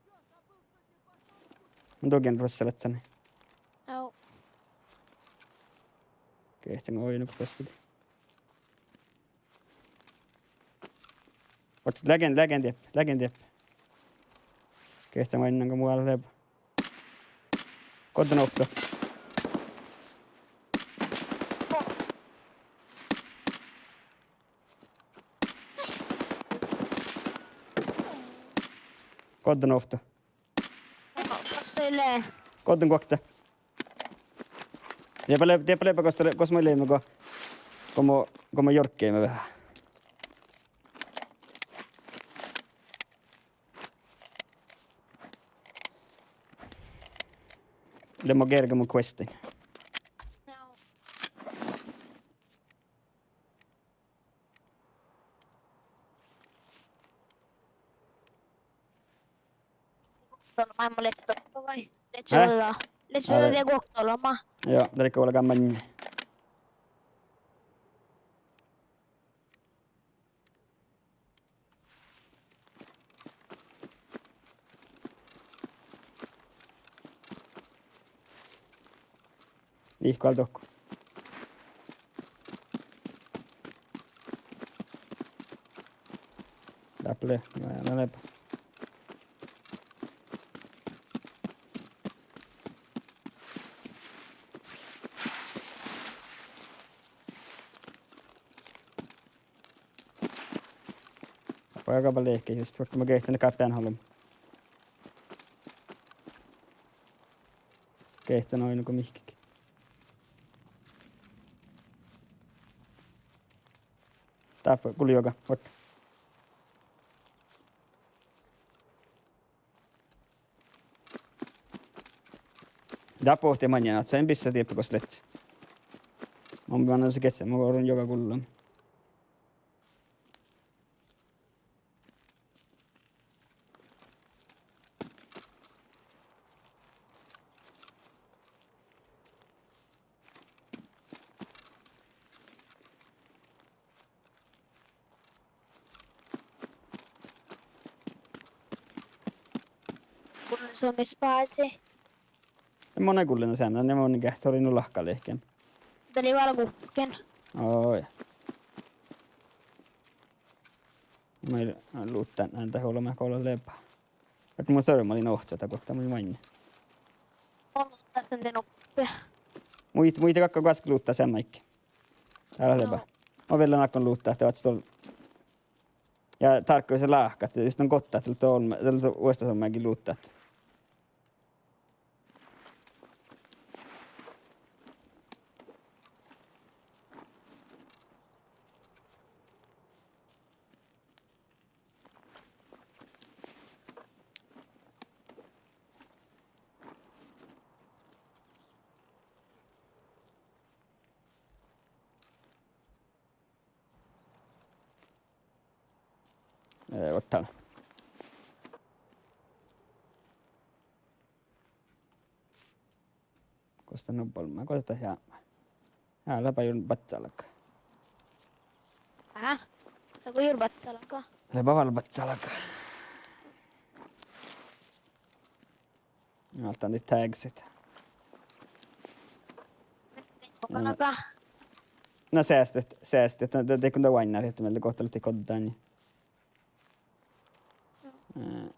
Mun dugen ruosselas sani. Au. Geahčen oidno go bostedii. Oaččut, leagen, leagen dieppe, leagen dieppe. Geahčen oidno go mu ala leba. Goddin okto. Goddin okto. Gos lea? Goddin guokte. Dieppe lea-, dieppe leago gos, gos mo leimmet go, go mo, go mo jorggiimet veahá. Leat mo gerge mu questin. Guokte olbmot, leat sa doppe vai? Leat sa, eh? Doppe, leat sa, ale, doppe guokte olbmot? Joo, dat lei gal gal maŋŋá. Nihkku al dohko. Dáppe lea, na, na, leaba. Pojagaba lehke just, vaikko mun geahčen gal bean olbmot. Geahčen oidno go mihkkege. Dáppe gullejoga, vuot. Dáppe bohte maŋŋá, ahte son bissá dieppe gos lea. Mun, mun geahčen, mun orun joga gullan. Gullen son mis bázi? Mun in gullen seammá, ne mun geahčen orun nu lahka lehken. Dat lei vel guhkkin. Oi. Mun luvttán, ahte olbmot go leaba. Ahte mun servomađiin ohcat guokte, mun maŋŋá. Mun luvttán ahte de nuppe. Muitte, muitte galggat goaskki luvttat seammá áigge. Dál leaba. Mun vel álgán luvttat ahte oaččut dol-, ja dárkkojit láhkai, jus don gottat, dat lea olbmo-, dat lea vuosttaš olbmot gii luvttat. Eh, oaččut. Gos dat nu bolmá, gos dat játmá? Ja, lea ba jur baccal áiggi. Aha. Lea go jur baccal áiggi. Lea ba vel baccal áiggi. Álttán daid tagsit. Go galgá? Na seastet, seastet, na de, de kun dat oainnát, ahte mielde gohte leat goddani. Eh.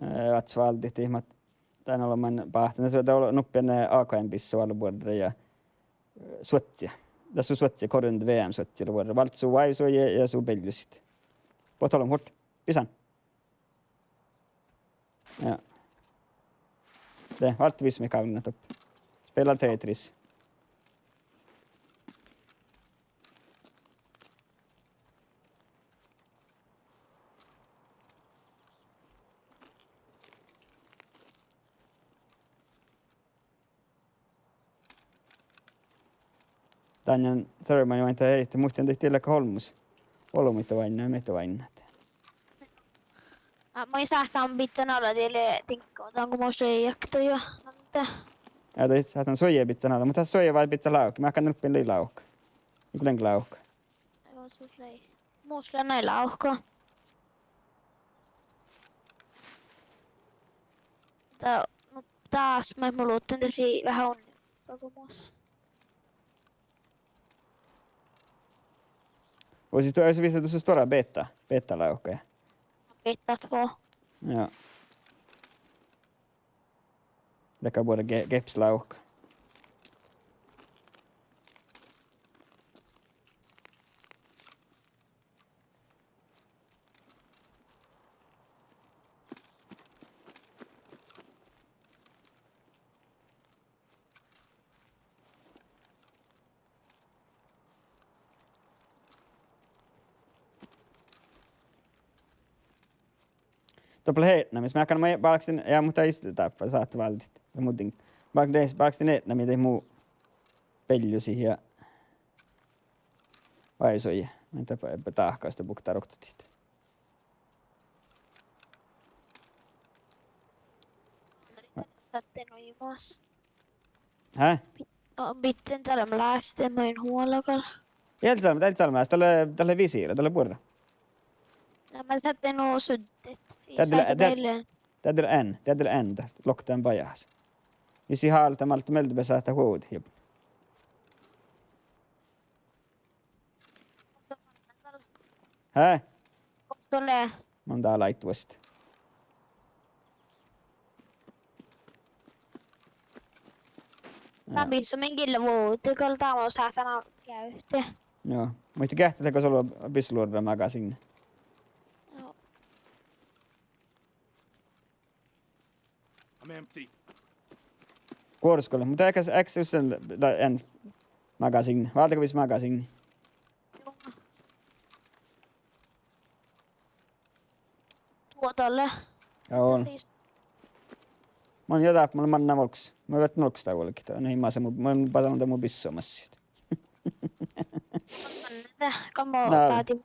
Eh, oaččut váldit, mat dán olbmán báhte. Na, son dat ol-, nuppi, eh, A K M-bissa vel buorre ja, eh, suoccii. dat su suozzi, korjun V M-suozzi lea vuorre. Váldit su váivesuoji ja su beljusat. Bohtet olbmot hurt. Bisan. Ja. De, váldit vismit gávdnat doppe. Spela Tetris. Dainna serveri maid dat heittii, muhtin dihte lea olmmoš. Olbmuid oainna, mii oainnat. A, mun sáhtán bidjan ala diet diŋgga, dan go mus lei jakto ja ante. Ja, dat sáhtán suoji bidjan ala, muhto suoji vai bidjan lávkka, mearkka nuppi lei lávkka. Iige lean lávkka. Mus lei nai lávkka. Dat, nu, dás maid mun luvtten, dat lei veahá unni. Koko mus. Vuoi, sis du, sis vihtta dusa stuorra beta, beta lávkka. Beta två. Ja. Leaga buorre ge-, gepes lávkka. Doppe lea eatnamis, mearkkan maid bálkestin, ja, muhto ii dáppe sáhte váldit. Ja muhtin, bálkestin, bálkestin eatnamiid mu beljusiid ja váivesuoji. Maid dat dáhkastit bukta roktatit. Sáhtán uimas. Hää? Bi-, o, bidjan dál leat lástit maid huolggal. Ii leat dál, ii leat dál lástit, dat lea, dat lea visiira, dat lea buorre. Na, mun sáhtán nu suddit. Ii, deaddel, deaddel, deaddel en, deaddel en, dat loktan bajás. Ii, sii háliidit, maltá mielde beassat dat vuovdit ja. Hää? Gos don lea? Mun dál áiddin vuostit. Ja. Dál bissomin gille vuovdit, gal dál mun sáhtán geavehit. Joo. Muhto geahččat leago olu bissaluorra magasiinna. Joo. I'm empty. Guoruskole, muhto eakas, eakas just en, en magasiinna. Váldit vis magasiinna. Duođai. Joo. Mun jo dáppe, mun mannan olggos. Mun viežžan olggos dál vuolgit. Nei masa mu, mun basan mu bissomassiid. Gal mun dáhpán.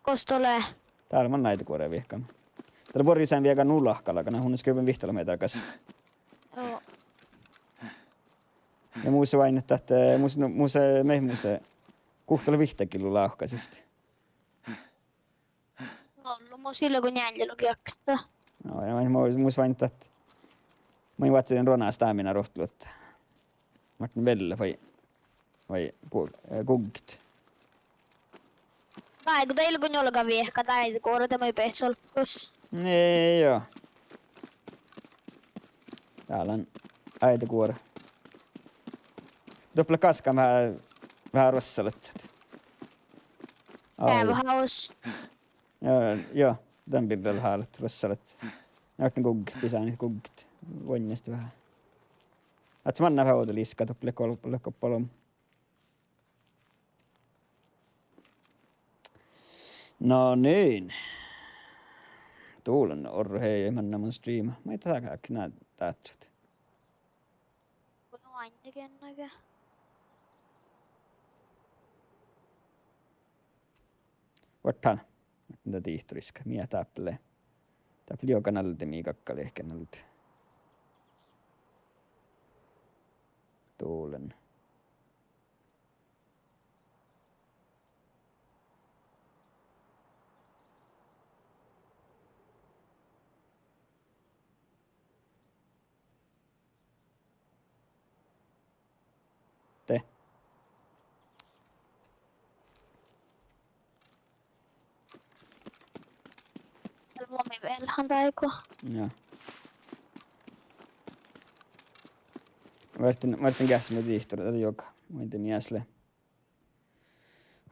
Gos don lea? Dál mun áidiguora viežžan. Dál lea buorre sán viežžan nu lahkala, na, hun skuvven vihttalogi mehtera gas. Joo. Ja mus oaidnen ahte, eh, mus, no, mus, eh, mii mus, eh, guhttalogi vihtta gillu lávkka siste. No, no, mus ii lean go njealljelogi okta. No, ja mus, mus oaidnen ahte mun vázzen ruonas stámina ruottolut. Máhtán vellet vai, vai gu-, eh, guggit. Dál go dat ii lean go njuolga viežžat, dál áidiguora de maid beassat olggos. Ni, joo. Dál lean áidiguora. Doppe lea gaskkan veahá, veahá ruossalaččat. Ai. Steaveháhus. Joo, joo, dan birra lea hálat ruossalaččat. Ii lean gugget, bisánit gugget. Vuoiŋŋastit veahá. Ahte manná veahá ovdal iska, doppe lea gol-, lea goppalom. No niin. Dál lean orru, hei, manná mun streama. Maid dat gal dáhccat. Vuoi, nu ain gennage. Vuorddal. Muhtin dat dihtoriska. Mii dáppe lea. Dáppe lea juoga nalde, mii galgá leahkit nalde. Dál lean. De. Dál vuomi vel han dáigo. Ja. Vuorddin, vuorddin geassemin dihtor, dat lea juoga. Muitte miesle.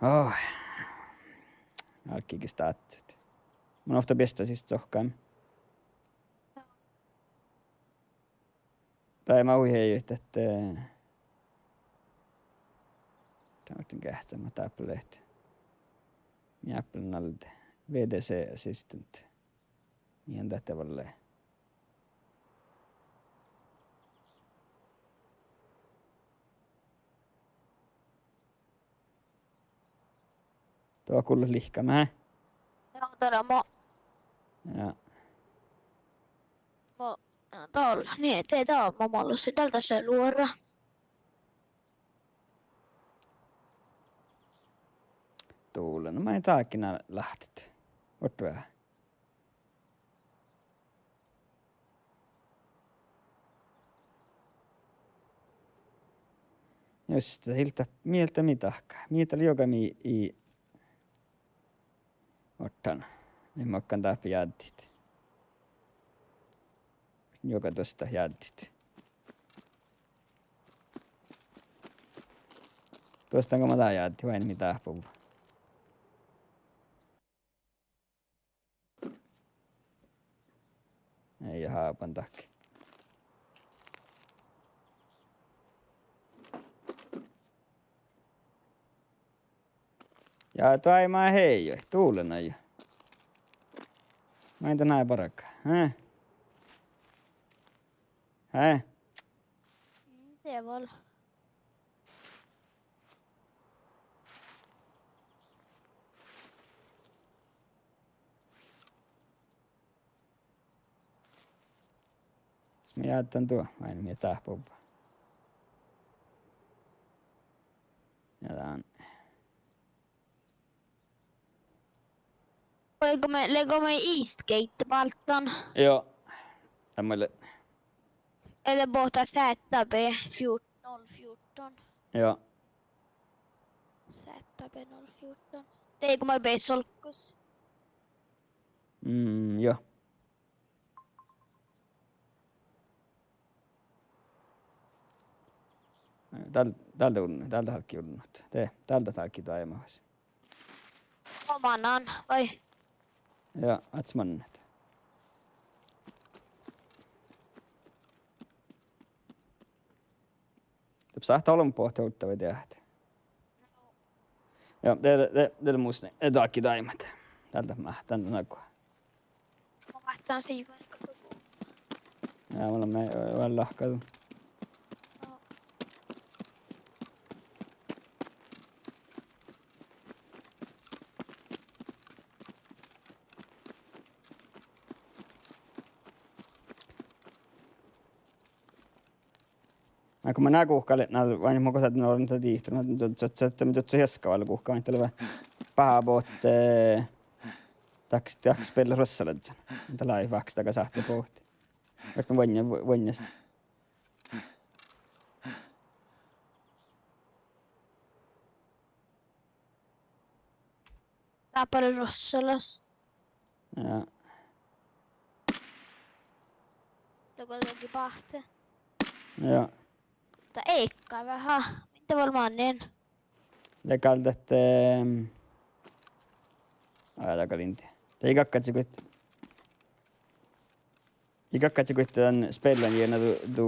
Oh. Álggii ge stáhcet. Mun ovtta beastta siste sohkame. Daima hui heijojit ahte, eh, dá muhtin geahččamat dáppe leat. Mii áppelen alde V D C assistent. Mii han dat de valle. Duo gullat lihkame, eh? Joo, dál lea mo-, Ja. mo-, dál, nie, de dál mo-, mo-, lossi, dál dat lea luora. Dule, no maid dággi ná láhttet. Ortve. Just, hilda, mii dat mii dahká. Mii dat joga mii ii ortán. Mii makkán dáppe jáddit. Joga duostta jáddit. Duostan go ma dá jáddit, oaidnit mii dáhpáhuvvá. Ii, ja hábán dahkat. Ja doaimma hejo, dule ná ja. Main dan áibbas bargá, eh? Eh? Mm, de vel. Mus mii jáddán duo, oaidnit mii dáhpáhuvvá. Ja dán. Vai go mii, lea go mii Eastgate-bálddán? Joo. Dat mii lea. Ii lea botta Z B fjorton, noll fjorton. Joo. Z B noll fjorton. De go mii beassat olggos. Mm, joo. Dál, dál dat, dál dat álggii unnut. De, dál dat álggii doaimma fas. Go mannan, vai? Joo, áddet mannat. Dat sáhttá olbmot bohtet ovtta vai dehat. Joo, de, de, de lea mus, e, dahkat doaimmat. Dál dat mat, dan, dan áiggun. Mun máhtán sii vaikko. Ja, mun lean vel lahkaduvvá. Áiggun, mun guhká lean, na, vai mo go sáhtán orrut dihte, na, dutsa, sáhtán dutsa hieskavállu guhká, vai dat lea veahá bahá bohte, eh, dahkat, dahkat spellat ruossalažžan. Dat lei váhkkis daga sáhtte bohte. Vaikko vuonje, vuonjast. Dáppe lea ruossalaš. Ja. Lea go dahkat báhce. Ja. Dat eikká veahá. Mii dat vel mannan? Lea gal dat, ehm, ai, dat gal in dieđe. Dat ii gakkadse guhte. Ii gakkadse guhte dan spellan jiena du, du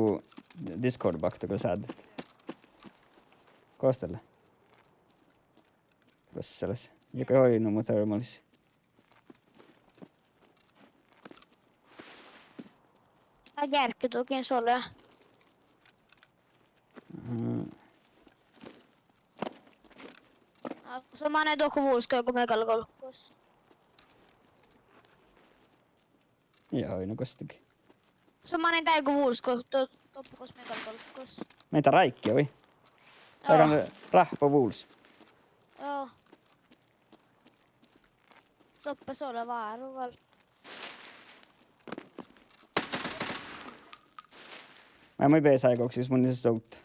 Discord báhkkis go sáddet. Gos dat lea? Ruossalaš. Ja go oidno mu thermalis. Dá geargge duohken sole. Mhm. Á, son manai dohko vuolsku go mii gal golggos. Joo, oidno gos dego. Son manai dáigo vuolsku, do-, doppe gos mii gal golggos. Mii dat ráikki, vai? Joo. Dagan ráhppa vulos. Joo. Doppe sole váru vel. Maid mun beasan áiggus, mun in sovdda.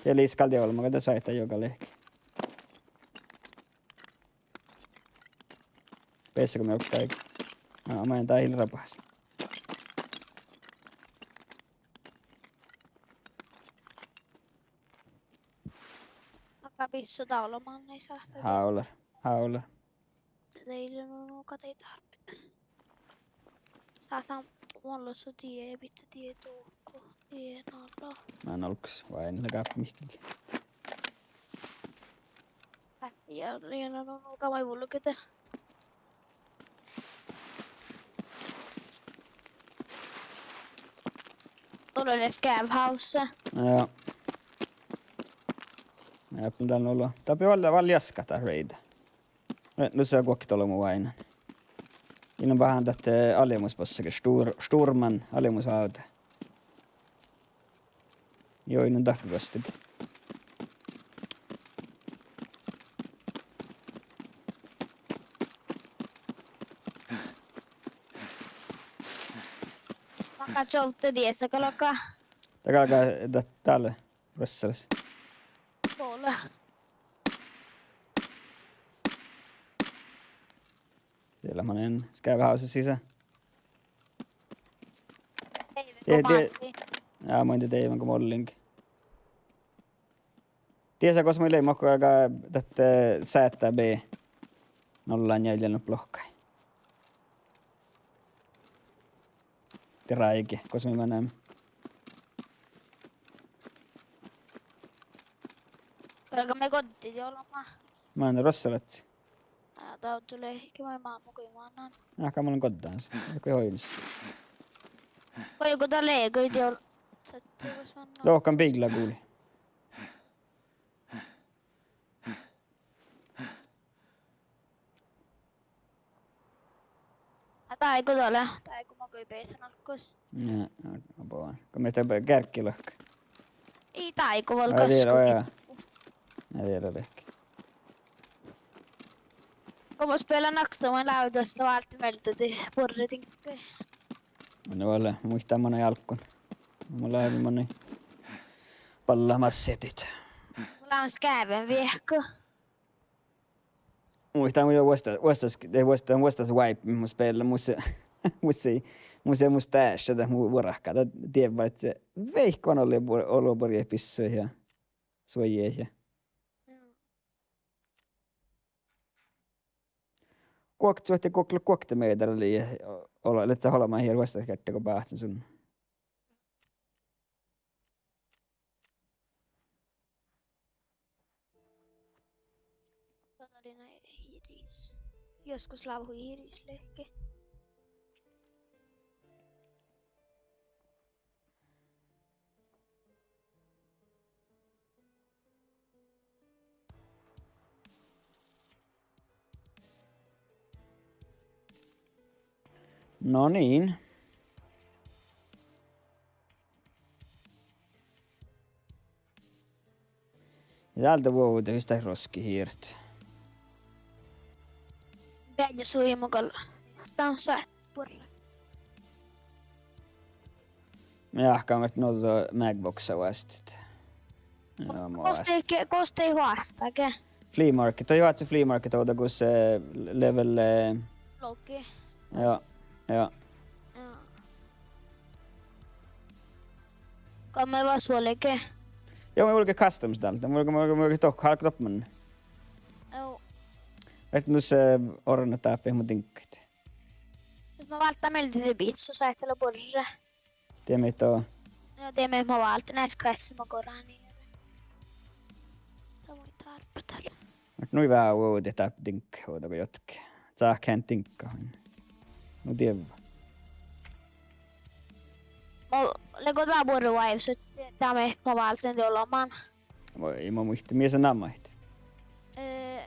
Ja lis gal dieđe olmmoš, go dat soaitá joga leahkit. Beasan go mii olggit áiggi. Ná, maid dat ii leat rabahas. Aga Bissá dá ollu manai sáhttá. Hávllar, hávllar. De ii lean nu, nu gal dieđusge. Sáhtán mollasa die, biddja die dohko, die nalá. Na, nálggus, vai en leat gápmihkkege. Ja, ja, no, no, gal maid vulgge de. Dá lea scav house. Ja. Ja, dál nu lea. Dáppe vel, vel jaskka dát raid. Nu, nu lea guokte olbmot oaidnán. Ii lean baháš dat, eh, albmos bossege, stur-, sturman, albmos oađe. Juo, ii lean dáppe beastet. Makkár čoavdda diesa galgá? Dat galgá dat, dál, ruossalas. Go lea? Diet leat manai scav house sisa. Dieđusge, die-, ja, mun in dieđe go mollin. Diesa gos mun lean, mun galgá dat, eh, Z B. Nolla njeallje, nu lohkai. Dráigi, gos mun mannan. Galgá mii goddit olbmot? Mun ruossalas. Á, dá ovdal lei ge maid máhtu go mannan. Á, gal mun lean goddán. Go oidne. Go, go dál lei, go dieđusge. Lohkan biila guli. Á, dáigu dá lea, dáigu maid go beasan álggos. Ja, abba. Go mii gal gearggi lohkat. Ii dáigu vel. Á, dieđusge, gasku ja. Ja, dieđusge lehpet. Go mun spilen nakta, mun lávdostan váldit mielde dii buorre diŋggaid. No vel, muittán manai álggán. Mun lávdin manai ballát massetit. Mun lean scaven viehka. Muittán mun jo vuosttaš, vuosttaš, de vuosttaš, vuosttaš wipe, mun spilen, mus, mus, mus, mus dášše dat mu vuorká, dat dievva ahte veikko olu, olu buorre bissui ja suoji ja. Guokte, suohte guok-, guokte mehtera lei, o-, ol-, lea dat olbmot ja vuosttaš geardde go báhcen sun. Dá lei na iris. Joskus lávii iris lehpet. No niin. Ja dál de vuovdehus dat roskki hiiret. Bealle suimu gal. Stán sáhttá buorre. Mii áhkán vert nu magboxa vuosttaš. Ja, ma Gos de, vástá. Gos de hoastá ge? Flea market, dat oaččui flea market ovdal gos, eh, level, eh, Logi. Ja, ja. Ja. Gal mii vuos vulge? Joo, mii vulge customs dál. Dat vulge, vulge, vulge dohko, hálka doppe manne. Joo. Vert nu, eh, orrunat dáppe mu diŋggaid. Mus válddá mielde de bissui, sáhttá leat buorre. Diemit, o. Joo, diemit, mus válddán, easka eassama goranis. Dat mii dárbbašit. Vert nu veahá vuovdit dáppe diŋggaid ovdal go jotke. Cáhken diŋggaid. Nu dievva. Mu lea go dat buorre oaivvis ahte dat mii mus válddán dii olbmán. Ii mu muitte, mis lea namma ahte. Eh,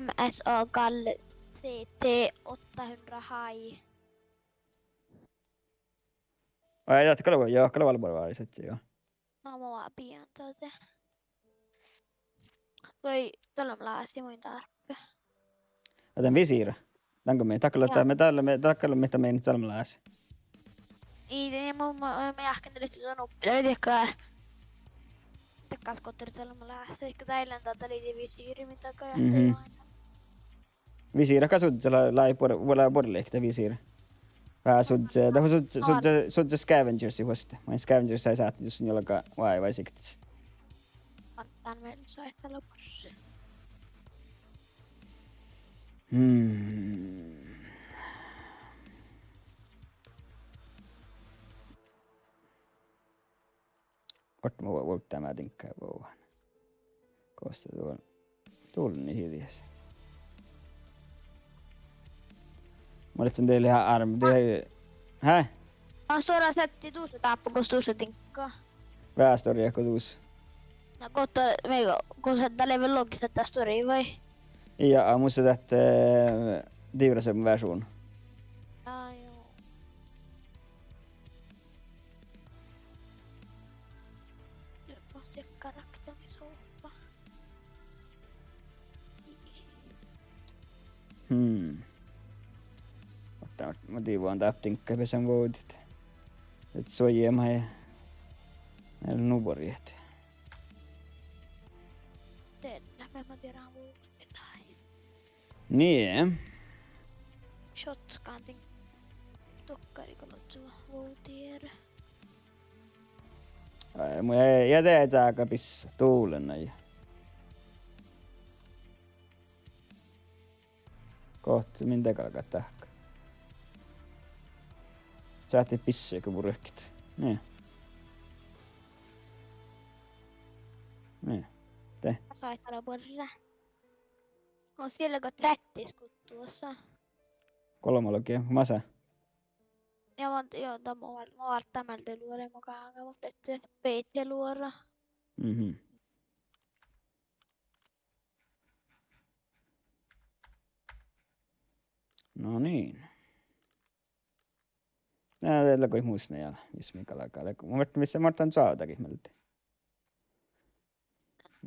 M S A gal C T åttahundra High. Ai, dat gal lea, joo, gal lea vel buorre váris ahte, joo. Na, mun bijan dat. Dii, dat lea mu lási, mun dárbbašin. Ja dan visiira. Dan go mii, dat gal lea, dat mii, dat lea, dat gal lea mii, dat mii sáhttit lása. Ii, de mun, mun, mun jáhkán dat lei dan uppi, dat lei diekkár. Dakkas gohčodit, dat lea mu lási, diekkár, dat lei dan visiira, mii dat gal jáhkán. Visiira gal suddá, lea, lea buor-, lea buorre lihkku dat visiira. Veahá suddá, dat suddá, suddá, suddá scavengersit vuosttaš. Maid scavengersit sáhttit jus sun juoga oaivvis siktas. Dán mielde sáhttá leat buorre. Hmm. Ortama vuovdit diŋgga boađán. Gos dat dul-, dulnii hiđđas. Mun lean dieđusge ármet, de, hä? Aa, stuorra sáhttá dušše dáppe gos dušše diŋgga. Veaháš stuorra go dušše. Na gohte, mii, gos dat lea vel logi sáhttá stuorra vai? Ja, mus lea dat, eh, divrras veašuvdna. Aa, joo. Lyhkot ja karakterit sohpa. Hmm. Oaidná, ma dieđán dáppe diŋgga beassá vuovdit. Ahte suojeme ja, ja nu borget. Sellá, ma dieđán vuovdit dahje. Nie. Šotkan din dokkariga lozu vuovdit. Ai, mu-, ja de ii sága bissá, dullen ja. Gohte min de galgá dahkat. Sáhttit bissege burket. Nie. Nie. De. Sáhttit leat buorre. Mun ii lean go trettis guttusa. Golbma logi, masa. Ja mun, joo, dat mun vel-, mun vel-, dat mielde luoret mu gáŋga, mun lean beassá luoret. Mhm. No niin. Na, de lea goit mus ne ja, mis mii galgá. Lea go, mun vártán, mis mun vártán čoavdagit mielde.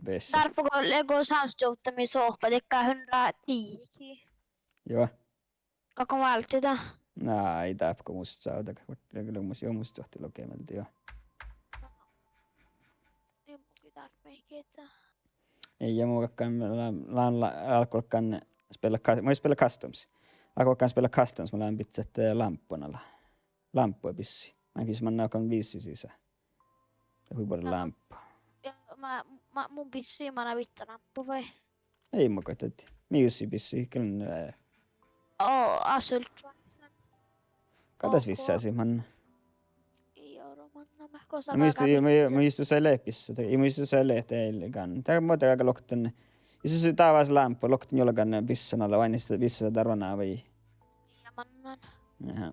Beassá. Dárbbaš go lea go sámsčuovdda mii sohpa, dakkár hundre ti. Joo. Galgá válddit dat? Na, ii dáppe go mus čoavdagit. Vártán, lea go mus, joo, mus čuovdit logi mielde, joo. Ii, mun gal dárbbašin ii dat. Ii, ja mun galggan, lea-, lean, lea-, álggus galggan spela cus-, mun spela customs. Álggus galggan spela customs, mun lean bidjat, eh, lámppuin ala. Lámppuin bissii. Mii gal manná okkon vissu sisa. Dat hui buorre lámppu. Ja ma-, ma-, mun bissii manná vittá lámppu vai? Ii, mun goit ahte. Mii vissu bissii, gal, eh. Oo, Assault Rifle. Gal das vissásit manná. Ii oro manná, ma-, gos mun gal, mun, mun, mun jus dušše leat bissá, ii, mun jus dušše leat eai gal. Dat mo de galgá lokten. Jus dat dávás lámppu, lokten juolgan bissán ala, oainnát bissá darvánii vai? Ja mannan. Aha.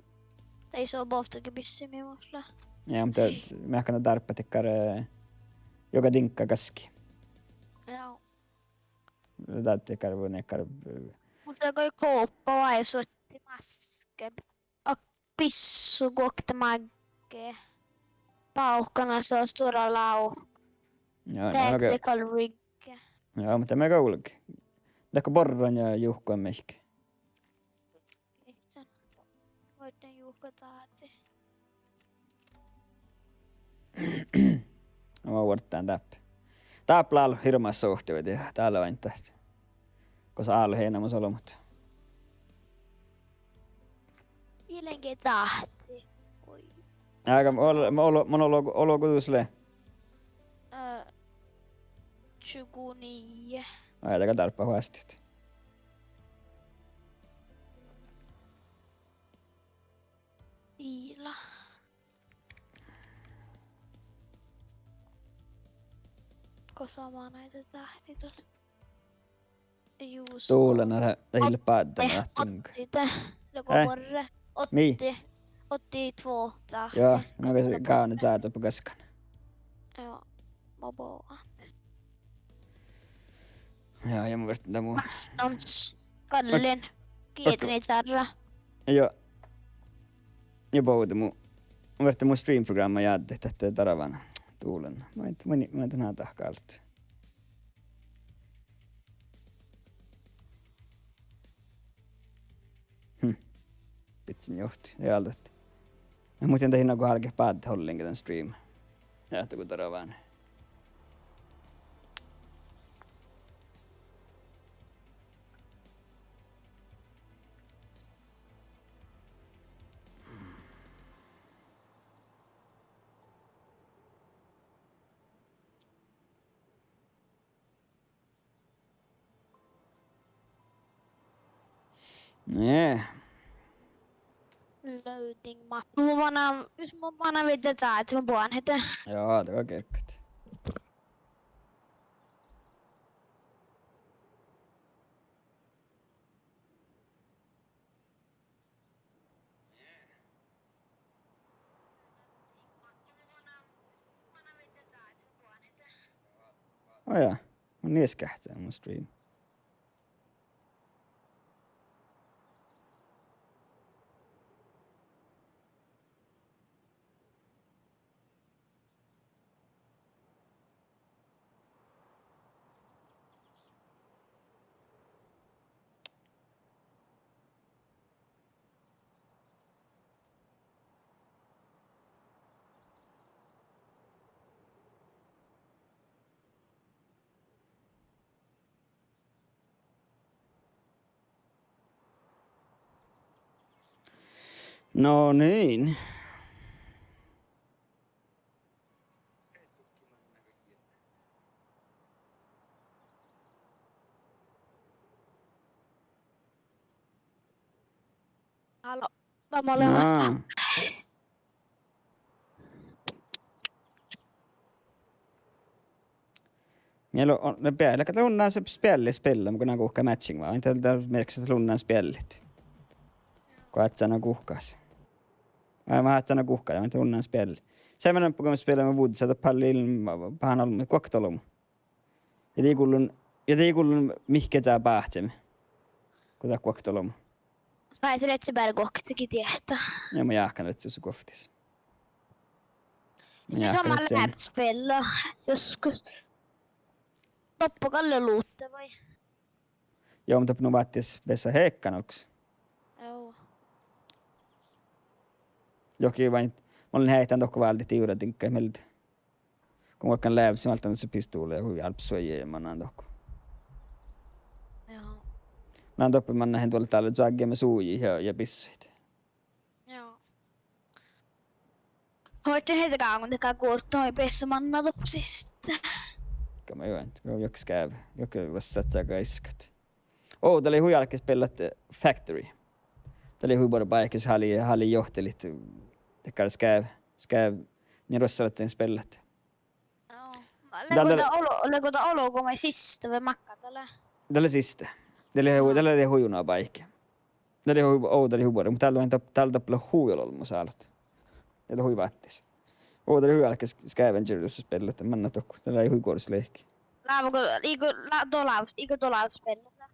Dat ii son bohte ge bissii mii mus lea. Ja, muhto meahkana dárbbaš dakkár, eh, juoga diŋgga gaskii. Joo. Dat dakkár, dakkár. Muhto go kóppa vai suotti maske. Ak-, bissu guokte máŋge. Bávkana sa stuorra lávka. Joo, na, okei. Tactical rig. Joo, muhto mii galggai. Leat go borran ja juhkan mihkke. Ii san. Vuorddán juhka čáhci. Mun vuorddán dáppe. Dáppe lea álo hirbmat suhte, vai dieđe, dál lea váinna dat. Gos álo enamus olbmot. Ii lean ge čáhci. Oi. Áigá, ol-, mun ol-, mun olgo, olgo dus lea? Eh, tjugonio. Ai, dat gal dárbbaš vásttit. Ii lean. Gos manai de čáhci dol? Jus. Dullen, dat ii leat báddán ahte. Otte, de, lea go buorre. Mii? Otte, otte två čáhci. Joo, mun gal gávdnen čáhci oppe gaskkan. Joo, ma bohun. Ja, ja mun vártán dat mu. Customs. Gallin. Gietni čárra. Joo. Ja bohte mu, mun vártán mu stream-programma jáddit ahte darván dullen. Mun, mun, mun dán dahkat. Hm. Bidjen johtimin, ii álddit. Na, muhtin dat ii nago álge báddet ollengi dan stream. Ja ahte go darván. Ne. Loading map. Mun manan, jus mun manan viežžat čáhci, mun bohun ahte. Joo, dat gal gerggat. Ojá, mun ieškähce mu stream. No niin. Hallo. Lea mii molemmat. Aa. Mii lea, lea beare, lea, lea unnán speallit spilla, mun go guhká matching vai, dal, dal mearkkasis ahte lea unnán speallit. Go ádján guhkás. Vai, ma ádján guhká, vai, dal unnán speallit. Seamma go spilláimet Woodsia, doppe hálle ilmma, bahan olbmot, guokte olbmot. Ja dii gullun, ja dii gullun mihkkege báhceme. Go dat guokte olbmot. Vai, de ledje beare guokte, gii diehtá. Ja mun jáhkán ledje su guovttis. Mun jáhkán ledje. Ledje somá spilla joskus. Doppe gal lea luhtte vai? Joo, mun doppe nu váttis beassá heakkan olggos. Joo. Johkii vai, mun lean heahtán dohko váldit divradiŋggaid mielde. Go mun galggan leavssin, válddán dušše pistuvla ja hui álbmoga suoji ja mannan dohko. Joo. Mannan doppe, mannan han duolle dalle čoaggeame suoji ja, ja bissuid. Joo. Hoitte heite gáŋŋu, de gal guovttii beassá mannan doppe siste. Gal maid juo, go juohke skeavvi, juohke ruossat ja gaiskat. Oh, dat lei hui álkes spellat, eh, Factory. Dat lei hui buorre báikis, háli, háli johtilit, dakkár skeav-, skeav-, nie ruossalaččain spellat. Joo. Dal, dal lea go dat olu-, lea go dat olu go maid siste vai makkár dat lea? Dat lea siste. Dat lea hui, dat lea hui unna báiki. Dat lea hui, oh, dat lea hui buorre, muhto dal lea doppe, dal doppe lea hui olu olmmoš álo. Dat lea hui váttis. Oh, dat lea hui álkes Scavenger, jus spellat, mannan dohko. Dat lea hui goaras lehki. Lávgo, iige, la-, dola-, iige dola spellat?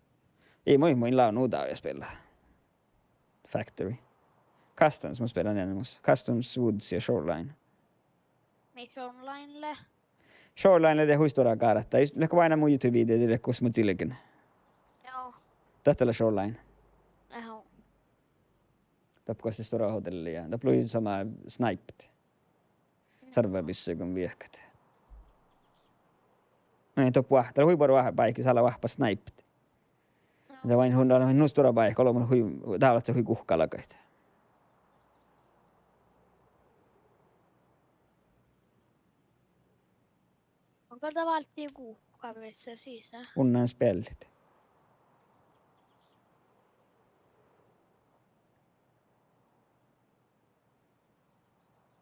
Ii, mun, mun in láve nu dávjá spella. Factory. Customs mun spellan eanemus. Customs, Woods ja Shoreline. Mii Shoreline lea? Shoreline lea hui stuorra gárta. Jus, lea go váinna mu YouTube video, dii lea gos mun čilgen. Joo. Dat lea Shoreline. Joo. Doppe gos lea stuorra hotelli ja doppe lea somá snipet. Sarvebissuiguin viehkat. Ii, doppe oa-, dat lea hui buorre oahppat báikis, sál lea oahppat snipet. Joo. Dat lea váinna, hun-, dat lea nu stuorra báika, olbmot hui, dávllat hui guhkalaga. Mun gal dál válddejin guhká beassá sisa. Unnán speallit.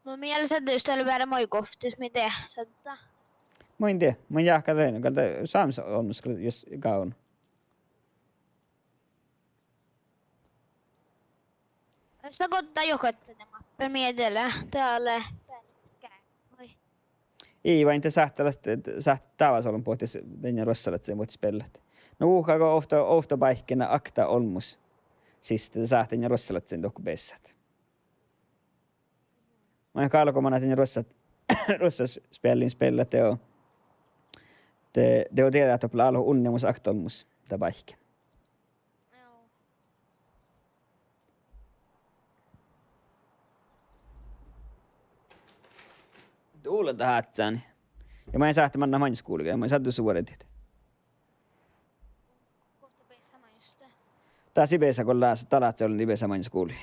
Mun mielas ahte jus dat lea beare moai guovttis mii de šaddá. Mun in dieđe, mun jáhkán leino, gal dat sámás olmmoš gal jus gávdno. Jus dat go dat juohke oažžut mappe mii de lea, dat lea beare skeavvi. Ii, vai de sáhttá leat, sáhttá dávás olbmot bohte dainna ruossalaččain bohte spellat. Na guhká go ovtta, ovtta báikki lea okta olmmoš siste, de sáhttá dainna ruossalaččain dohko beassat. Mun galggan mannan dainna ruossat, ruossaspeallin spellat dego, de, dego dieđát doppe lea álo unnimus okta olmmoš dat báikki. Joo. Dula dat ádjáni. Ja maid sáhttá mannat maŋŋil skuvlii, maid sáhttá suorddit. Dat sii beasat go lea, dat lea, dat lea beasat maŋŋil skuvlii.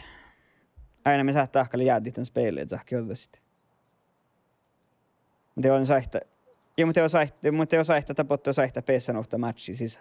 Áidna mii sáhttit dahkat jáddit dan spele, čahkket ođđasit. Muhto dego sáhttit, ja muhto dego sáhttit, muhto dego sáhttit, dat botta sáhttit beassat ovtta matchi sisa.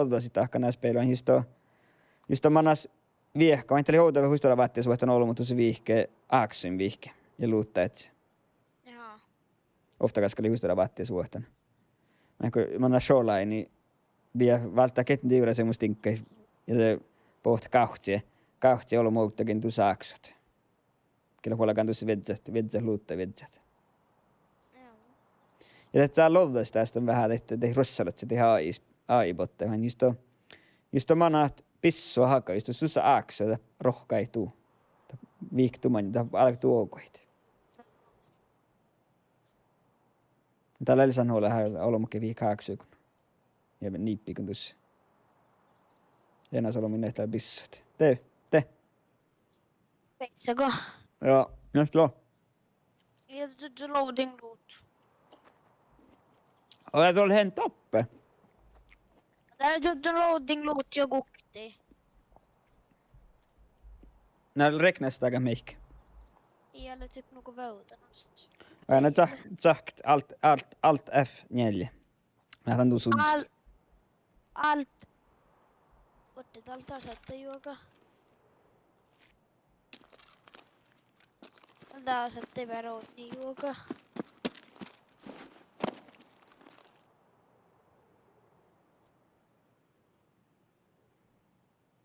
ođđasit dahkat dán spelet, jus do, jus do manai viehka, vaikko dat lei ovdal hui stuorra váttivuođđan olbmot dušše vihke, áksuin vihke ja luhtta ádjái. Jaa. Ovtta gaskka lei hui stuorra váttivuođđan. Vaikko manai šolai, nie bia válddán geaidnu divrras mus diŋggaid ja de bohtet gávcci, gávcci olbmot ovdal dušše áksut. Gii leat vuolgán dušše viežžat, viežžat luhtta viežžat. Jao. Ja dat lea ođđasit dás dan veahá dat, dat ruossalaččat, dat AI, AI botte, han jus do, jus do manat bissu haga, jus do susa áksu, dat rohkadit du. Dat vihket du maŋŋil, dat álgá du oađahit. Dál lea san ole, olbmot ge vihket áksuiguin. Ja niibbiiguin dušše. Eanas olbmuin eat leat bissut. De, de. Beassá go? Jao, jus lo. Ja, ja loading loot. Oi, dat lea hen doppe. Dat lea loading loot ja gukti. Na, reknestá dat mihkke? Ja lea typ nugo vöudanaš. Oi, na, čah-, čahkket alt, alt, alt F nealje. Na, dan du sudset. Al-, alt. Vuodde dal dasa de juoga. Dal dasa de vero ni juoga.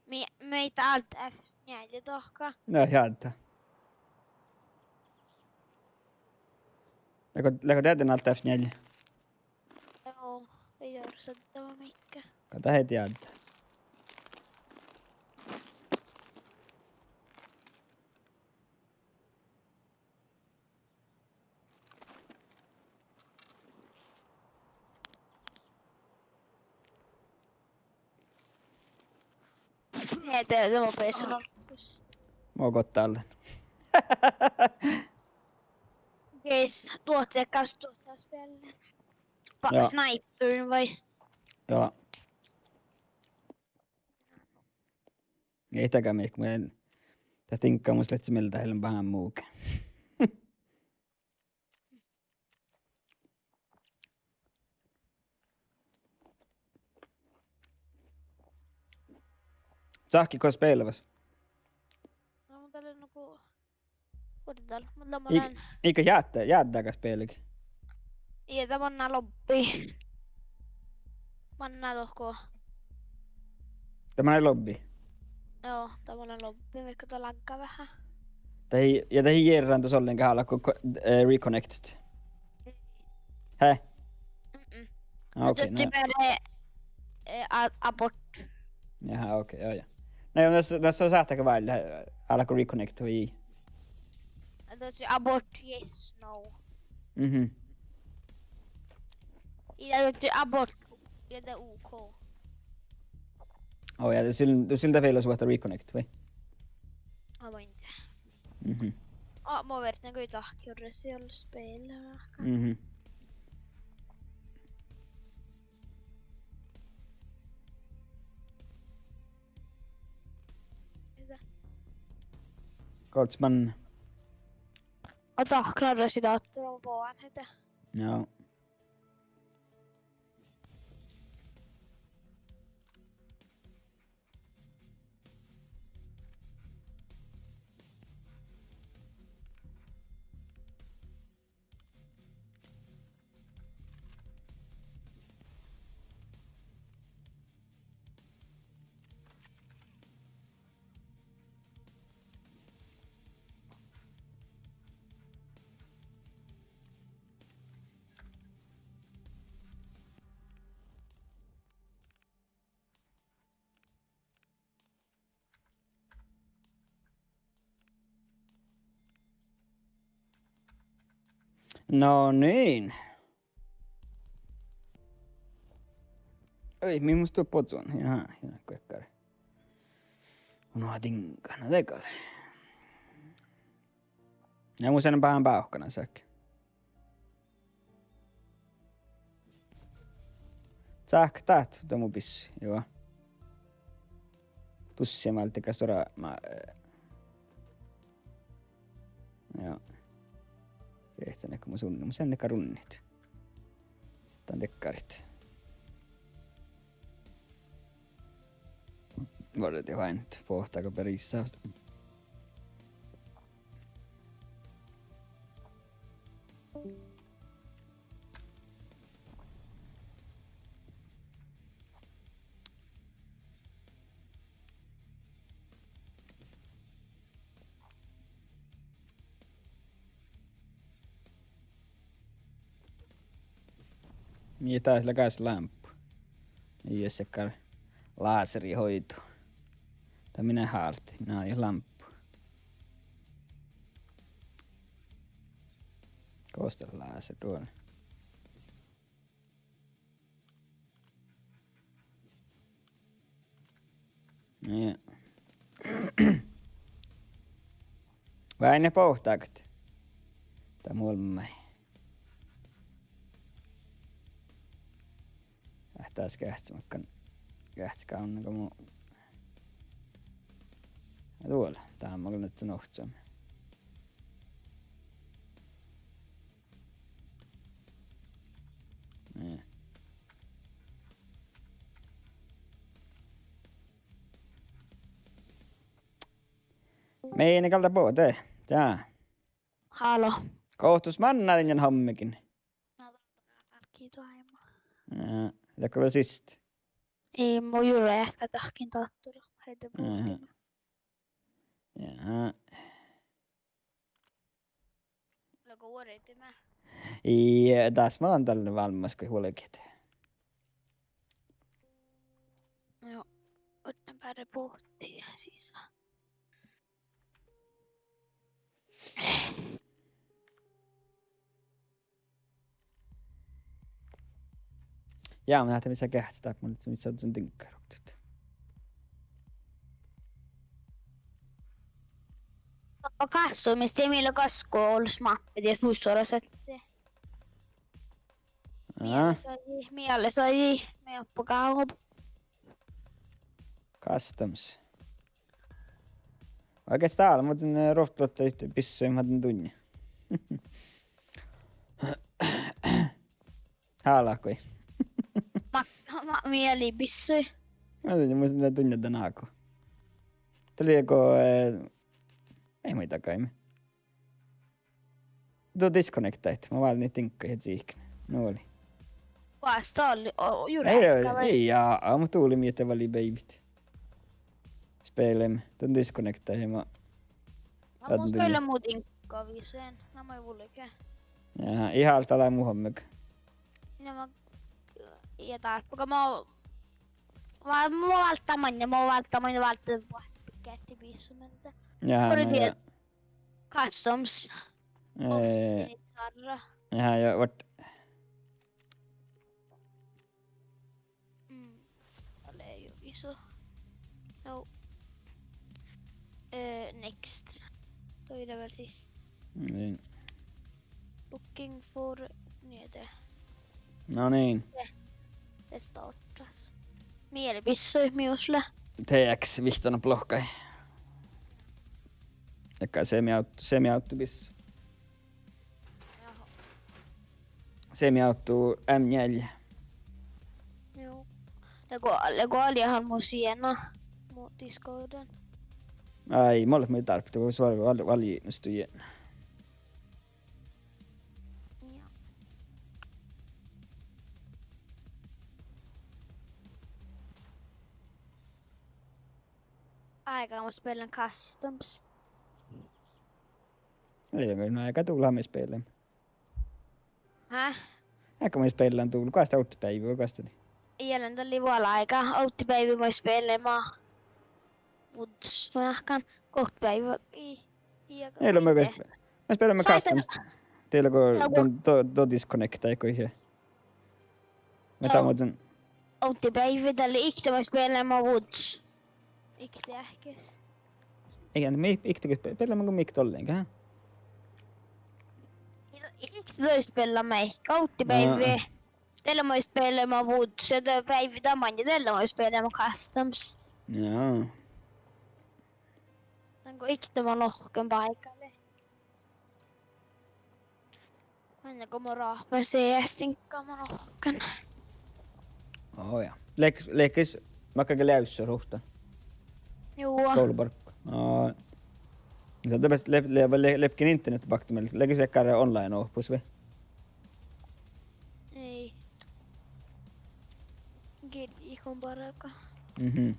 Mi-, mii alt F nealje dohko. Na, jádde. Leago, leago deaddán alt F nealje? Joo, ii orru sattama mihkke. Ka dat ii jádde. Nie, de, de mun beasan olggos. Mo goit dál lean. Ges, duohte kas duohte spiellet. Ba-, jao. Sniperin vai? Jao. Ii daga mihkke, mun, dat diŋgga mus lehpet mielde dat ii lean bahan muge. Sáhkit go spiellavas? No, mun dal lea nugo, vuodal, mun lea, mun lea. Iige játke, játke daga spiellegii. Ja dat manná lobby. Manná dohko. Dat manná lobby. Joo, dat manná lobby, vaikko dat laggaa veahá. Dat ii, ja dat ii jearran dus ollenga, álgá ko-, eh, reconnected. Hä? Mm-mm. Ah, okei, no. Typ, eh, eh, a-, abort. Jaha, okei, joo, joo. No joo, no s-, no s-, sáhttá gal válljet, álgá reconnect vai ii. Dohko abort, yes, no. Mhm. Ja dohko abort, ja de OK. Oo, ja de sil-, de sil dat fela suohta reconnect, vai? Aa, ma in dieđe. Mhm. Aa, mo vertnegui dahkkehurrasi ol spela. Mhm. Goltsaman. A dahkkehurrasi dáhttá boađán hete. Joo. No niin. Ai, mii mus duo bođii? Jaa, jaa, kuokkár. Unohadin, no de gal. Ja mun sen bahan bávkana sáhke. Sáhke dát, dat mu bis, joo. Dušše málde gal stuorra ma-, eh, Dieđán go mun sun-, mun sean dakkár runnit. Dan dakkárat. Vuordit oaidnit boahtá go berisat. Mii dat lea gas lámppu. Ii leat dakkár láserhoito. Dat mii háldit, mii lea lámppu. Gos dat láser duo lea? Nie. Vai ne bohtagat? Dat muolmmái. Ahte das geahččamakkan, geahččamakkan go mu-, duo lea, dá mun lean ovccinuppelot. Nie. Mii gal dat bođii, dá. Háló. Gohtus manná diŋŋan hommegiin. Na, dat álggii doaibma. Ja, leago vel sist? Ii, mun jure eahkádin dahkan dáttula. Heide buhtimin. Jaa. Leago vuordimin? Ii, das mun lean dalle vállá go vuolgit. Joo, odne bare bohtii sisa. Ja, mun ahte mis lea geahččat, mun, mis lea son diŋgga ruoktot. Custom, mis die mii lea gaskko olles máppe, die fussora sette. Aa. Mielas ajii, mielas ajii, mii oppe gáhop. Customs. Vaikko stála, muhto, eh, ruovttoluotta ii bissu, ma dan dunne. Hálá goit. Ma, ma, mieli bissui. Ma dan, mun dan dunne dan águ. Dat lei go, eh, ii muitte goit. Duo disconnectait, mun válden diŋgga ja tsiiknen. Nuo lei. Guas dat lei, o, jure easka vai? Ii, ja, muhto dál lei mii dat vállii beaivvi. Spelame, dan disconnectait ja ma. Na mun spellan mu diŋgga visuen, na mun vulgen. Ja, ii háldá lea mu hommegat. Na ma, ja dál, aga ma, va-, mun válddán maŋŋel, mun válddán maŋŋel, válddán boahtti bissu mente. Ja, no ja. Customs. Eh, ja, ja, what? Mm. Dat lea jo iso. No. Eh, next. Doai lea vel sis. Niin. Looking for, nie de. No niin. De, de startas. Mieli bissui, mii mus lea. T X vihttanohpet lohkai. Dakkár semi-aut-, semi-auto bissui. Jaha. Semi-auto M neljä. Joo. Leago, leago aljahan mu siena, mu Discorden. Ai, molle mii dárbbašit, go vel, vel, vel, nu studiin. Joo. Áigá mun spellan Customs. Ii, no áigá dál lea mii spellan. Hä? Áigá mun spellan dál, guasta ovtta beaivvi, guasta lei? Ii lean dalle vuola áigá, ovtta beaivvi mun spellan ma Woods, mun ahkán, go ovtta beaivvi, ii, ii, ii lean mun gal, mun spellan ma Customs. Dieđán go, don, do, do disconnectai go ii. Mun dan muhtin. Ovtta beaivvi dalle, ikte mun spellan ma Woods. Ikte eahkes. Ii, mii ikte ge spe-, spellan mun go mii ikte ollenga, hä? Ikte doai spellan mii, ovtta beaivvi. Dalle mun spellan ma Woods, ja de beaivvi dan maŋŋel dalle mun spellan ma Customs. Jaa. Dan go ikte mun lohken báikkale. Ain go mo ráhppan C S-tiŋgga, mo nohkan. Ó, ja. Lehkis, lehkis makkár leavssu ruhta. Juo. Skólabarggu. Ó. Sa de bes le-, le-, le-, lepkin internet bakte mii, lehkis leakkár online-oahpus vai? Ei. Girjejit bargat. Mhm.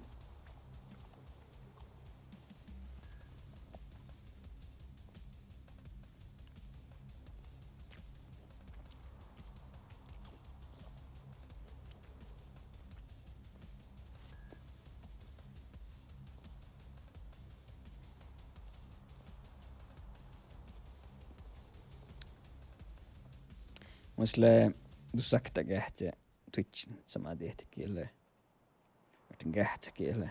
Mus lea, du sakta geahččat Twitch-in, sama diehtá gii lea. Varten geahččat gii lea.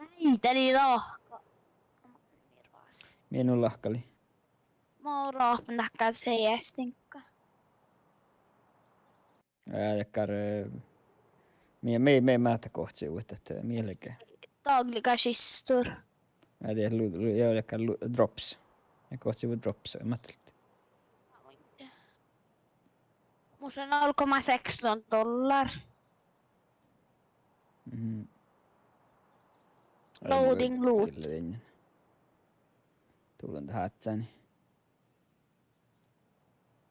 Ai, dat lei lahka. Mii nu lahkalii. Mo ráhppan dakkár C S-tiŋgga. Ää, dakkár, eh, mii, mii, mii máhtát gohčoduvvot, eh, mii lei ge. Dagliga kistur. Ää, de lu-, lu-, ja dakkár lu-, drops. Ja gohčoduvvot drops, ja máhtát. Mus lea null komma sexton dollar. Mhm. Loading loot. Tulen de hátsáni.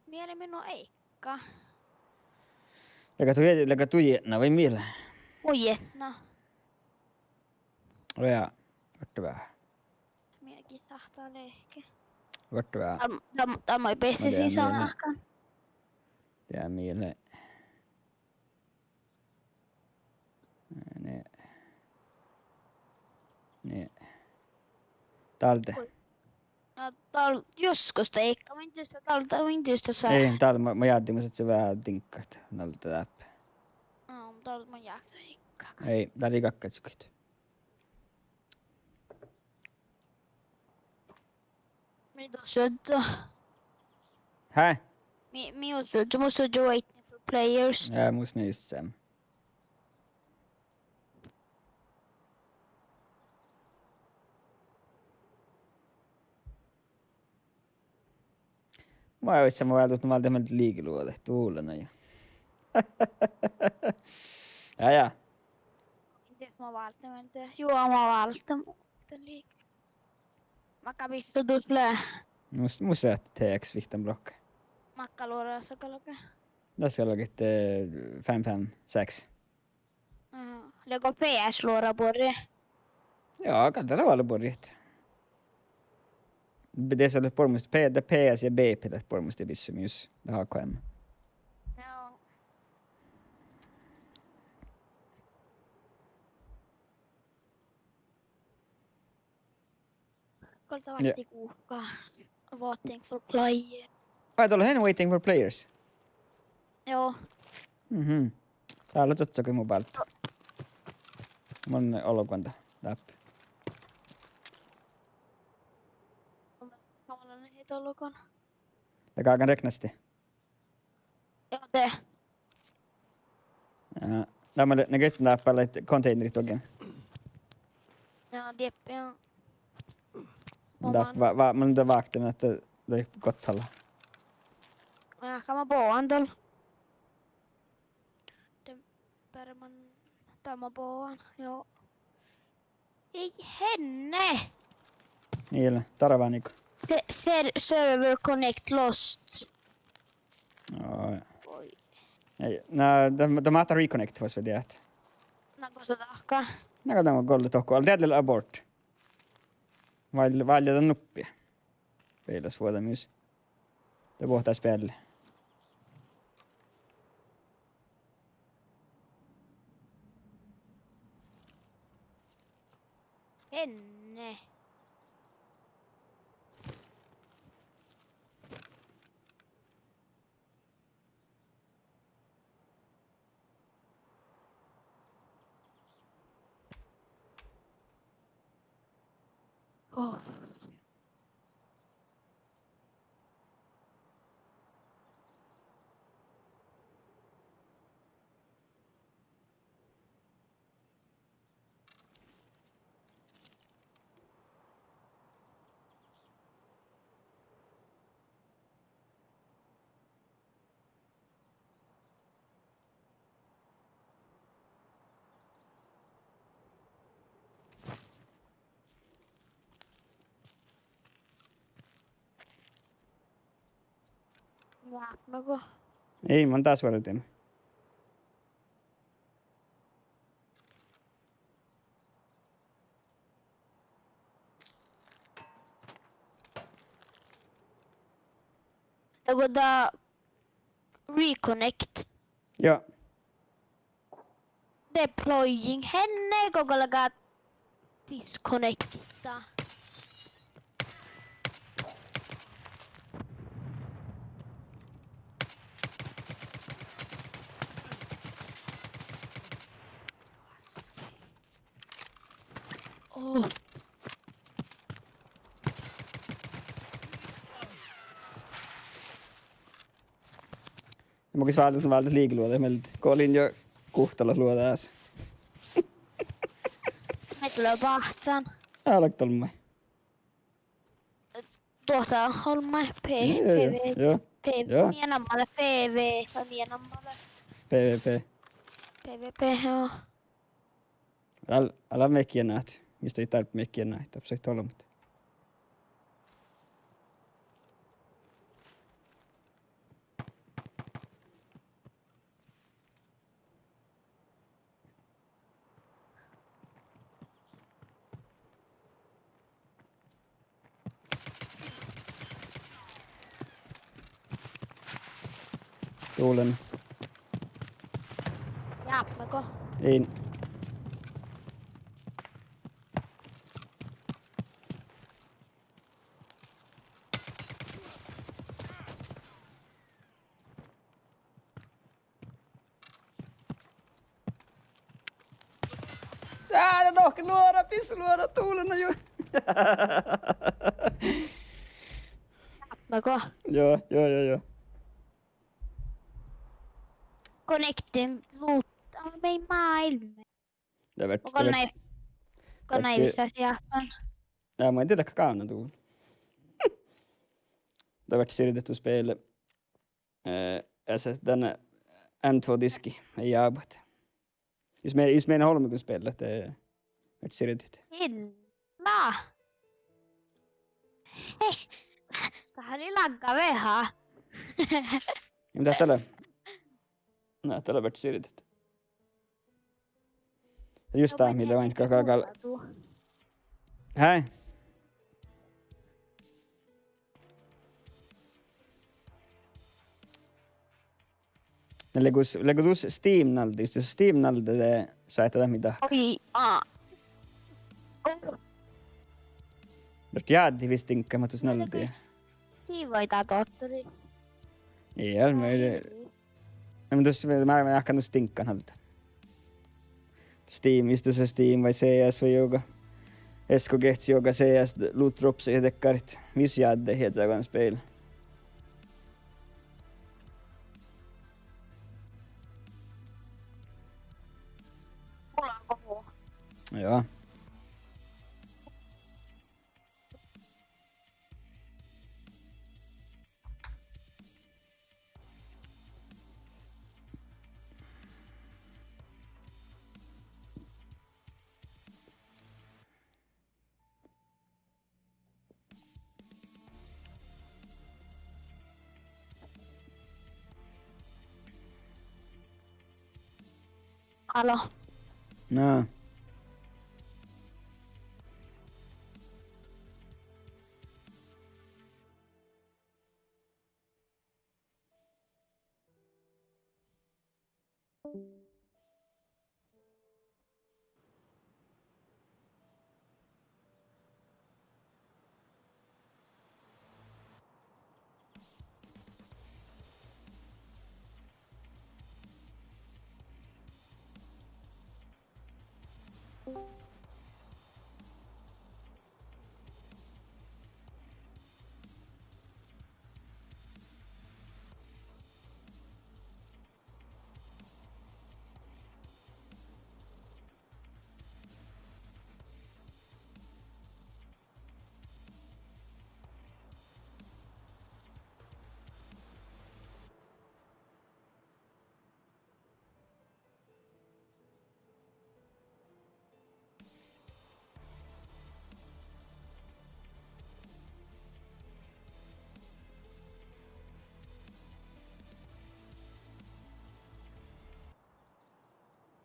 Mii lea mii nu eikka. Leago du, leago du jietna vai mii lea? Mun jietna. Ojá, vuorddit veahá. Mii gii sáhttá lehket. Vuorddit veahá. Dál, dál, dál maid beassá sisa. Dál mii lea. Nie. Nie. Dál de. Na, dál joskus de eikka, mun dieđustan, dál, dál mun dieđustan sa. Ei, dál mo, mo jáddin, mus lei veahá diŋggat, dál de dáppe. Á, dál mun jáhkán eikka. Ei, dál ii gakkadusat. Mii du suožžu? Hää? Mii, mii du suožžu, mus suožžu waiting for players. Ja, mus nu just seamma. Mun oaččun, mun válden, válden liikoluođa, vullá ja. Ja, ja. Diet mun válden, mun de-, juo, mun válden, mun válden liikoluođa. Makka bissu dus lea? Mus, mus lea T X vihttán blokka. Makka luoraid sa galgat? Dá galgá, eh, fem fem seks. Aha. Leago P S luoraid buorre? Ja, gal dat lea vel buorre. Be-, de son leat buoremus, P-, de P S ja B P leat buoremus de bissumin jus, de A K M. Ja. Gal dat Ja. Vátti guhká. Waiting for player. Ai, dál lea waiting for players. Joo. Mhm. Dál lea čađa go mu báltta. Mun olgun dáppe. Gal mun lean hui olgun. Ja galggan reknasti. Joo, de. Ja, dá mun lean, na, gitta dáppe lea konteinrit dohko. Ja, dieppe, ja. Dá, va-, va-, mun dá vákten ahte dá gohčoduvvot. Ja, gal mun bohun dál. De berman, dá mun bohun, joo. Ei henne! Ii leat, darvániko. Se-, ser-, server connect lost. Oi. Oi. Ei, na, dá, dá máhtá reconnect fas vel diet. Na, gosa dahká? Na, go dá mun golle dohko. Ale deadle abort. Vállje, vállje dan nuppi. Beillas vuođa mis. De bohtas bealli. Henne. Oh. Jápmego. Ii, mun dás vuordin. Leago dat reconnect? Joo. Deploying henne go galgá disconnecta. Oh. Ja mun ges váldit, váldit liigeluođa, mielde go olin jo guhttalat luođas. Mii lea báhcán? Álgit olmmái. Duohta olmmái, P-, P V, P-, mii namma lea P V, vai mii namma lea? P V P. P V P, joo. Al-, ala mekkináhit, mis dii dárbbašit mekkináhit, dárbbašit olbmot. Dulen. Jápmego? In. Dá, dá, nohká luora, pissa luora, dulen jo. Jápmego? Joo, joo, joo, joo. Connecting luut, aa, mii máilmmi. Dat vert, go dat vert, nai-, go dat vert si-, náivisas jáhpán. Ja, mun in dieđe, leago gávdna dulen. Dat vert sirdit spel. Eh, ja se dan M två diski, ii ábut. Jus mii, jus mii olbmuin spellat, eh, vert sirdit. Illa. Hei, dat lei lagga veahá. Ja dat lea, na, dat lea vert sirdit. Jus dat, mii lea oainnat gal, gal. Hei. Na leago, leago dus Steam nalde, jus dus Steam nalde de sáhttá dat mii dahkat. Oi, aa. Lea jádde vis diŋggat mat dus nalde. Sii vai dá dohtoris. Ii, mii, na, mun dus, mun, mun ahte diŋggat nalde. Steam, jus dus Steam vai C S vai juoga. S K G T juoga C S, Loot Drops ja dakkarit. Vis jádde hieža dan spel. Joo. Aló. Na.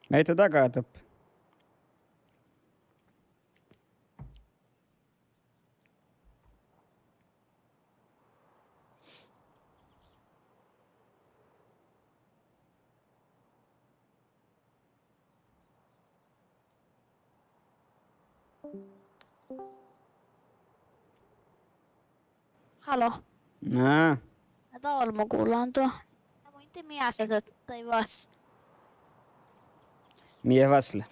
Mii ii dagadop. Haló. Na. Na, dat ollu mu gullan duo. Na, mun in dieđe mii sáhtát daivvas. Mii eat váslá.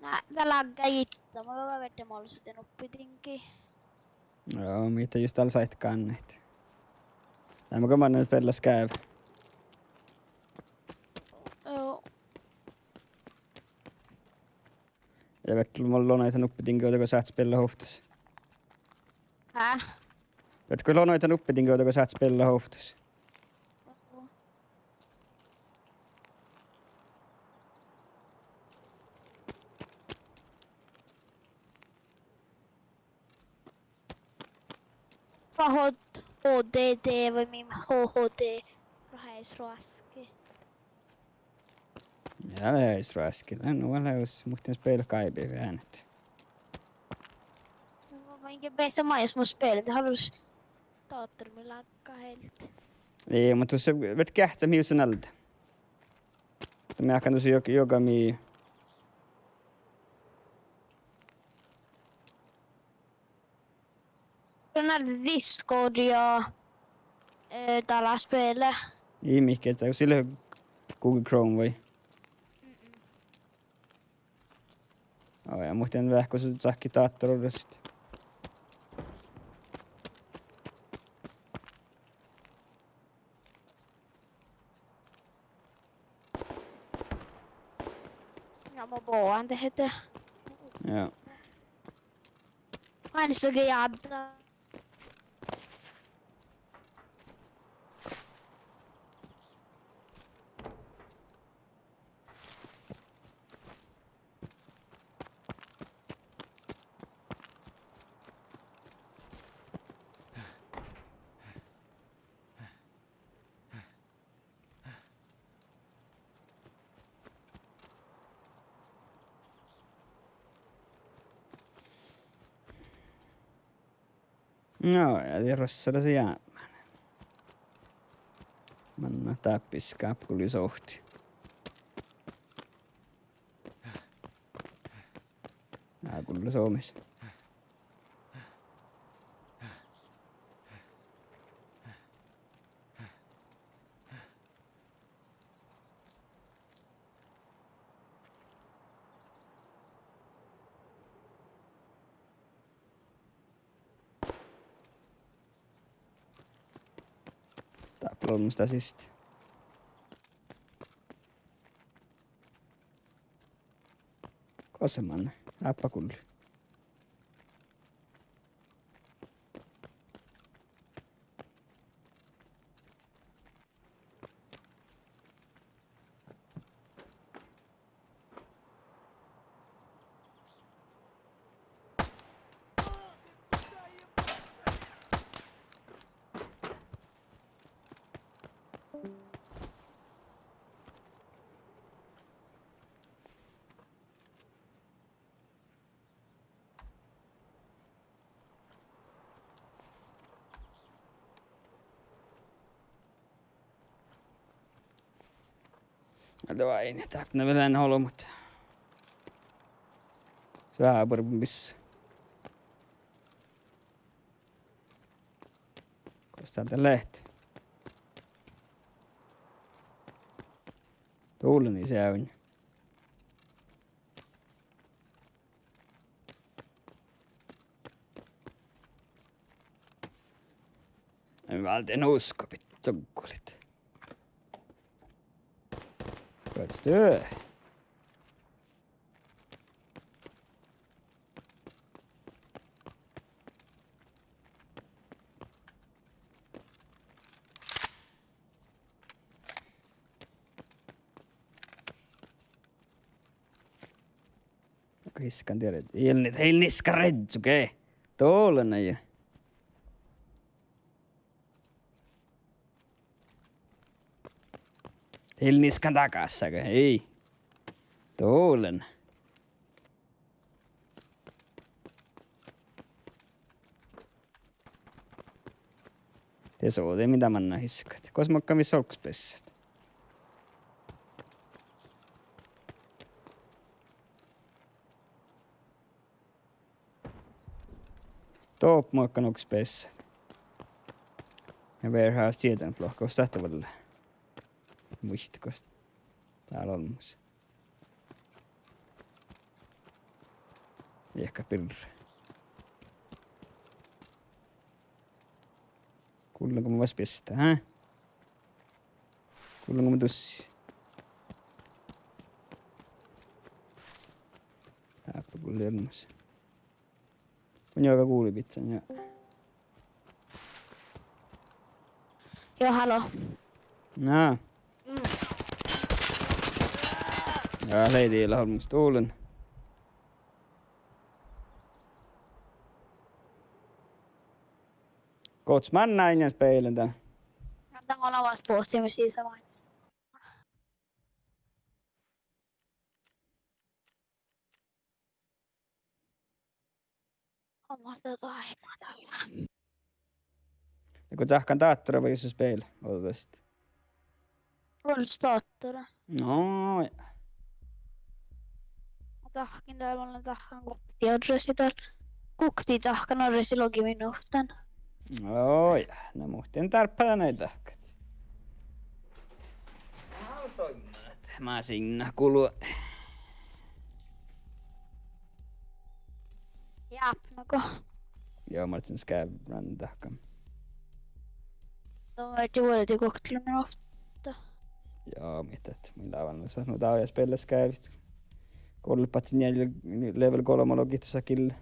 Na, vel lagga gitta, mun vel verte molsu dan uppbyttingi. Joo, mii ii just dál sáhtát gánnet. Dál mun gal mannan beallái skávva. Joo. Ja vert mol lonaid dan uppbyttingi ovdal go sáhtát spiella ovttas. Há? Vert go lonaid dan uppbyttingi ovdal go sáhtát spiella ovttas. Fáhot H D D vai mii H H D, rohkes roaski. Ja, rohkes roaski. Lea nu, lea jus, muhtin spiela gáibi veahá. No, ma inge beasa maid, jus mun spielen, de haluaisin dátor mii lagga helt. Ii, muhto dus vert geahččat mii jus nalde. Mii áhkán dus jo-, joga mii. Don lea Discord ja, eh, dá lea spele. Ii mihkkege, sii lea Google Chrome vai? Mm-mm. Ó, ja muhtin veahkko sáhkkit dátor orrut. Ja ma boan dehte. Ja. Ain sage jadda. No, ja de rossalaš jápmán. Manná dáppe skápgulli sohti. Ná, gullo somis. Dáppe lea olmmoš dát siste. Gosa manne? Dáppe gulli. Ale vai, dáppe lea vel olbmot. Svábor bis. Gos dat lea? Dovllani seain. Ai, válden uskobit, soggolit. Kuots työ? Go iskan dieret. Ilni, ilni skaredjuge. Dovllana ja. Ilni iskan dagásaga, ii. Dolen. De son de, min dan manná iskat. Gos makkár mis olggos beassat? Doppe makkár olggos beassat. Ja warehouse dieđán flohka, gos dat vuolleat. Muitte gos dál olmmoš. Viehkat birra. Gullen go mun vas beastan, hä? Gullen go mun dussii. Dáppe gullen olmmoš. Mun juoga gulbit dan, ja. Joo, halló. Na. Mm. Ja, lei dii leat olmmoš dolen. Gohčodit manná, in speile dan. Dan olevas bohtimus sisa váinnus. Omma dat oažžut dalle. Ja go cahkkan dáhtára vai jus speile, ođđa. Vuolgit dáhtára. No, ja. Dahken dal, mun lean dahkan gukti orresi dal. Gukti dahkan orresi logi minuhtan. Oi, na muhtin dárbbašit dan dahkat. Autoimmat. Masiinnat gului. Jápmego. Joo, mun lean skávran dahkan. Don várdi vuolde guoktelot minuhta. Joo, mii dat, mun lean nu sa-, nu dál ja speile skávit. Golbma njeallje, level golbma logi dušše gille.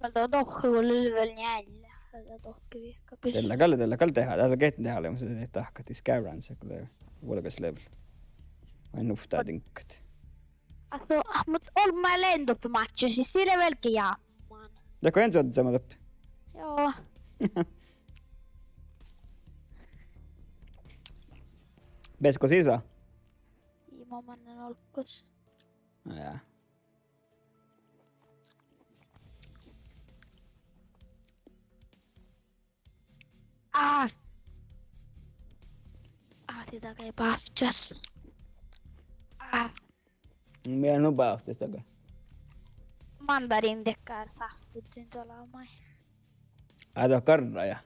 Gal dat dohkke go level njeallje, gal dat dohkke viehka pir-. Della gal, della gal deha, della gal deha, leamaš dahkat, skávran se, go lea vuolgás level. Vai nuvttaa diŋggat. Ahte, muhto olmmái lean doppe mátkkiin, sis sii lea velgge jápmán. Ja go en suođđa doppe. Joo. Beassat go sisa? Ii, mun mannan olggos. Ja. Ah! Ah, dii dagai bávččas. Ah. Mii nu bávttis dagai. Mandariinit dakkár sávtti dan olbmái. Ai, dat garra, ja.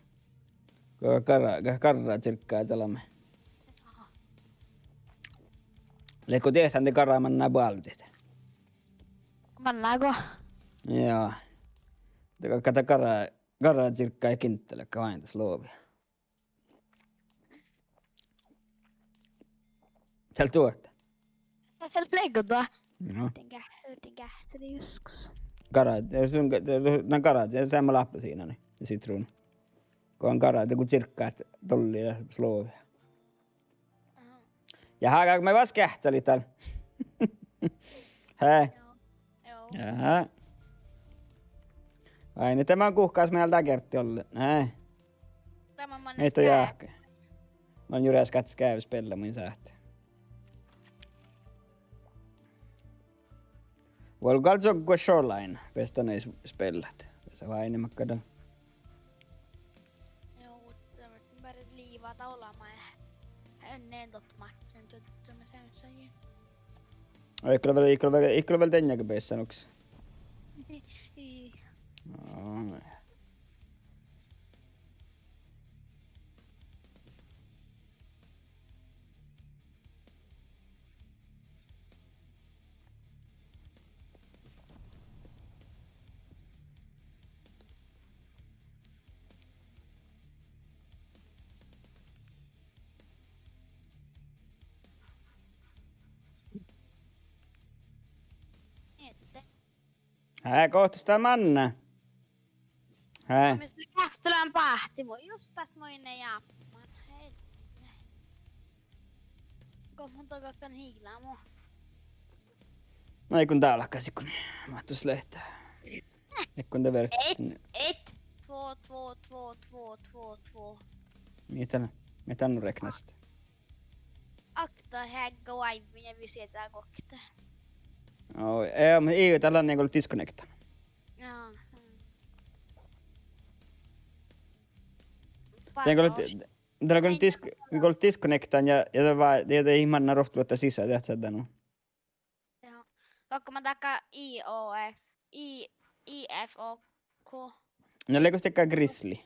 Go garra, go garra cirkká dan olbmái. Leatgo diehtán de garra manná boaldit? Manná go? Ja. De go, go dat garra, garra cirkká ja gintta leat váiŋŋas logi. Dál duohta. Leatgo dat? No. Den gá-, den gáhte dii joskus. Garra, de son, de, de, na garra, de seamma appelsiina ja sitruuna. Go han garra, de go cirkká doalli ja logi. Aha. Ja hága, mii vas geahččalit dál. Hei. Joo. Joo. Aha. Ai, na de man guhkás mielde gerti ollen. Hei. Dá man, man skái-. Jáhke. Man jurasgat skávvi spealla mun sáhtán. Vuolgá gal čuoggua Shoreline, beassat dan s-, speallat. Beassat váinni makkár dan. Joo, muhto dat beare liiva dal olbmá. En, en doppe mátkkiin, čuođđu seamma sajin. Ii go vel, ii go vel, ii go vel dan jagi beassat nuks. Ii. Aa, no. Hää, gohtos dál manná? Hää. Mis lea geahččalan báhci mu-, just dat mu in jápmán. Hei. Go mun dohkkášan hiila mu. No, áiggun dálkasii go máhttus leat. Áiggun de verkka. Ett, ett, två, två, två, två, två, två. Mii dat, mii dat nu reknasat? Ak-, dat heaga oaivvi ja visieca guokte. Ó, eh, mu-, ii, dat lea nu go disconnecta. Ja, ja. Dien go lea, dat lea go disc-, go lea disconnectan ja, ja dat va-, ja dat ii manna ruovttoluotta sisa, dat lea nu. Ja. Dohko mun dáhkán I O F, I, I F O K. Na lea gos dakkár Grizzly.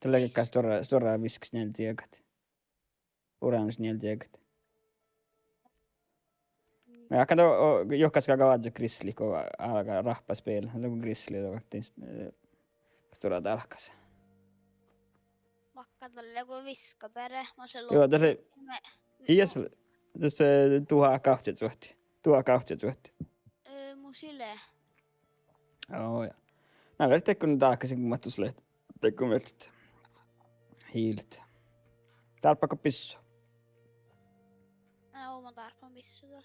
Dat lea gal stuorra, stuorra viskas njeallje diegat. Oranes njeallje diegat. Ja kan du, o, juhka skal go oažžut Grizzly, go álgá rahpa spela. Lea go Grizzly, dat vakka, eh, stuorra dálkás. Vakka dalle go viska bere, ma se. Juo, dat lea, me-, ieš, dat lea tuhat gávccičuohti. Tuhat gávccičuohti. Eh, mus ii leat. Ó, ja. Na, vert dego dálkkasit, go mat dus leat. Dego vert. Hiilet. Dárbbašit bissu? Ná, mun dárbbašin bissu dál.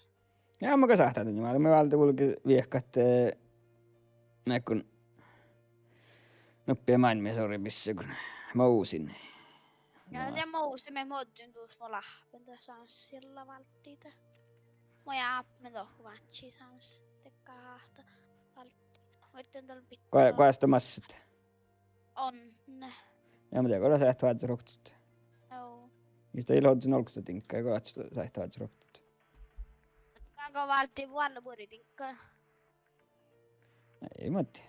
Ja, mun gal sáhtán dan, ma, mun válden vulge viehkat, eh, na go nuppi máilmmis orui bissu go Mosin. Ja, ja Mosin, mun ožžon dus mo láhppen dat sámás, jalla válddii dat. Mo jápmen dohko vácci sámás, dego háhta válddii. Muhto dal bit-, go-, goas dat massat? Onne. Ja, muhto dego lea sáhttá oažžut ruoktot. Joo. Ii dat ii leat ožžon olggos diŋgga, go oažžut, sáhttá oažžut ruoktot. Gal go válddii vuolla buri diŋgga. Ii, muhto.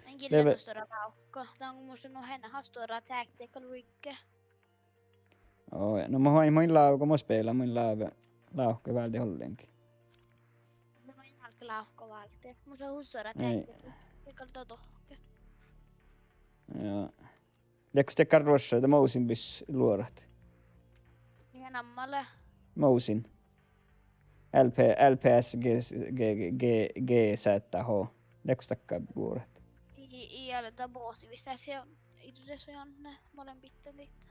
En gii leat stuorra lávka. Dan mun muittán nu henne ha stuorra tactical rig. Ó, ja. No mun, mun lávka, mun spela, mun lávka, lávka váldit ollengi. No mun álgán lávka váldit. Mus lea hui stuorra tactical. Ii. Ja gal dat dohko. Ja. Leago dakkár ruošša, dat Mosin bissu luorat? Mii namma lea? Mosin. L P, L P S, G, G, G, G Z H. Leago dakkár luorat? Ii, ii ole dat bohte, vis lea irresujanne, mo lean bidjan dieid.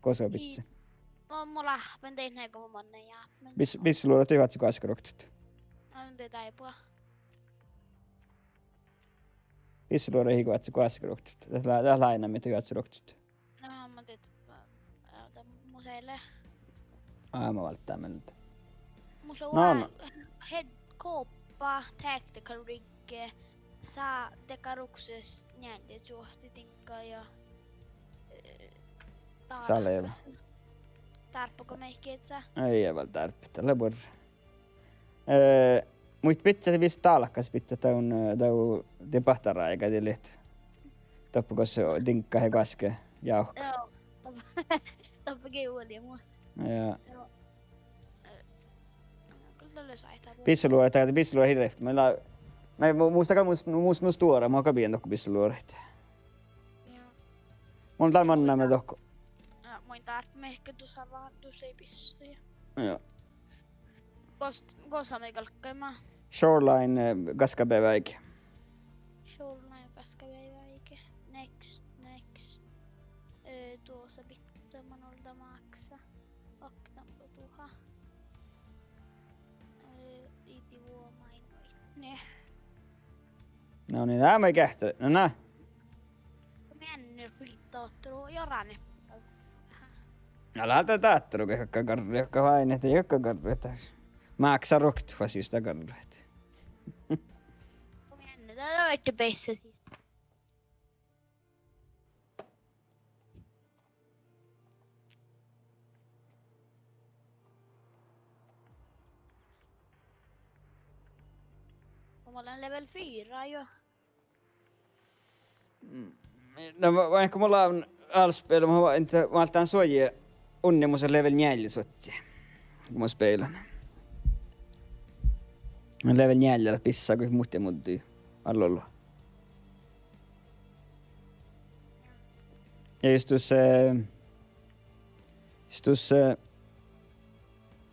Gos go bidjat? Ii. Mo, mo láhppen dieid, go manne jápmen. Bis-, bissu luorat dii oažžut goaske ruoktot? Aa, de dáibua. Bissu luorat dii oažžut goaske ruoktot. Dat lea, dat lea ain mii dii oažžut ruoktot. No, ma dieđán, eh, dat mus ii leat. Aa, ma válddán mielde. Mus lea, no, oa-, no. Head-, koppa, tactical rig, sa-, dakkár ruoktot njeallježuohti diŋgga ja, eh, sa lea dálkás. Dárbbašit go mihkkege? Ii, ii vel dárbbašit, dat lea buorre. Eh, muhto bidjat vis dálkás bidjat dan, eh, dan debáttaráiga dii leat. Doppe gos diŋgga he goaske jávkat. Joo. Doppe, doppe ge olje mus. Ja. Joo. Eh, kul dalle saita. Bissu luorat, dat bissu luorat ii leat. Ma la-, ma, mu-, mus dat gal mus, mus, mus stuora, ma gal bidjen dohko bissu luorat. Joo. Mun dal mannan dohko. Ja, mun dal mehke du sa va-, du sai bissu, ja. Joo. Gos, gos mii galggaime? Shoreline, eh, gaskabeaivváige. Shoreline gaskabeaivváige. Next, next. Eh, duosa bitte, man olda máksa. Oktan go duha. Eh, ii dii vuomain oidne. No niin, dá mii geahččalit. No na. Go mii eanu fylgga otturu, jorani. Ii leat dat dátturu, ge galggat garret, ge fáinnet, ge galggat garret. Máksa ruoktot fas jus dat garret. Go mii eanu, dat lea oidne beassá sis. Go mun lean level fire jo. Mm. No, va-, vaikko mun lean álggus spela, mun va-, in-, válddán suojit unni mus leat level njeallje suotti. Go mun spelan. Mun level njeallje lea bissá go muhtin muddui. Allolo. Ja jus dus, eh, jus dus, eh,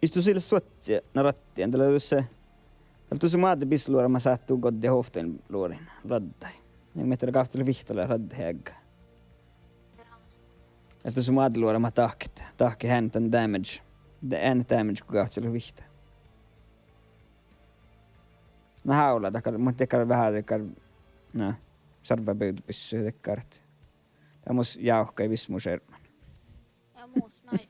jus dus ii leat suotti, na, raddin, dat lea dus, eh, dat lea dus moadde bissu luorat mat sáhttet goddet ovttain luorain raddái. Ja mii dat gávccilet vihtta lea raddaheagga. Dat lea dus moadde luorat mat dahket, dahket ean dan damage. De ean damage go gávccilet vihtta. Na, hávla dakkár, muhto dakkár veahá dakkár, na, sarvvabiigdabissu dakkár. Dat mus jávkkai vis mu šermman. Ja mus nai.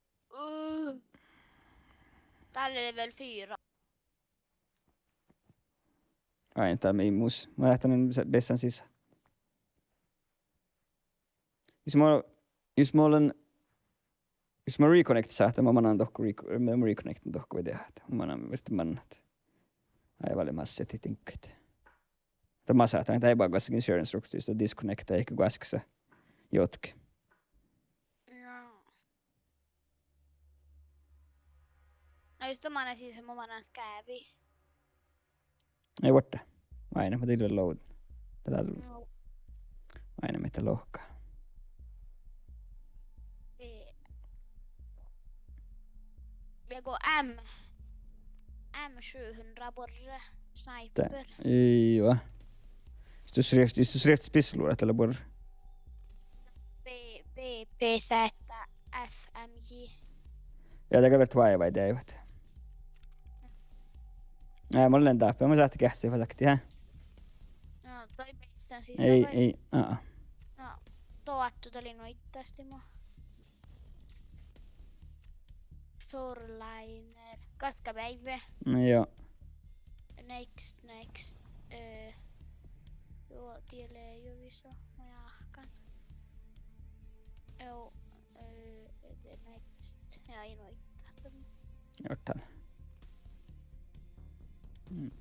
Uh. Dál lea level fire. Ai, dat mii mus. Mun lean sa-, beassan sisa. Jus mun, jus mun lean, jus mun reconnectan, sáhtán mun manan dohko rec-, mun reconnectan dohko vai dehe. Mun manan, vihtta mannat. Ai, válle massehit diŋggaid. Ahte mun sáhtán, dat eai boazosakin insurance ruoktot, jus disconnecta, eikä guoskasa jotke. Joo. Na jus de manan sisa, mun manan gávi. Ei vuodde. Váinna, ma dil vel load. Dál lea. Joo. Váinna, mii lohká. Ee. Lea go M, M sju hundre buorre, sniper. Joo. Jus du sriev-, jus du srievttit spissalura, dat lea buorre. B, B P Z F M G. Ja, dat gal vert váiva deaivat. Ja, mun lean dáppe, mun sáhtán geahččat fas akti, hä? No, dii beassat sisa. Ei, vai? Ei, aa. No, doattu dal in oiddastimu. Shoreliner. Gaskabeaivve. No joo. Next, next. Eh, joo, die lea jo visot. Ma jáhkán. Joo, eh, next. Ja, in oiddastimu. Jortán. Mm.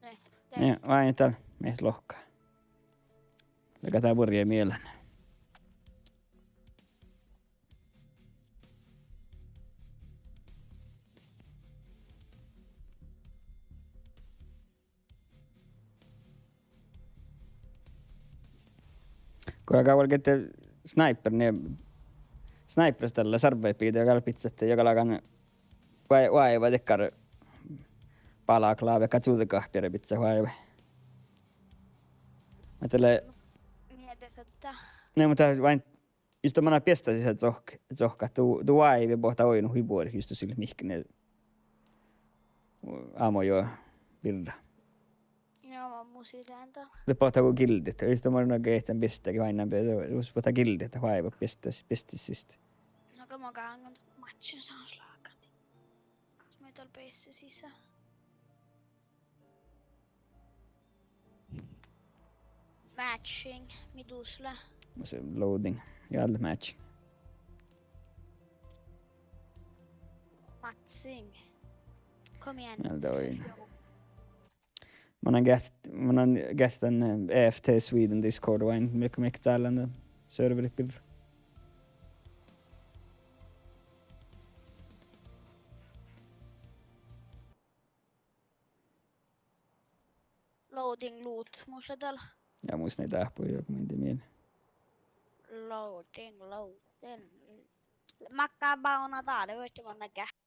Ne, ne, váinna dál, mii lohká. Leago dat buorre mielas. Go gal gerte sniper, nie sniperas dalle sarvvaid biddjot gal bidjat, ja gal áiggun oai-, oaivá dakkár balaklávvi, gal čuđa gahpira bidjat oaivá. Muhto lea. Mii de sáhttit. Ne, muhto oaidná, jus de manai beastat sisa čohk-, čohkkát, du, du oaivi boahtá oidno hui buori, jus du sil mihkkege. Ámo jo birra. Joo, mun mus ii lean dal. De boahtá go gildit, jus de manai geahččan beastaga, oaidná be-, jus boahtá gildit, oaivat beastas, beastas siste. No go mun gáŋgan matchen saan slágan. Mii dal beassat sisa. Matching, mii dus lea? Mun sa-, loading. Ja, alle matching. Matching. Kom igjen. Ja, det var ju. Mun lean geahččan, mun lean geahččan, eh, E F T Sweden Discord oaidna, mii, mii gal leat serverit birra. Loading loot, mus lea dal. Ja mus lea dáppe, ja mun in dii miel. Loading, loading. Makká bávdna dál, vuoi, mun lean geahččan.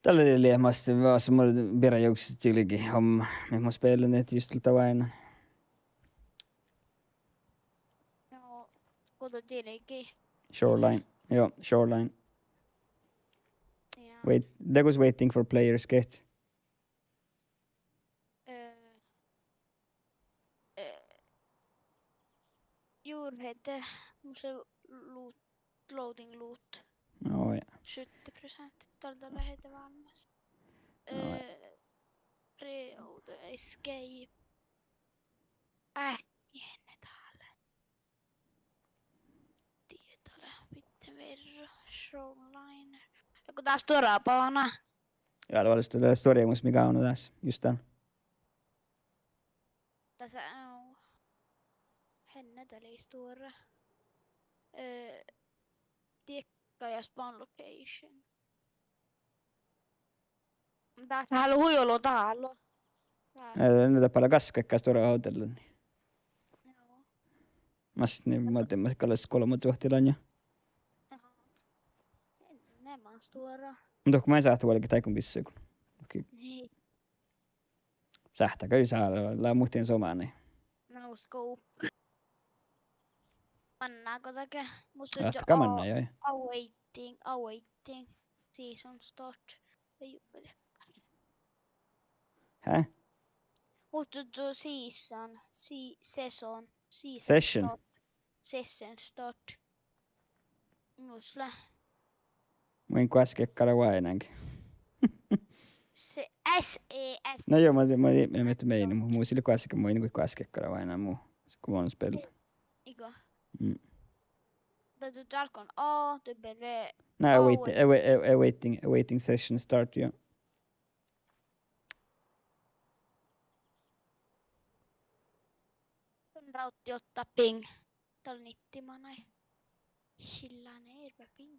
Dalle lea mast, vas mun birra jokse čilge, om, mii mun spellan, et just lea váinna. No, go du čilge? Shoreline. Joo, Shoreline. Ja. Wait, that was waiting for players, geahččat. Eh, eh, jur hete, mus lea loot, loading loot. Nå ja. Sjutti prosent, dal, dal lea hete vállás. Nå ja. Eh, reload, escape. Äh, ii leat dál. Dieđe dal lea, bitte verra, Shoreline. Ja go dás stuorra bávdna. Ja, dat lea stu-, dat lea stuorra mus mii gávdno dás, just dál. Dasa, au. Henne dat lei stuorra. Eh, diekka ja spawn location. Dasa hui olu dalo. Dá. Eh, ne dáppe lea gaskka, gaskka stuorra ovdal lea. Joo. Mas ni, ma de, ma galle golbma cuohti lanja. Aha. Enne man stuorra. Dohko maid sáhttá vuolgit áiggun bissuiguin. Okei. Nii. Sáhttá gal, lea muhtin somá, ni. No, scope. Manná go dahje. Mus Sáhttá jo gal a-, manná, joo. Awaiting, awaiting. Season start. Ei ole. Hä? Mus jo season, se-, season, season Session. Start. Session start. Mus lea. Mun guoskkaga lea váinánge. Se-, S E S. No joo, ma, ma, ma, ma, meini, mu, mus ii leat guoskka-, mun ii guoskkaga lea váinánge mu, go mun spealla. Igo. Mm. Dá du darkon A, du bere No, await-, await-, awa-, a-, awaiting, awaiting session start, joo. Mun rávddi otta ping. Dál nitti manai. Sillá earbá ping.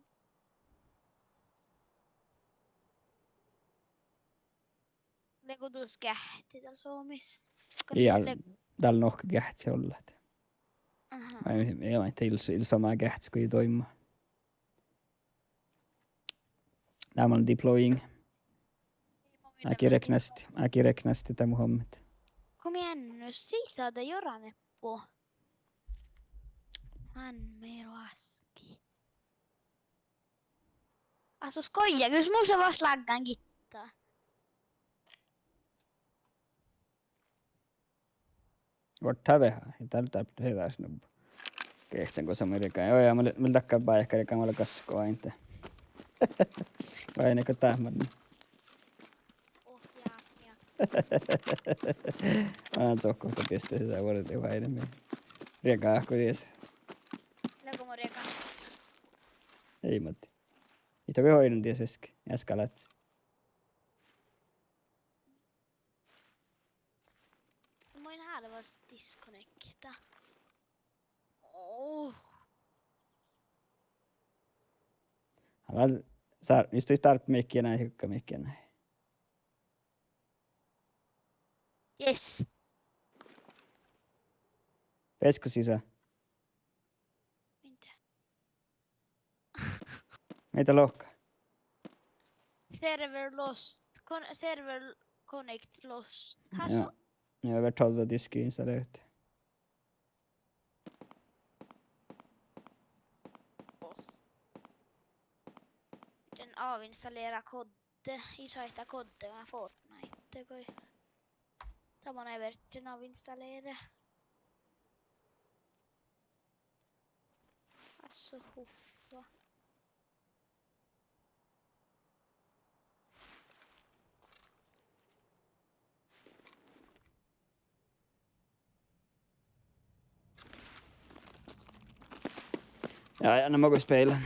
Lego dus geahččat dál Soames. Go Ja, le-, dál nohkkat geahččat ollet. Aha. Vai, ja, vai, dál ii somá geahččat go ii doaimma. Dá mun deploying. Áigi reknastii, áigi reknastii dá mu hommet. Kom igjen nu, sisa de jorane på. Han me roasti. Áhčči skoja, jus mus lea vas laggan gitta. Vuortá veahá, ja dál, dál, dál, dál snubba. Geahččan go sa mii riega. Joo, ja, mun, mun dakka báikka riega, mun gaskko ain de. Vai ne go dát man. Oh, ja, ja. Ain dohko, go dieste dá vuordi vai ne mii. Riega, go dies. Lea go mun riega. Ei, Matti. Ii go oidnen dies easka, easka lea. Mun háliidin disconnecta. Oh. Ala sár-, mis tui dárppa miekkiin, hukka miekkiin. Yes. Pesko sisa? Minte? Mii lohká. Server lost. Con-, server connect lost. Hassu. Ja. Ja, vert tolvte diski installert. Den avinstallera kodde. Ii saita kodde, ma Fortnite, koi. Dá manai vert den avinstallere. Hassu huffa. Ja, ja, no ma go speillan.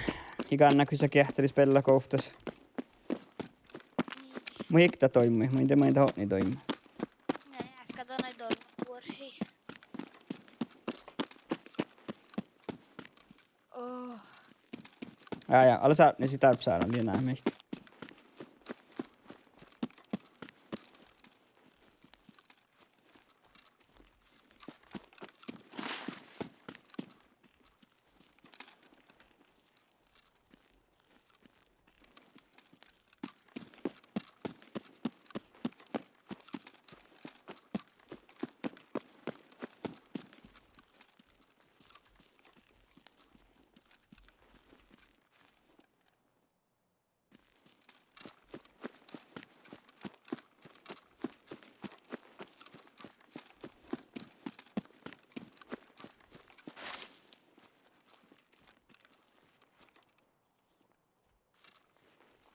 Ii gánná go sa geahččalit speellat go ovttas. Mun ii dat doaimma, mun in dieđe maid dat otná doaimma. Ja, easka don ii doaimma buorhi. Oh. Ja, ja, ale sápnit si dárppa sáran, die nai mihkke.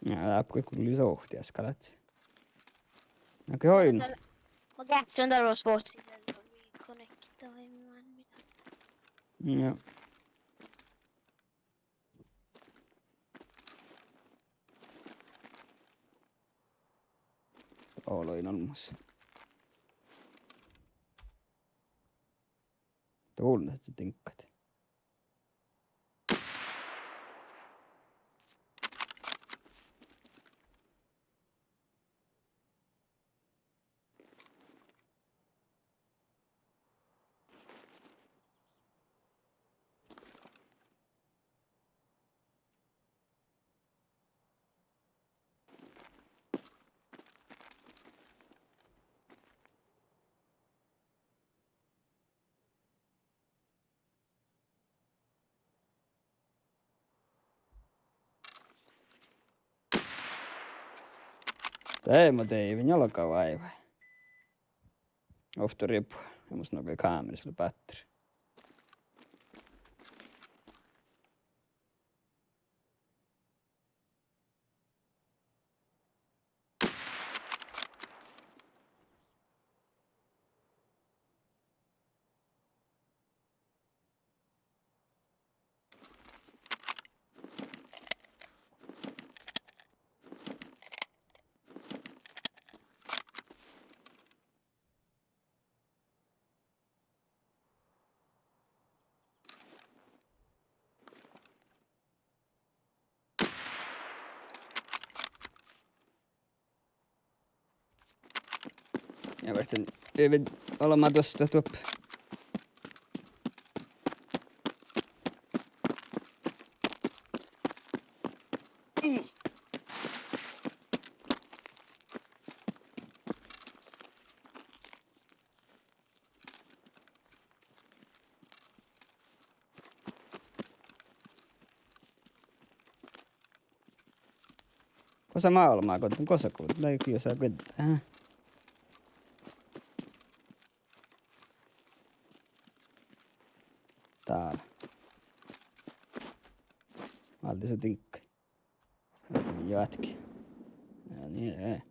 Ja, dáppe go lei sohti easka lea. Okei, oidno. Ma geahččan dál ros bohcci, reconnecta vai mii, mii. Ja. Olu in olmmoš. Mun lean diŋggat. De mun deivin olga váivái. Ovtta ribu, ja mus nugo kámeras lea bátteri. Ja várten, ii, olema duostat doppe. Gosa málmá, gosa, gosa, lei kiosa, gosa, eh? Dál. Válde su diŋgga. Joatke. Ja nie, eh.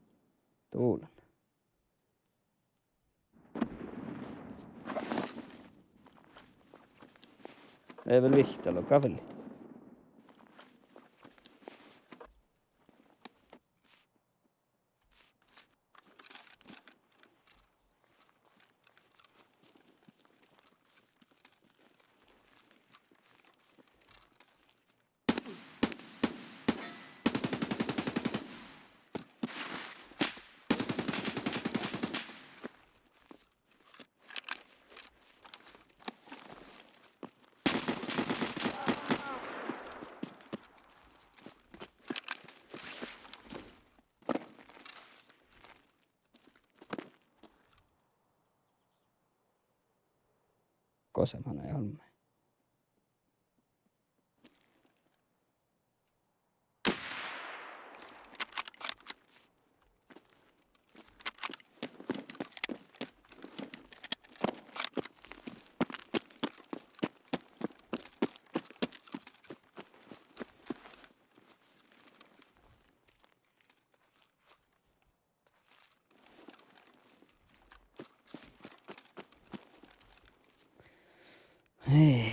Dulan. Ii vel vihtta loga fele. Gosa manai olmmái. Ii,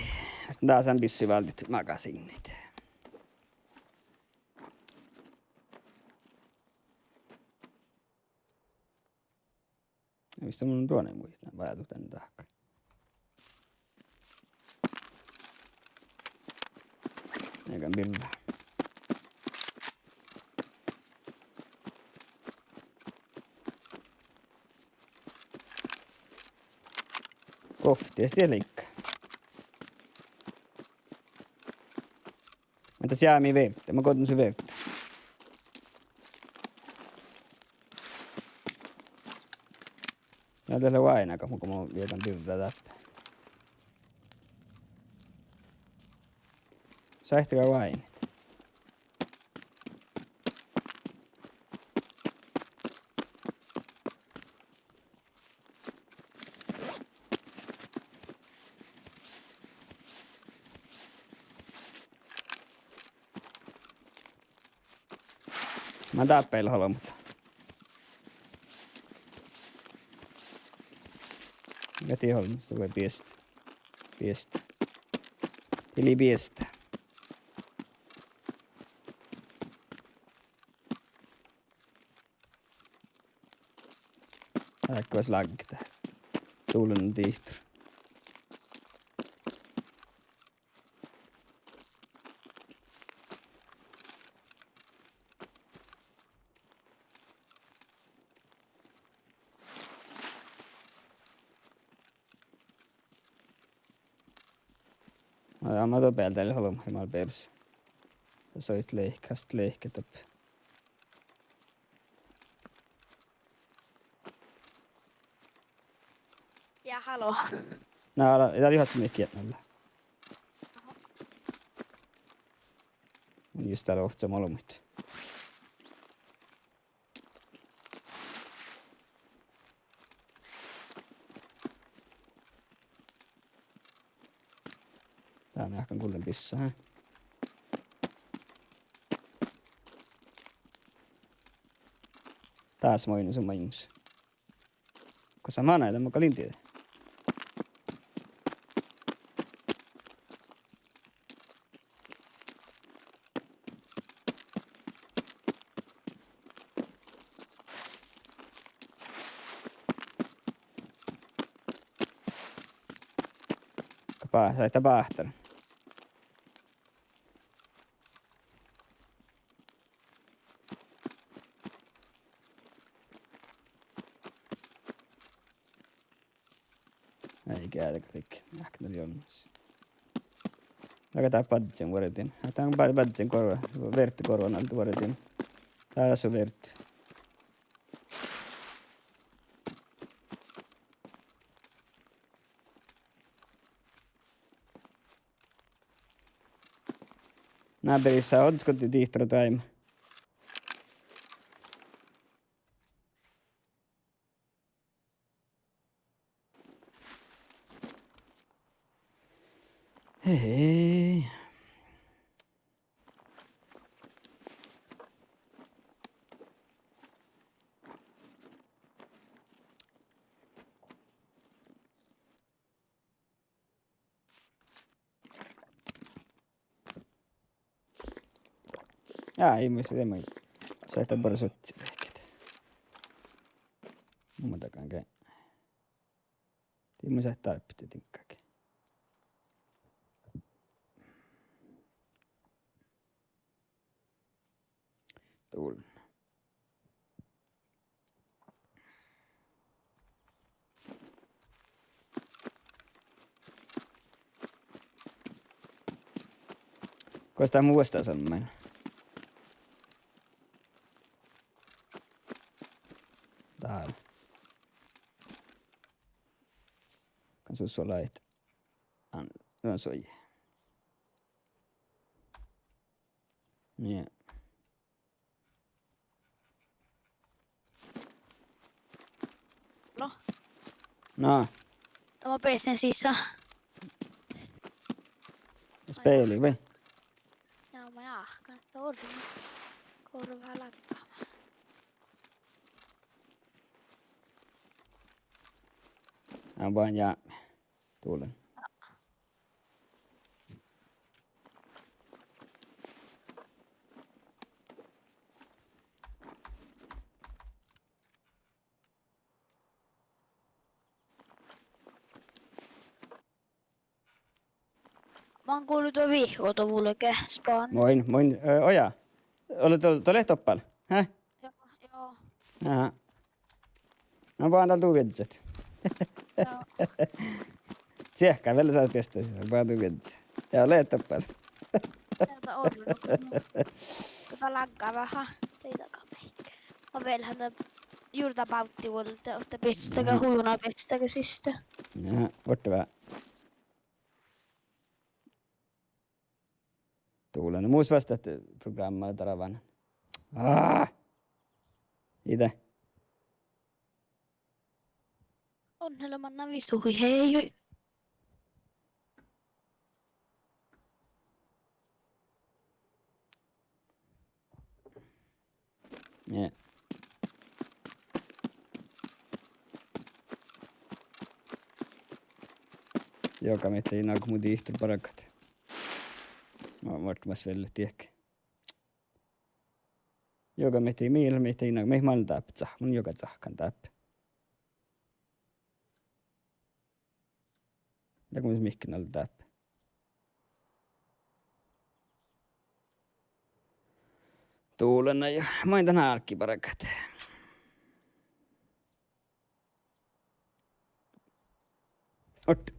dás lean bissii váldit magasiinnit. Mis mun duon muittán váldit dan dahkat. Egan birra. Govtti, es die leigga. Muhto seamii vievrra, mun goddun su vievrra. Na dat lea oaidnagat, muhto mun viegan birra dáppe. Sáhttá oaidnit. Mun dáppe lean olbmot. Ja die olbmot, dat lea biesta. Biesta. Dii lei biesta. Áigge vuos lágget. Dulan dihtor. Ja ma do bealde olbmot, ii mat bealis. Dá soit lehket, lehket doppe. Ja, halló. Na, dá, dá lei oaččut mihkkege eatnama. Mun jus dál oaččun olbmuid. Dá meahkan gullen bissá, he. Dás mainos, mainos. Gosa manai dan mo gal in dieđe. Ka bá-, said dá báhtar. Ai geađge, dihte meahkat juogas. Dahká dá badjin vuordin. Dán ba-, badjin gorra, viertti gorra alde vuordin. Dás lea viert. Náberis ođđa skohte dihtordaime. Hei. Á, ii mu, de maid. Said dá bare suttit lehket. Mun dagan ge. Dii mun said dárbbašit diŋggaga. Dán. Gos dá mu vuosttaš olmmái? Dál. Kan su suoláhit. An-, no sui. Nie. No. No. Dá mun bessen sisa. Speali vai? Ja, ma jáhkán, dá orru. Korva lagga. Aa, bahan ja. Dán. Mun gullen duo vihkku, go vulge spanan. Moin, moin, eh, oja. Ole do, do leat doppe? Hä? Joo, joo. Aha. Na, bahan dál du viežžat. Joo. Čiehká vel, saat piestá, bahan du viežžat. Ja leat doppe. Ja dá orru, no, go dá lagga veahá. Dieđusge mihkke. Ja vel han jurdda bávtti vuolde, ovtta biestá, hui, hui, na biestá ge siste. Ja, vuorttaa. Dán lea mus vástá ahte programma lea darvan. Aa! Ii de. Onne lea mannan visuhi, hei. Nie. Juoga mihkkege ii nago mu dihtor bargat. Ma-, muhtumat vel dieđusge. Juoga mihkkege, mii, mihkkege ii nago, mii, mun dáppe, mun juoga cahkan dáppe. Ja go mun mihkkege dáppe. Dán lea ja main dan álggi bargat. Ot.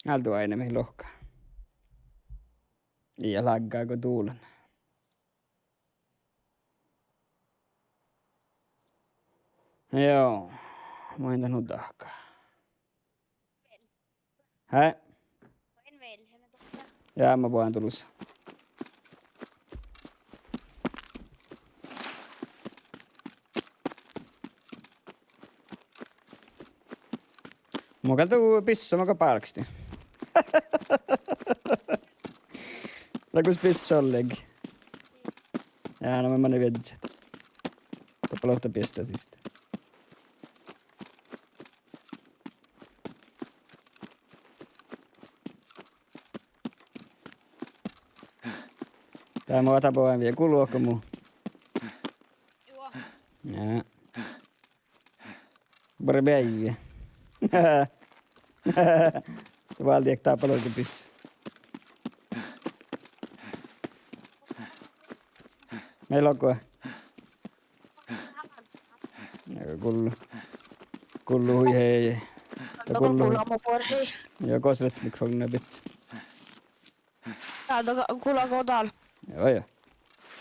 Alde oaidná mii lohká. Ii lagga go dulan. Joo, mun in dat nu dahká. Hää? Ja, mun boahen dulus. Mun gal du bissá, mun gal bálkestin. Lea gos bissá ollegi. Ja, no mun manan viežžat. Doppe lohká biestá siste. Dá mo, dá boahen vie gulku mu. Juo. Ja. Buorre beaivvi. Válde dáppe lohká bissá. Mii logu. Ja gullu. Gullu hui hei. Ja gullu. Ja gos lea mikrofonna bit. Dál, dál, gullu go dál. Joo, joo.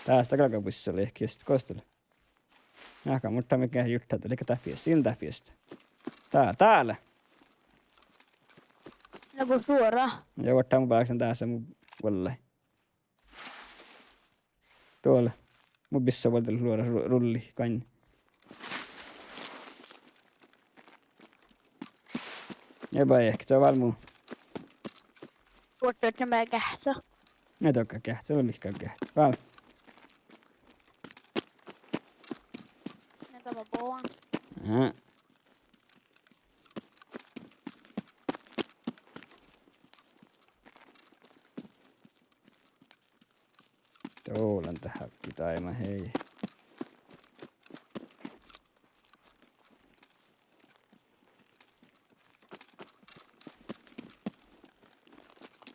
Dás dat galgá bussá lehkest, gos dat lea. Jáhkán, muhto mii gal jurddašit, lea dat biestá, in dat biestá. Dá, dál. Lea go šuora. Ja vuorddá mu báksen dáse mu vuollái. Duola. Mu bissá vuolde luoras ru-, rulli, gain. Ja bajehkit, so vál mu. Vuorddá, na mii geahččá. Na dohko geahččá, lea mihkkege geahččá. Vál. Na dá boahen. Aha. Dolan dat hákii daima, hei.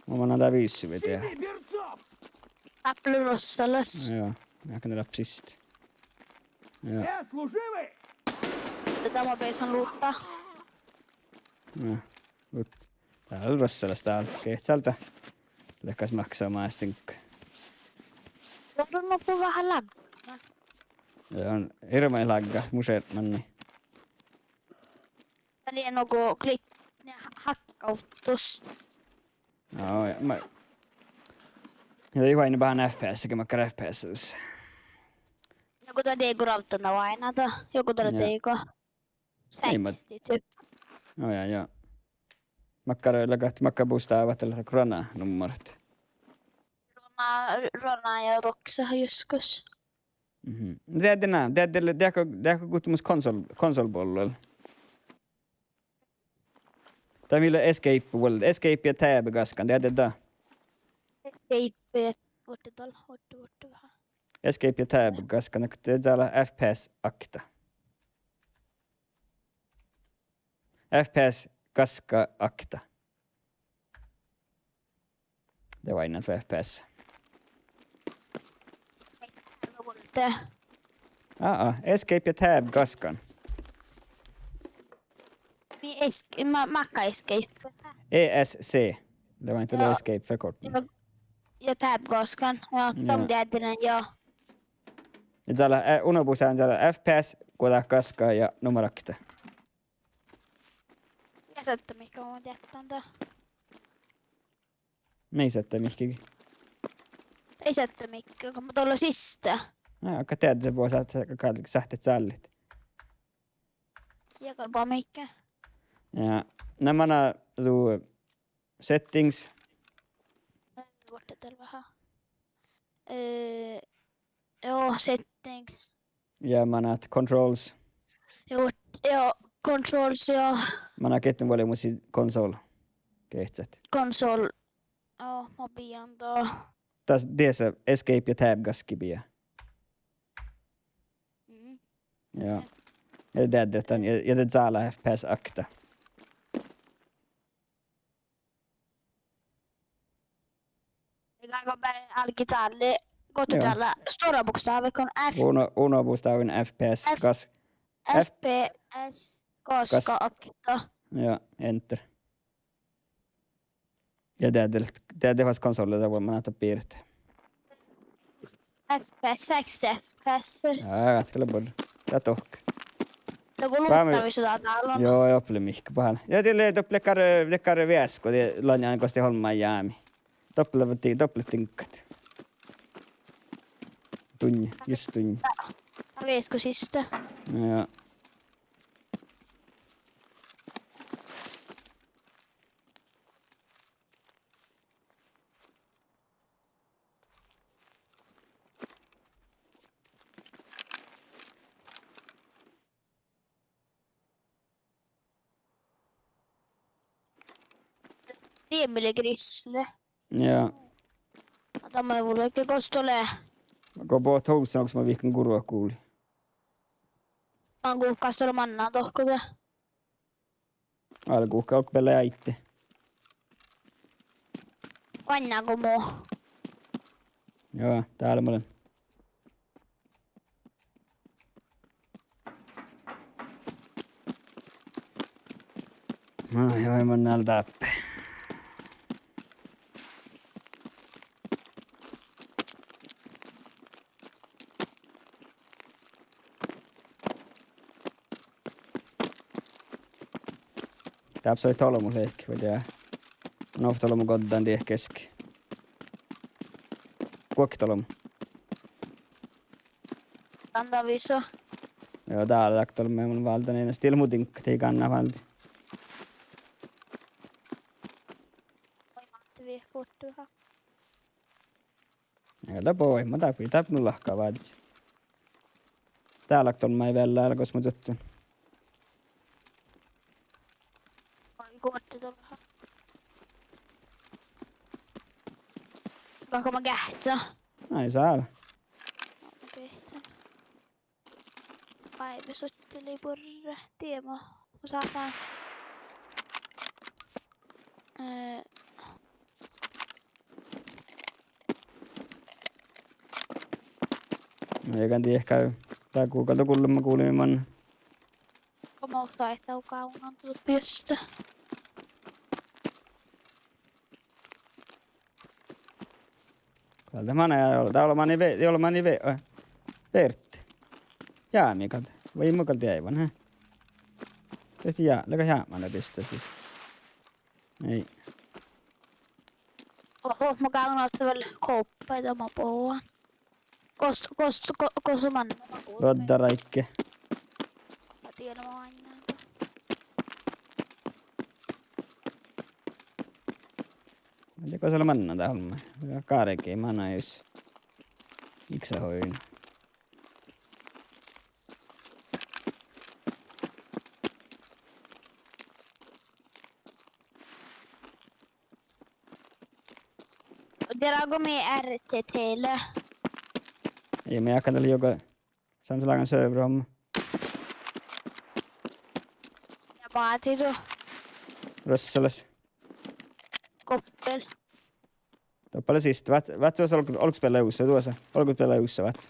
Mun manan dá vissi videot. Dáppe lea rossalaš. Joo, mii galggašit. Joo. Dá mo beasan luhtta. Joo. Mut dál lea rossalaš dál, geahččá dál. Lea gal máksa maastin. Joo, no mun veahá lágga. Joo, hirbmat lágga, mu šermani. Dat lea nugo klit-, ne ha-, hakkávttus. Joo, ja ma-, ja ii oaidná beasan FPS, ge makkár FPS. Ja go dat dego rávddan oaidná, dat, ja go dat dego. Ii ma-, seksti, typ. Joo, ja, ja. Makkár leat, makkár bustávat leat ruona nummarat? Ruona, ruona ja ruoksa joskus. Mhm. Deadde na, deadde, deadde, deadde guhte mus console, console bollu. Dat mii lea escape vuolde, escape ja tab gaskan, deadde dat? Escape, vuotte dal, vuotte, vuotte veahá. Escape ja tab gaskan, de dál lea FPS ákta. FPS gaska ákta. De oaidná FPS. Aa, aa, escape ja tab gaskan. Mii es-, ma-, máŋga escape. E S C. Lea oaidná escape forkortning. Ja, ja tab gaskan. Ja, de mun deadde, ja. Ja dál lea, eh, unabusán dál lea FPS, guhte gaska ja numar ákta. Ja settá mihkke mun deattán dat. Mii settá mihkkege? Ii settá mihkkege, go mun dolla siste. Ná, aga deadde buot sáhttet, sáhttet cállit. Ja gal buot mihkke. Ja, na mana du settings. Vuotte dal veahá. Eh, joo, settings. Ja manat controls. Joo, joo, controls, joo. Mana gehččen vuollemus console. Gehččet. Console. Joo, mun bijan dat. Das, dieđusge escape ja tab gaskii bijan. Mm. Joo. Ja deadde dan, ja, ja de dál lea FPS ákta. Ja go beare álgit dál, gohte dál lea stuorra bokstaviin go F. Uno, uno bostávin FPS, F-, gas-, F-, FPS, gaska, gaska ákta. Joo, enter. Ja de, de, de fas konsolla dat vuolgit manat doppe biret. F P S, sekstis F P S. Jaa, dat gal lea buorre. Dat dohko. Nugo luotta mis dat dál lea. Joo, doppe lea mihkkege bahán. Ja de lea doppe dakkár, dakkár veaskko, de lea gos de olmmái jámi. Doppe lea di-, doppe lea diŋggat. Dunje, jus dunje. Veaskko siste. Jaa. Diemmi lea grisle. Jaa. Adda maid vulge gos dat lea. Go bohtet hui, gos mun vihkan gurut guvlii. Man guhkás dat lea mannan dohko de. Álgguhká olggobealde áiddi. Oainnát go mo. Jaa, dál mun lean. Ai, ai, mun lean dáppe. Dáppe soai tolbmot leahkit, vai dieđát. Mun ovtta olbmo goddán dieđát geske. Guokte olbmot. Dán dat visot. Joo, dál dat tolbma mun válden enas. Dii lea mu diŋggat, ii gánná válde. Oi, Matti, vihkut duhá. Ja dat boahtá, dat, dat mun láhkán vázzit. Dál lea tolbma vel, gos mun duttan. Oi, guohta tolbma. Galgá ma geahččat? Ai, sál. Geahččat. Báibe suohtas lei buorre. Diemma. Mun sáhtán. Eh. No, iežan dieđe, dál gal gullumma gulmman. Go mo sáhtán gávdnat doppe juste. Gal dat manai, dál olmmái ve-, dál olmmái ve-, eh, verte. Jámi gal. Vai mun gal deaivan, he. Dihte ja, lea jápmán lea bistá sis. Ei. Oho, mun gávdnan vel koppaid, dat mun bohun. Gos, gos, go-, gos mannan? Ruoddaráigge. Ja tiedän ma oainnán. Dego sa lea mannan dál olmmái? Gárgii manai jus. Iksa hoin. Dieđán go mii R T T lea? Ii, mii ákkan dal juoga. Sanssi lágan server homma. Ja Máhti du. Rossalas. Gohpel. Doppe lea siste. Vát-, váccos olg-, olggobealde usa, duosa. Olggobealde usa, vát.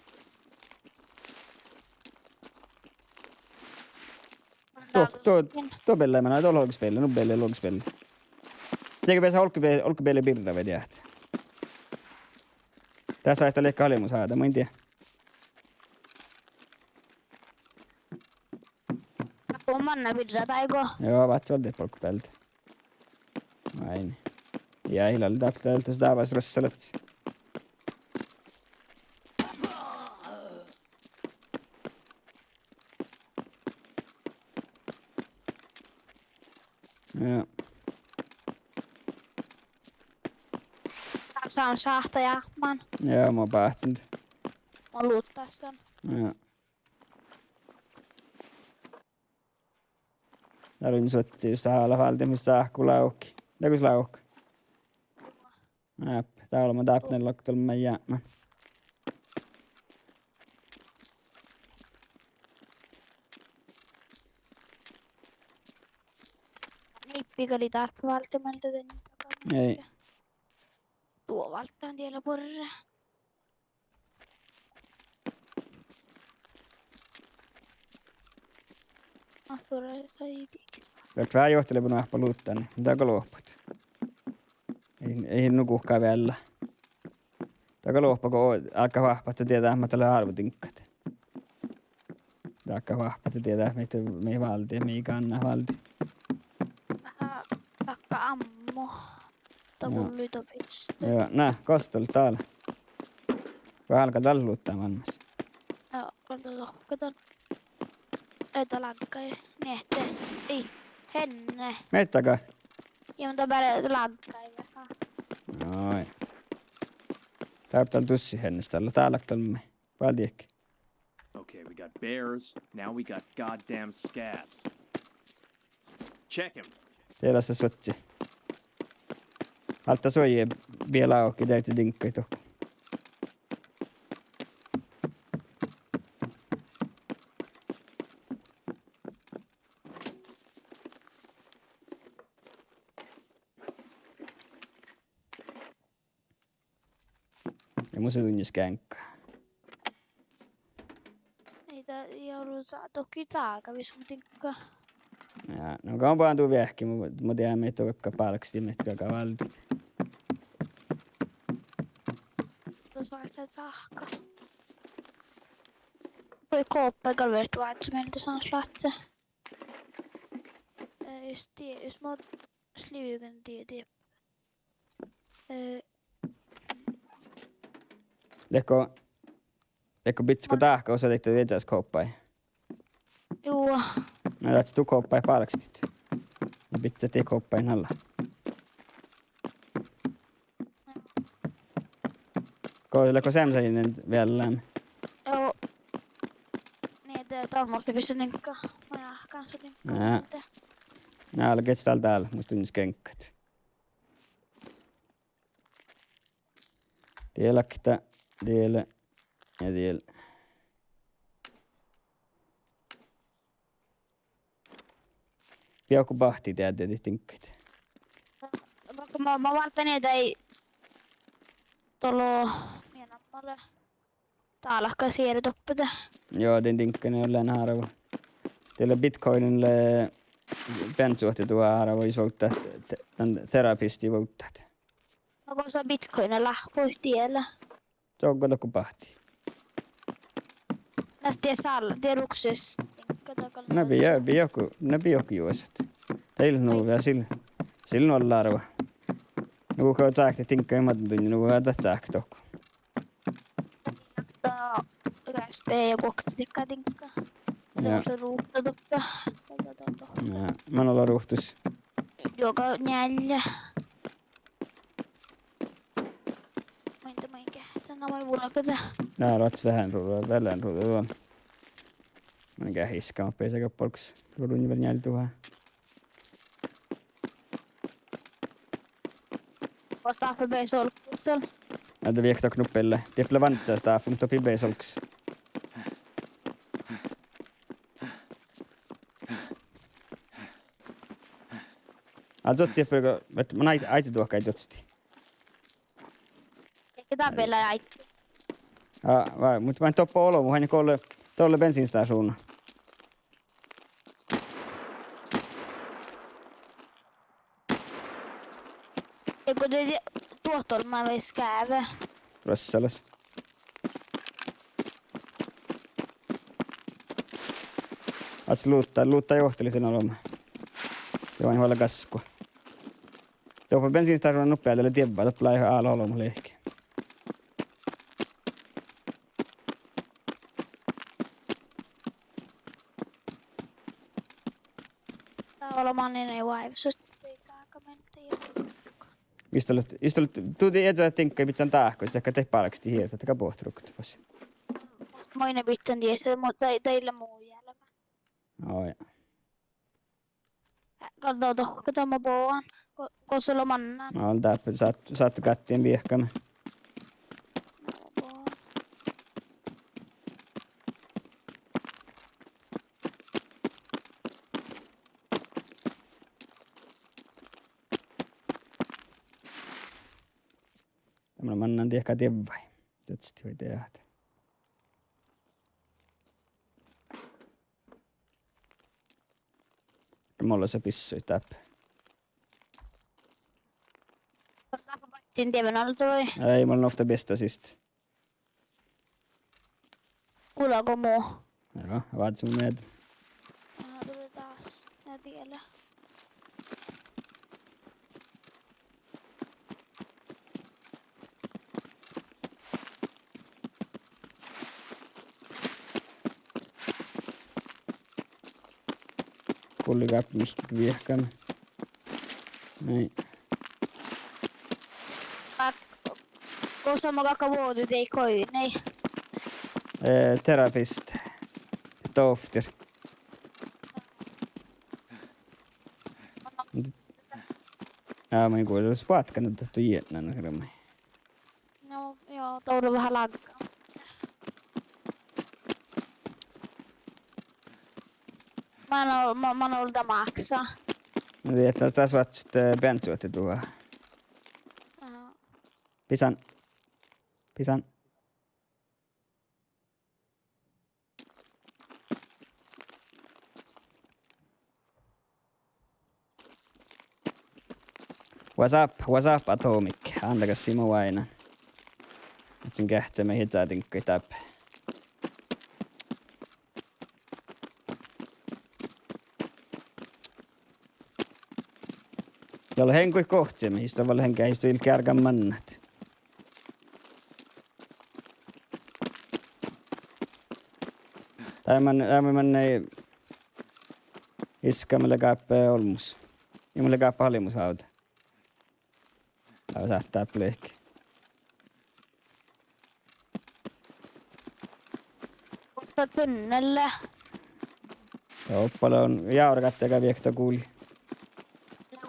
Duo, duo, duo beallái manai, duo olggobealde, nu beallái olggobealde. Dego beasat olggobe-, olggobealde birra vai dieđát. Dás sáhtát leat galmus áđa, mun in dieđe. Go manná birra dego. Joo, váttis vel dieppe olggobealde. Ain. Ja ii leat dáppe dieđus dávás rossalat. Ja. Sá-, sá-, sáhtát jápmán. Ja, mun báhcen. Mun luhttán dan. Ja. Dál lea suohtas, dál lea váldit mis sáhku lávki. Dego lávki. Dáppe, dál lea, dáppe lea okta olmmái jápmán. Nippi gal lei dáppe váldit mielde dan. Ei. Duo váldit, dieđán buorre. Ahte vel vejos lea bun oahppa luhttán, dego lohpat. Ii, ii nu guhká vealla. Dat gal oahppa go álgá oahppat dieđát mat dat lea árvodiŋggat. Dat álgá oahppat dieđát mii, mii válddit, mii gánná válddit. Aha, vaikko ammu. Dat gullui doppe. Jo, na, gos dat lea dál. Go álgá dál luhttán vámmás. Jo, gal dat lohká dál. Ii, dat laggai. Niet. Ii. Henne. Miehtega. Ja, mun dat beare laggai veahá. Ai. Dárbbaš dál dussit hennes dál, dál lea dál mii. Váldit. Okay, we got bears, now we got goddamn scavs. Check him. Dieđusge suozzi. Álgá suoji biela oahppi dieđe diŋggaid dohko. Ja mus lei dunnje geaŋkka. Ii dat, ii olu sa-, dohko ii sága visot mu diŋgga. Ja, no go mun boahen du veahki, mu, mu dieđán mii dohko bálkestit miehtega válddit. Dat oaččut sáhka. Vuoi, koppaid gal vert oažžut mielde, son šlahte. Eh, jus die, jus mo slivgen die, die. Eh, Leatgo, leatgo bidjat go dáhkadit osa dieid iežas koppaid? Juo. Na dat du koppaid bálkestit. Na bidjat dieid koppaid nalle. Go, leatgo seamma sajiin veallámi? Juo. Nie, de dál mus lei visot diŋgga. Mun áhkán su diŋgga. Na. Mielde. Na, álgá dál dál, mus dunnje geaŋkkat. Die lakta, die lea, ja die lea. Bieko bahti dieđe diŋggaid? Vaikko ma, ma válddán nie daid dolo, mii namma lea. Dálka siere doppe de. Juo, dien diŋggain lean árvu. Die lea Bitcoinin lea beancuohte duhát árvu, jus vovddát, te-, dan terapisti vovddát. No go son Bitcoin láhppoi die lea. Doggo dohko bahti. Las die sál, die rukses. Na bidjat, bidjat dohko, na bidjat dohko juosat. Dieid nu, ja sil, sil nu lea árvu. Nu go cáktet diŋggaid, ma dunnjen, nu go dat cáktet dohko. Dá U S B ja guokte dihte diŋgga. Ja. Dá lea ruovtta doppe. Dá, dá, dá, dá. Ja, man olu ruovttus. Juoga njeallje. Muitte, muitte. Sen na mai vuolgada. Dá lea veahá ruđa, veahá ruđa. Man gal iska, ma beasan gal bolgos. Ruđa vel njeallje duhát. Go stáhpa beassá olggos? Ahte viehkat dohko nuppe lea. Dieppe lea vánddjá stáhpa, muhto doppe beassá olggos. Ale dieđusge go, mat, man áid-, áiddo duohkái dieđusge. Ii ge dáppe lea áiddo. Aa, va-, muhto mun doppe olbmot, ii go lea, dolle bensinstasjuvdna. Ja go de, de, duot olbmot vai skeavá? Rassalas. Ás luhttá, luhttá johtilit dan olbmá. Ja oaidnit vel gaskku. Doppe bensinstasjuvdna nuppe de lea dievva, doppe lea álo olbmot liikká. Dá olbmá lea váivsut, de sága mente ja. Ii dat lea, ii dat lea, du dii ieža diŋggaid bidjan dáhkadit, dahká de bálkestit iežat, dahká bohtet ruoktot fas. Muhto maid bidjan dieđusge, mu-, dá, dá lea mu jealmá. Oi. Gal dá dohko, dá mo bohun. Go-, gos lea mannán? No, dáppe sáhttit, sáhttit gáttiin viehkame. Dá mun mannán diekkár dievvái. Dieđusge vai dieđát. Mii leat bissuid dáppe. Dáppe baittin dieđusge alde vai? Eai, mun lean ovtta biestá siste. Gulgo mu. Joo, vázzán mu mielde. Ná, dovddá dás. Ná, diele. Gulli gáppe mihkkege viehkat. Nei. Gos mun galggan vuođđit dieid goivi, nei? Eh, terapista. Dovttir. Ja, mun in guđa, spoatkan dat duođai nu hirbmat. No, joo, dat lea veahá lágga. Mun o-, mun, mun ol dat máksá. Mun dieđán, dat, dat oaččut, eh, beanččat duhát. Aha. Pisan. Pisan. What's up, what's up, Atomic? Ándagassii mo oaidnán. Oaččun geahččamin hiža diŋggaid dáppe. Ja leat goit gohčodit, jus dat vel geahččat, jus dat ii leat geargan mannat. Dá man-, dá man-, mannat iskka, mun lean gáppe olmmoš. Ja mun lean gáppe almmoš ávdda. Dá sáhttá dáppe lihkii. Gos dat tunnel lea? Doppe lea jávregáddega viehkat guli.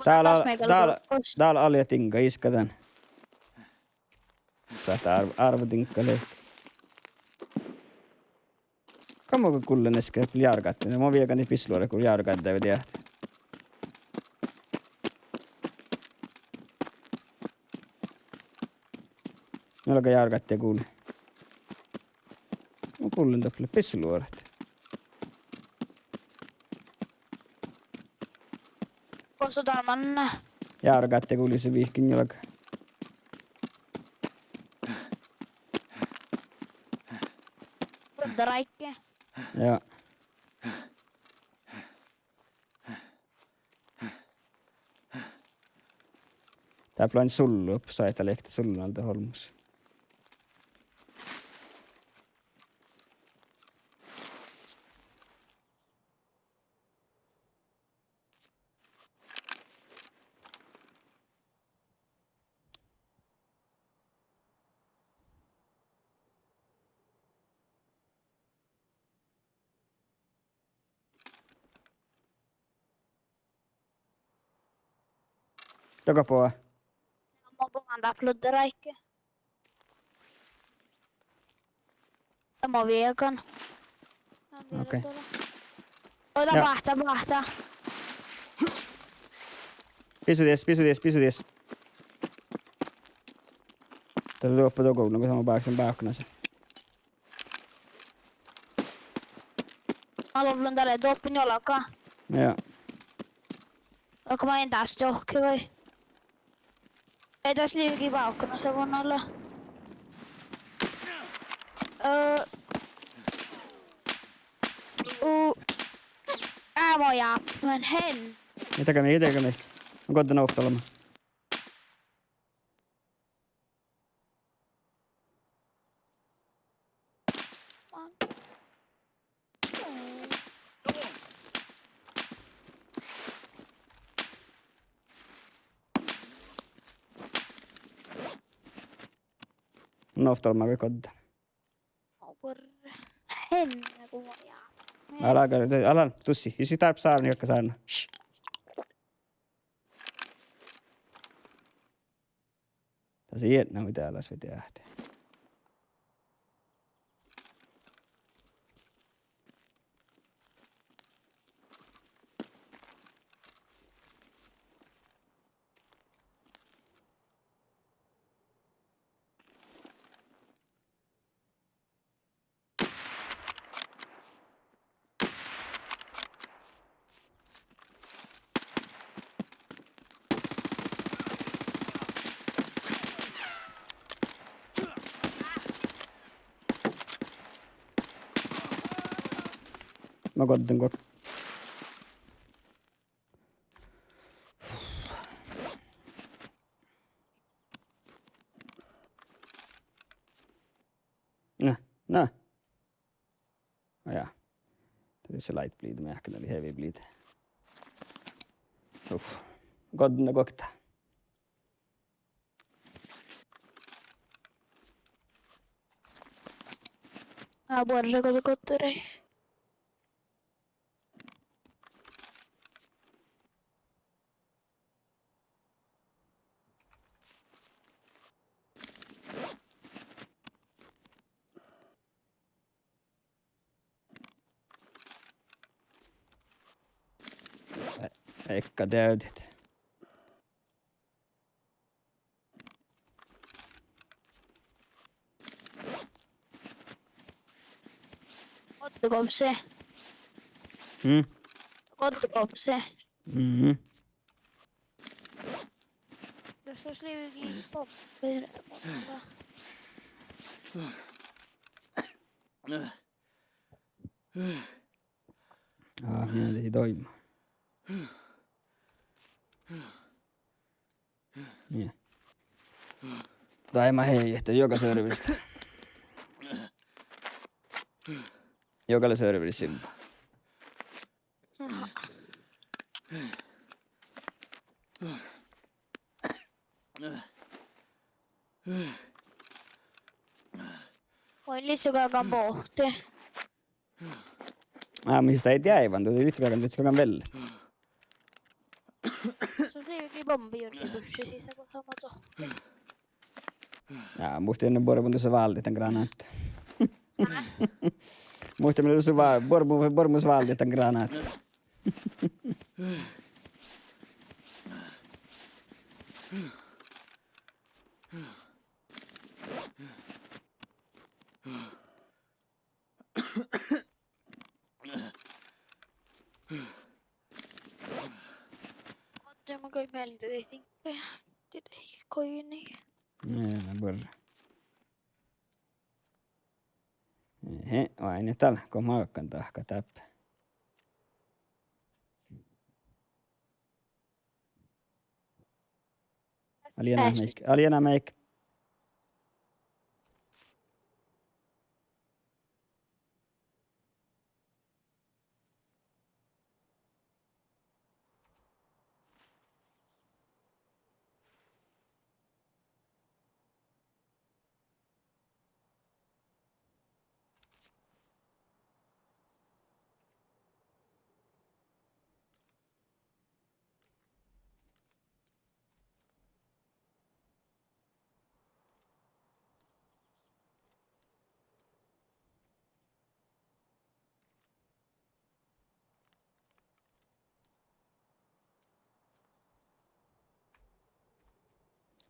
Dál, dál, dál allihat diŋga, iskka dan. Sáhttá ár-, árvvot diŋgga lihkii. Kammago gullen easka jávregádde? Mo viegan bisseluoraid go jávregádde diehtit. Njuolga jávregádde guli. Mun gullen doppe lea bisseluoraid. Gos dat manná? Jávregádde guli, sii vihkkin njuolga. Luoddaráigge. Ja. Dáppe lea sullu, soaitá lihkii sullu alde olmmoš. Doppe. Mun bohán dáppe luoddaráigge. Dá mun viegan. Okei. Oi, dá báhcá, báhcá. Bisu dies, bisu dies, bisu dies. Dat lea doppe dogovllan, go mun báhcen bávknase. Mun luvvon dalle doppe njuolga. Ja. Dohko maid dás čohkke vai? Ii das liikii bávknase mun ale. Ö, u, á, mo jáppen hen. Ii dego mii, ii dego mii. Mun goddán ovtta ollu. Mun ovtta ollu goit goddán. Hen go jáppen. Ala, ala, ala, tussi. Ii sii dárbbaš sárnna, juohke sárnna. Šš. Dás ii eadná mii dehálaš vai deahti. Mun goddin go-, na, na. Á, ja. Dieđusge light bleed, meahkkan lei heavy bleed. Uf. Goddin guokte. Á, buorre go, go, goddere. E-, ekka deavdit. Goddegobse. Mm. Goddegobse. Mm. Jos sus livii bomber. Á, mii lei doaimma. Mii. Doaimma heajet juoga serveris. Juoga lea serveris sivva. Oi, lihkku galggan bohte. Á, mun just deaivan, du, lihkku galggan, lihkku galggan vel. Sus livii bombi jurgi bušše sisa go han sohte. Ja, muhtin buorre mun dušše váldit dan granátta. Muhtin mun dušše va-, buorre mun, buorre mun váldit dan granátta. Oažžut mun goit mielde dihte. Dihte goit. Nie, na buorre. Ehe, oaidná dál, go magan dahkat dáppe. Aliena meik, aliena meik.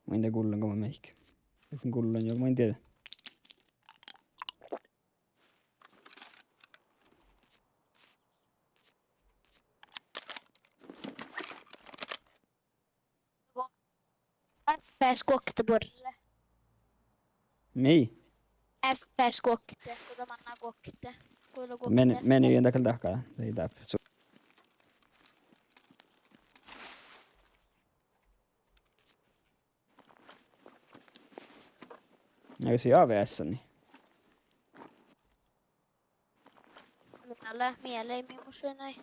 Mun in dieđe gullan go mun meik. Mun gullan jo, mun in dieđe. F P S guokte buorre. Mii? F P S guokte, go dat manná guokte. Go lea guokte. Men, F P S. Meni gal dahkat, dahkat. Su- Ja sii A V S-ni. Mii lea, mii lea, mii mus lea nai.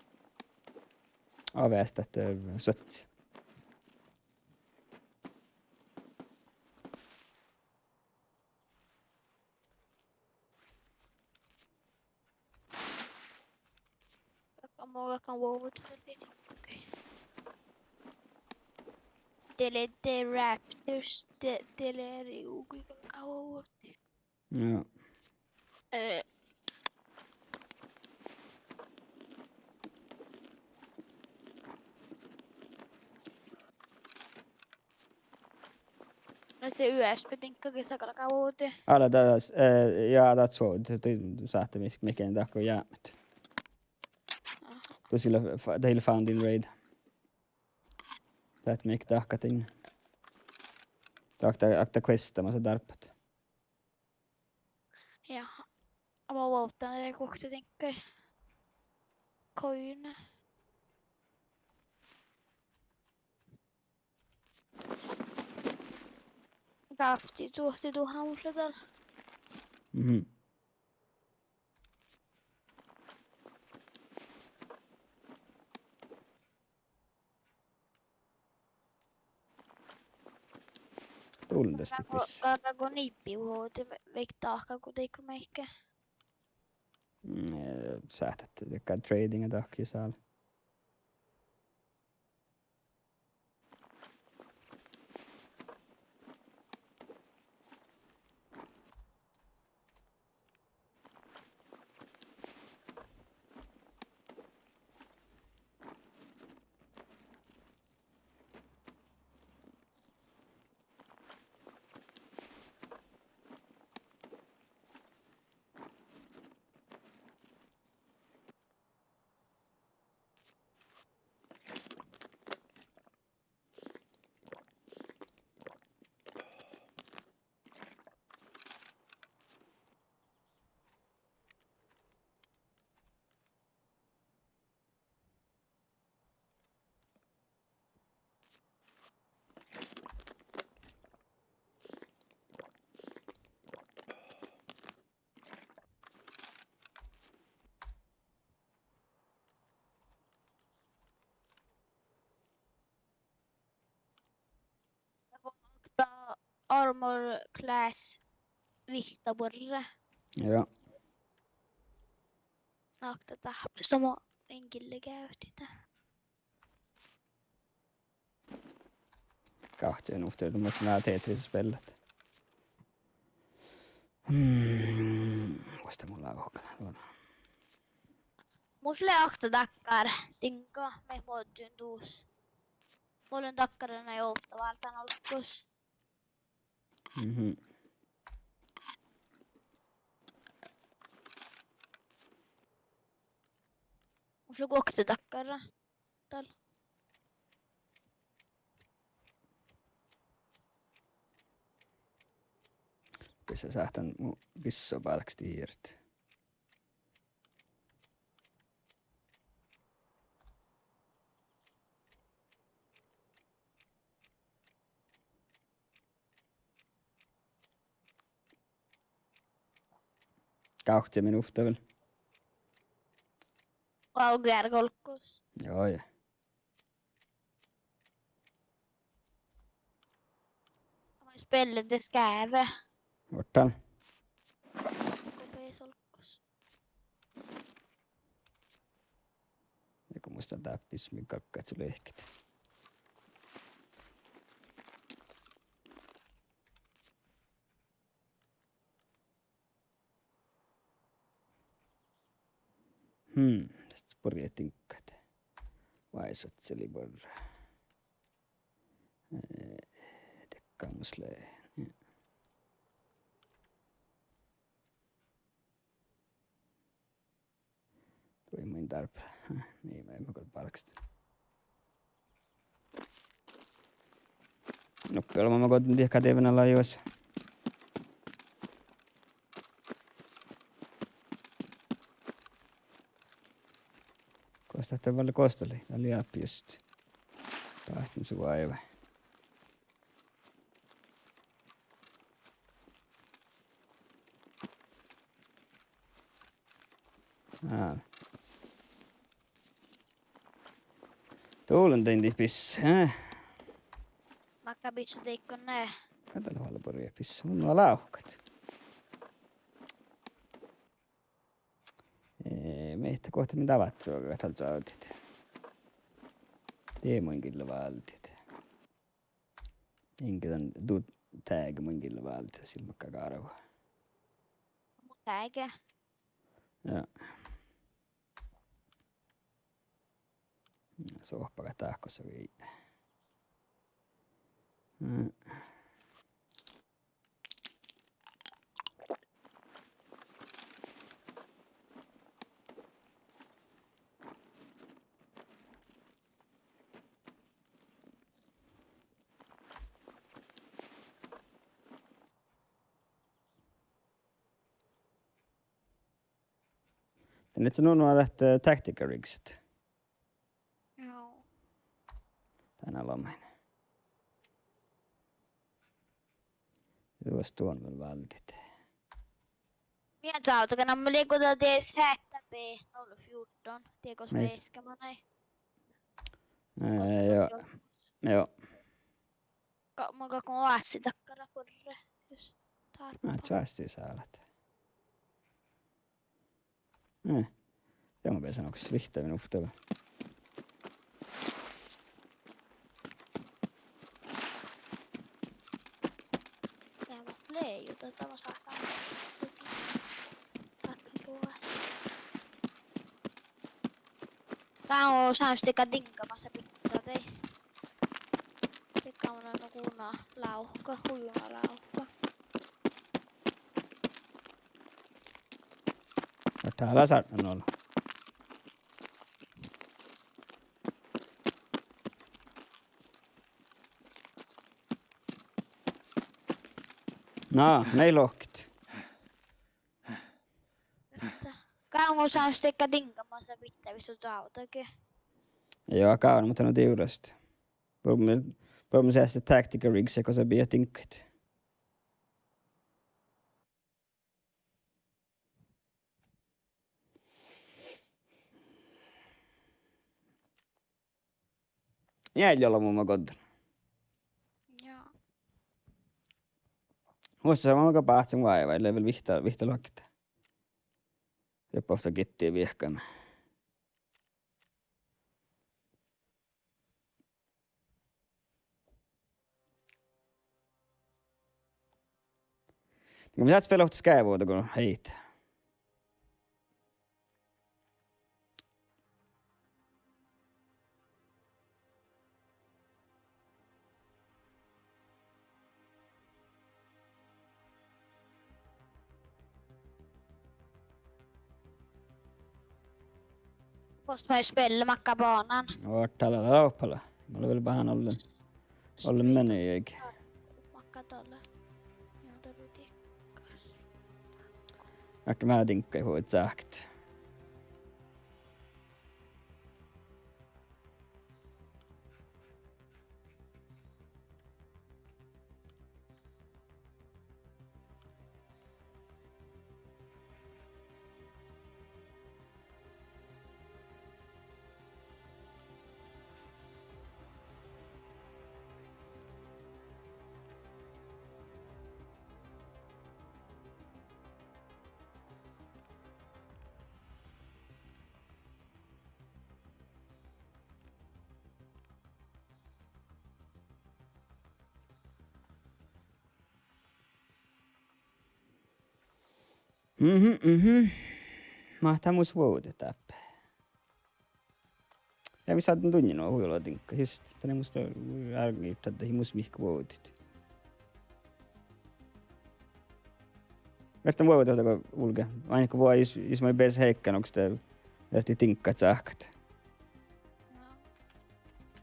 A V S dat, eh, suohtas. Amo galggan vuovut. Okei. De lea de Raptors, de, de lea riugi galgá vuovut. Joo. Eh. Ahte U S B-diŋgga ge sa galgá vuovut. Ale das, eh, ja, that's what, de, de sáhttá mihkkege, mihkkege dahkat jáhpet. Aha. Dušše lea fa-, dat lea found in raid. Sáhttá mihkkege dahkat. Okta, okta questa masa dárbbašit. Ja. Amo vuovdán de guokte diŋggaid. Koine. Gávcci čuohti duhát mus lea dál. Mhm. Dullen dieđusge go, bissá. Galgá go nibbi vuhtii ve-, vaikko dahkat go dego maid. Mm, eh, sáhtát vaikko tradinga dahkat sál. Go okta armor class vihtta buorre. Joo. Okta dáppe, sama in gillegávdit. Gávcci, nu ferte, muhto mun Tetris spellat. Hmm, vuos mun lávkan. Mus lea okta dakkár, diŋgga, maid mun ožžon dus. Mun lean dakkáran ovtta váldán olggos. Mhm. Mus lea guokte dakkára dal. Bissá sáhtán mu bissubálkes diiret. Gávcci minuvtta vel. Vál geargga olggos. Joo, ja. Mun spellen de skáve. Ortán. Go beassá olggos. Ja go mus dál dáppe mii galggat lehket. Hmm, dat burjai diŋggat. Vai socceli borre. Eh, dekka mus lei. Dui mun dárbba. Ii, mun gal bálkestan. Nuppi olbma ma goddin dihka divven ala juos. Gos dat vel gos dat lei? Dat lei áppi just. Báhcen su váive. Á. Dullen dain dihte bissá, eh? Makkár bissá dego lea? Gal dat lea vel buorre bissá. Mun lávkat. Eh, mihkkege gohte min dábáhuvvá dál čađahit. De mun gille váldit. Inge dan du táge mun gille váldit, sil makkár gárva. Mu táge. Ja. Sohpagat dáhkos vii. Mm. Dan lea nu, nu dat, eh, tactical rigset. Joo. Dán lomain. Dás don vel váldit. Mii čuovgit, na mun lean go dat die Z B null fjorten, die gos beaskka manai. Eh, joo. Joo. Go mun, go mun oassin dakkár korre, jus dárppa. Ná, čuovgit sálat. Eh, ja ma beasan okta vihtta minuvtta. Ja ma lea ju, dat, dat ma sáhtán. Dán sáhtán diŋgga masa bidjat dii. Diŋgga mun lean nu guna lávka, hui guna lávka. Ahte lea sártnan olu. Na, nai lohket. Gávdno sáhtán diŋgga masa bidjat visot čuovgit. Joo, gávdno, muhto nu divrasta. Buorre, buorre seassá tactical rigset gosa bidjat diŋggaid. Ja, ja, lea mu ma goddon. Jaa. Muhto mun gal báhcen váivái, lea vel vihtta, vihtta lohket. Juobbá ovtta gitti viehkame. Mun sáhtán beare ovtta skávvuide go ii. Gos moai spille, makkár banan? Oažžu dál, dál doppe. Mun vel bahan ollen, ollen meni juohke. Makkár dalle? Joo, dat lea diŋggas. Ahte mat diŋggaid vuođđit sáhkit. Mhm, mhm. Máhtán mus vuovdit dáppe. Ja visot dan duinna nu hui olu diŋggaid, just. Dan mus árgii ahte mus mihkkege vuovdit. Vertán vuovdit dego vulge. Ain go vuo jus, jus moai beasat heikkan, onks de, de diŋggat sáhkat? No.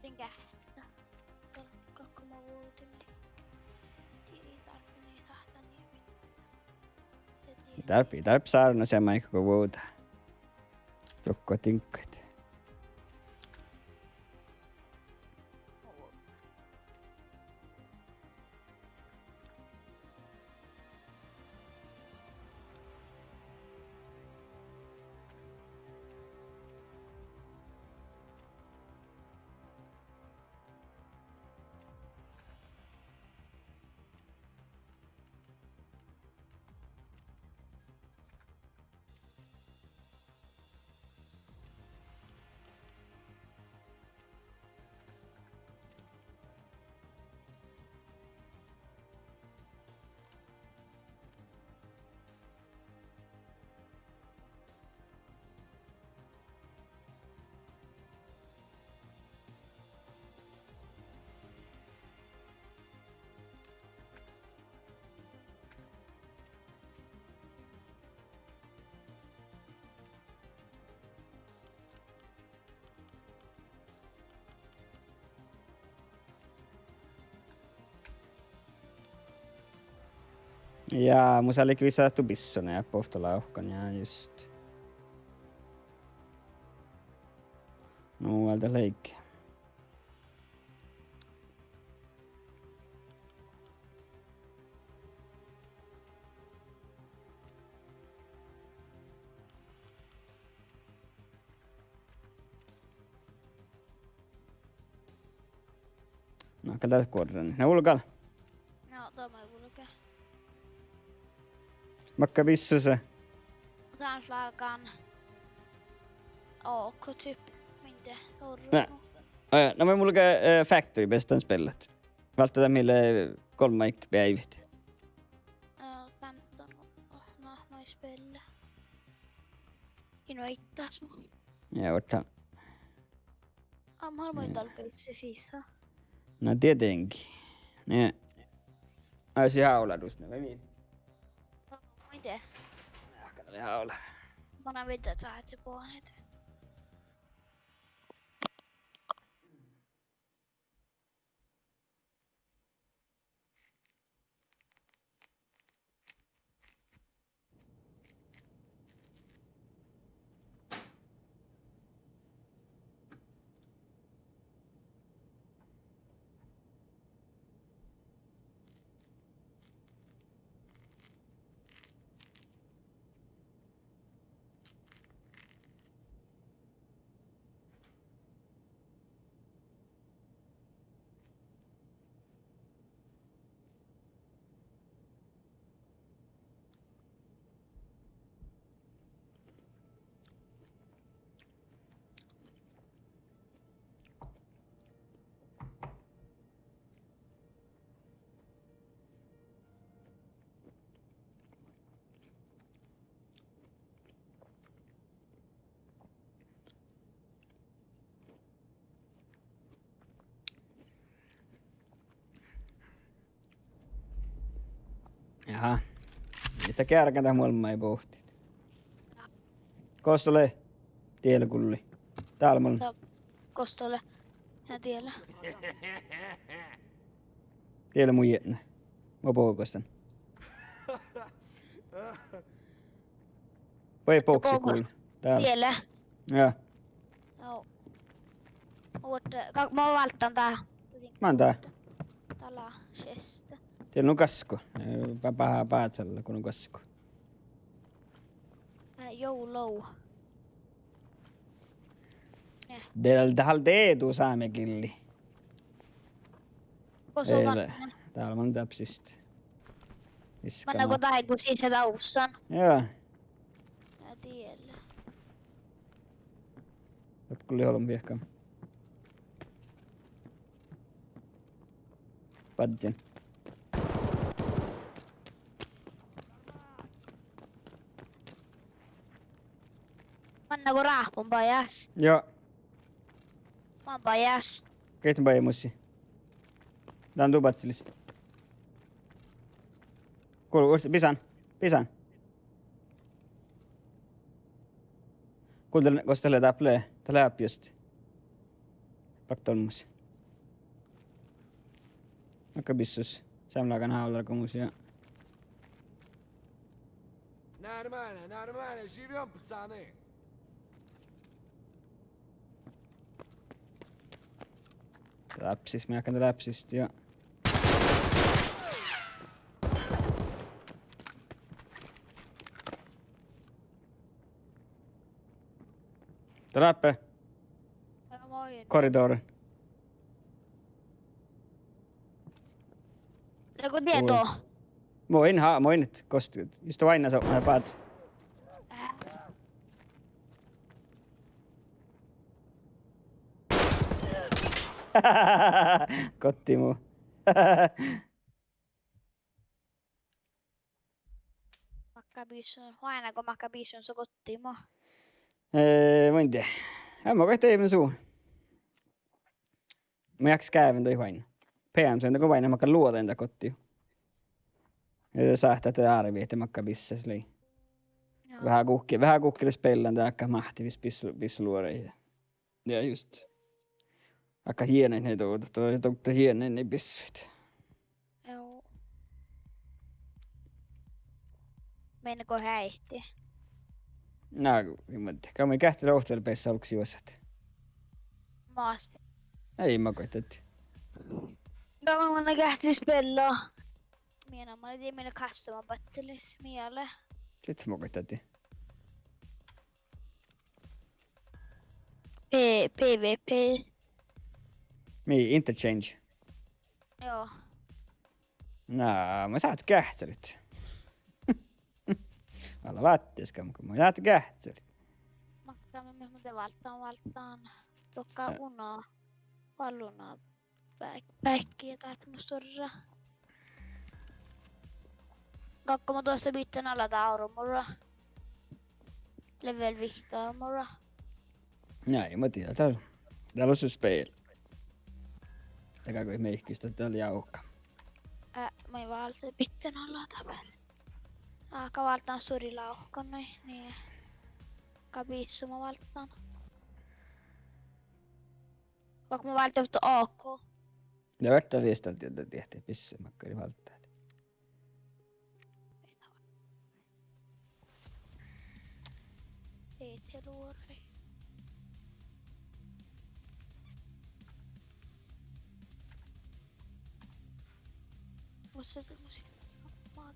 Diŋggat. Gal, gal go ma vuovdin. Dii dárbbašii sáhtán nie. Dárbbašii, dárbbašii sárna seamma go vuovdá. Dohko diŋggaid. Ja mus álge visot ahte bisson ja bohto lávkan ja just. Nu, vel dat leigga. Na, gal dat guorran. Na, vulgá. Na, dat maid vulge. Makkár bissus lea? Dán lágan. Ó, ko typ. Minde, torru. Na. Á, na, mun vulge, eh, Factory, bes dan spellat. Váltá dat mii lea golbma beaivvet. Eh, femten. Na, maid spellat. In vejos. Ja, orta. Á, mun gal dál beaivven sisa. Na, dieđenge. Nie. Ai, si hávla dusne, vai mii? Muide. Ahte lea hávla. Mun in vejos ahte boanet. Jaa. Ii dat geargan dat muolmmáid bohtet. Gos dat lea? Diela gullii. Dál mun. Gos dat lea? Ja diela. Diela mu jietna. Mun bohten gos dan. Vai bohte gul. Dál. Diela. Ja. Joo. Vuot-, ka-, mun válddán dá. Manda. Dá lea šeste. Diela nu gaskko. Eh, ba-, ba-, bázalla go nu gaskko. Eh, jou lou. Eh. Diela dál dieđu sámegillii. Gos lea manne? Dál man dábsist. Manne go dál go sise dávssan. Joo. Ja diela. Doppe gulli olbmuid viehkan. Badjin. Manne go ráhppan bajás. Joo. Man bajás. Geahččen bajás mussi. Dán du baccilis. Gul-, ur-, bisán, bisán. Gul-, gos dat lea dáppe, dat lea dáppe just. Bakte olmmoš. Makkár bissus. Seamma lágan hávllar gomus ja. Нормально, нормально, живём, пацаны. Rápsis, mii áhkán rápsist ja. Ráppe. Korridor. Lea go dieđu? Oi. Mun in ha-, mun in gos, just oaidná sotne báhcci. Gotti mu. Makkár bissun, oaidná go makkár bissun son gotti mu. Eh, mun in dieđe. Eamma goit dieđe su. Mun in áhkis geaven doid oaidnit. Peam sen go oaidná makkár luođain dat gotti. Ja sáhttá ahte árvit ahte makkár bissas lei. Joo. Veahá guhkki, veahá guhkki lea spellan dahkat máhte vis bis-, bissuid luođaid. Ja just. Ákkat jietnat ne dovdat, dovdat jietnat ne bissuid. Joo. Mii go heaiti. Na, in muitte. Gal mii geahččat ovtta vel beassat olggos juosat. Master. Ei, ma goit dat. Gal mun geahččen spiella. Mii namma lea mii custom battelis, mii ale. Sittas ma goit dat. P-, P V P. Mii interchange. Joo. Na, mun sáhtán geahččalit. Ala váttis, kam-, mun sáhtán geahččalit. Makkár, mii, mii, mun de válddán, válddán. Dohko uno, uno back-, backpack ja dárbbaš nu stuorra. Galgga mun duossa bidjan ala dá armora. Level vihtta armora. Na, ja ma dieđán, dál, dál lea su spel. Dál gal go mii kis dat dál jávka. Eh, mun válddán bidjan ala dáppe. Ah, gal válddán stuorra lávkka, na, na. Gal bissu mun válddán. Gal mun válddán A K. Ja verta lista dieđe, dieđe, bissu makkár válddán. Ei, te luorai. Mus se, mus se, ma-,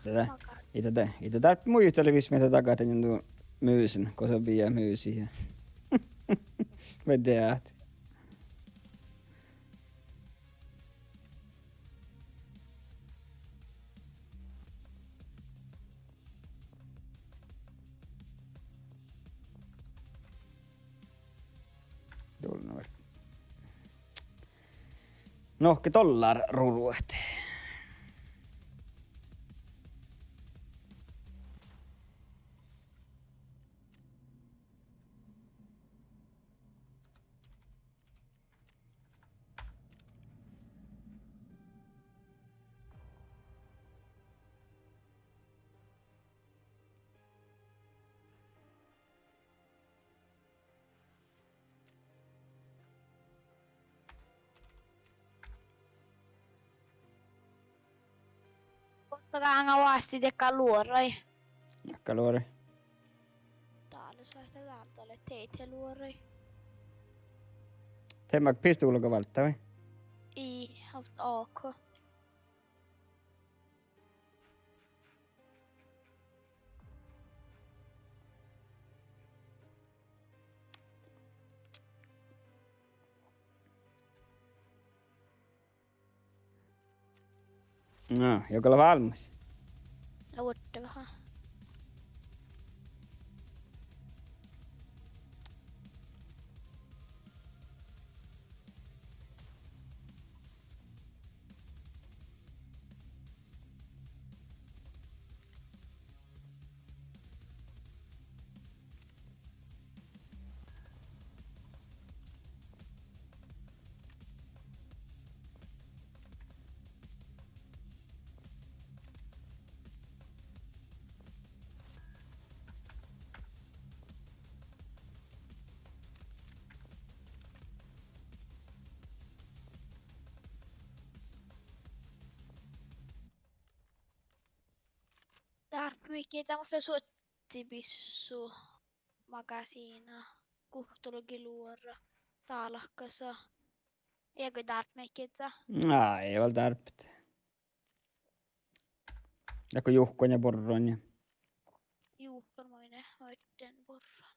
Ii dat, makkár. Ii dat, ii dat dárbbaš muitalii visot mii dat dagat, nu, musin, go son bijai musi. Vai dieđát. Dul-, no, nohkke dollár ruđat. Gohčoduvvon oastit dakkár luorai. Dakkár luorai. Dál lea suohta dál, dál lea teidda luorai. Dego pistuvla go válddá, vai? Ii, oastit A K. Na, juo gal válmmas. Lea vuortto veahá. Dárbbaš mihkkege, dárbbaš lea suotti bissu, magasiina, guhttalogit luorat, dálkasa. Ii go dárbbaš mihkkege? Ai, vel dárbbaš. Dego juhkan ja borran ja. Juhkan maid, maid borran.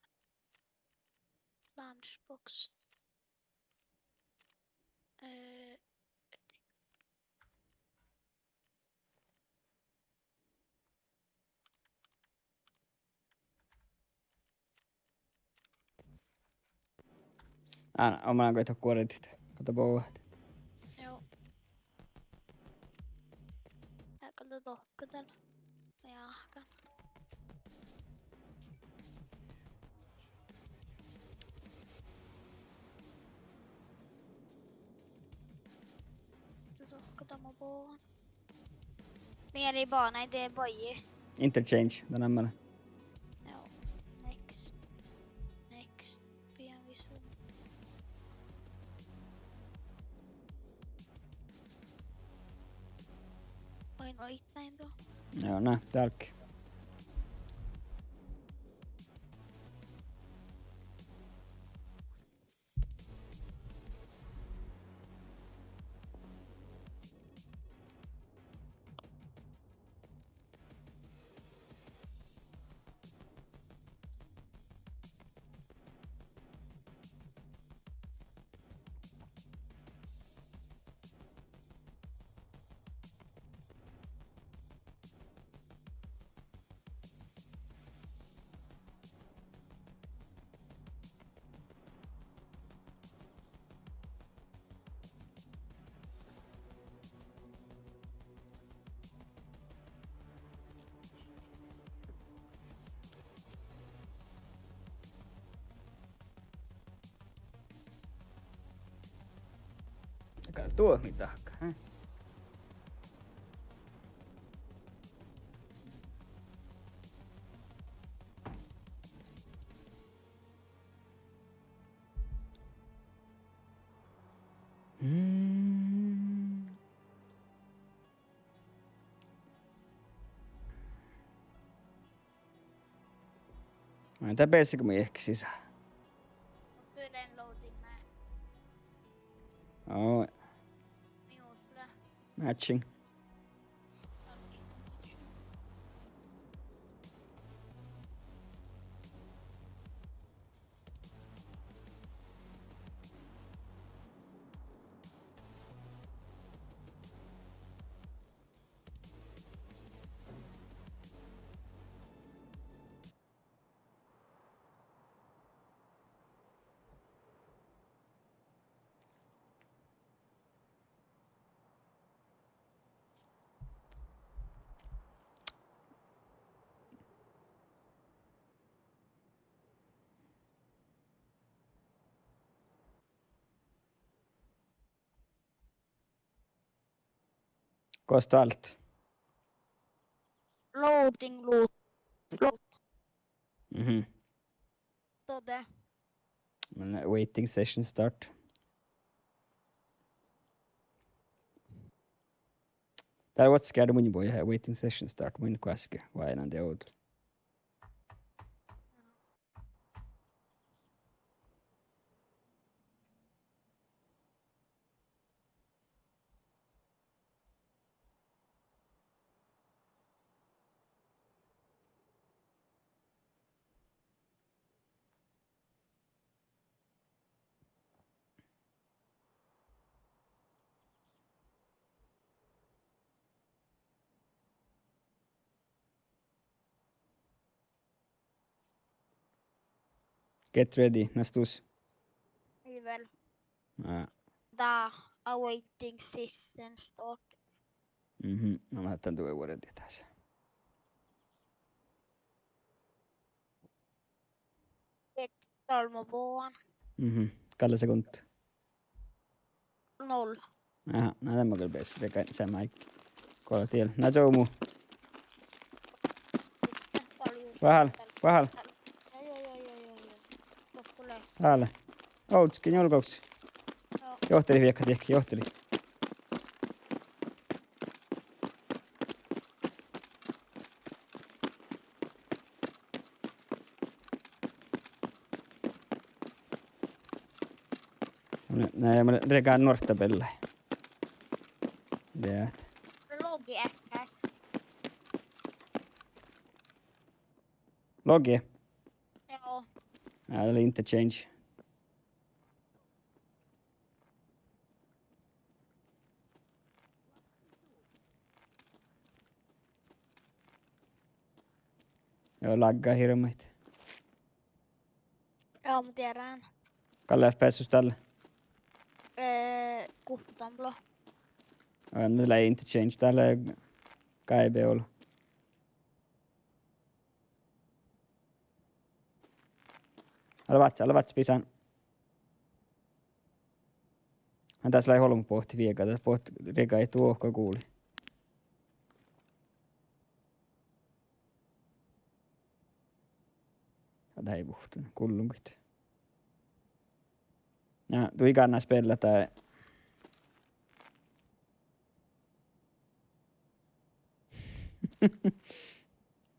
Lunchbox. Eh, Á, mun goit guoridit. Go dat bođii. Joo. Eai gal dat dohko dal. Jáhkán. Dat dohko dat mun bođán. Mii eat bana, de bođii. Interchange, dat namma lea. Joo. Next. Next. Pidän visot. Oi, no, it näin tuo. Joo, na, dálkki. Dahká, duohmidahká, he? Mm. Ai, dat beasai mu eahkes sisa. Mun fyllen loading map. Oo. Minus lea. Matching. Gos dat álo? Loading, load, load. Mhm. Dovde. Mun waiting session start. Dál vuosttaš geardde munnje boađe waiting session start, mun goaske oaidnán dieđusge. Get ready, na stus? Ii vel. Á. Dá, awaiting session start. Mhm, no ma láhkán dui vuordiid das. Get tolmmoš boan. Mhm, gal lea sekundda? Null. Aha, na de mun gal beasai, de gal seamma áigge. Go diet. Na čomu. Siste, dál ju. Vahál, vahál. Dál. Jaa, jaa, jaa, jaa, jaa, jaa. Gos dat lea? Dál. Ovddas, njulggovttas. Joo. Johtilit viehkat dihte, johtilit. Na, na, mun reagan nuortta beallái. Diet. Logi F P S. Logi? Joo. Ja, dat lea interchange. Joo, laggaa hirbmat. Joo, mun dieđán. Gal lea F P S dál? Eh, guhttán blo. Ja, mun lea interchange, dál lea gáibe olu. Ale váttis, ale váttis, bisán. Ii, das lei ollu bohte viega, dat bohte riegádii duohká guli. Ja dat ii vuhtu, gullungit. Ja, du ii gánná spiella dat.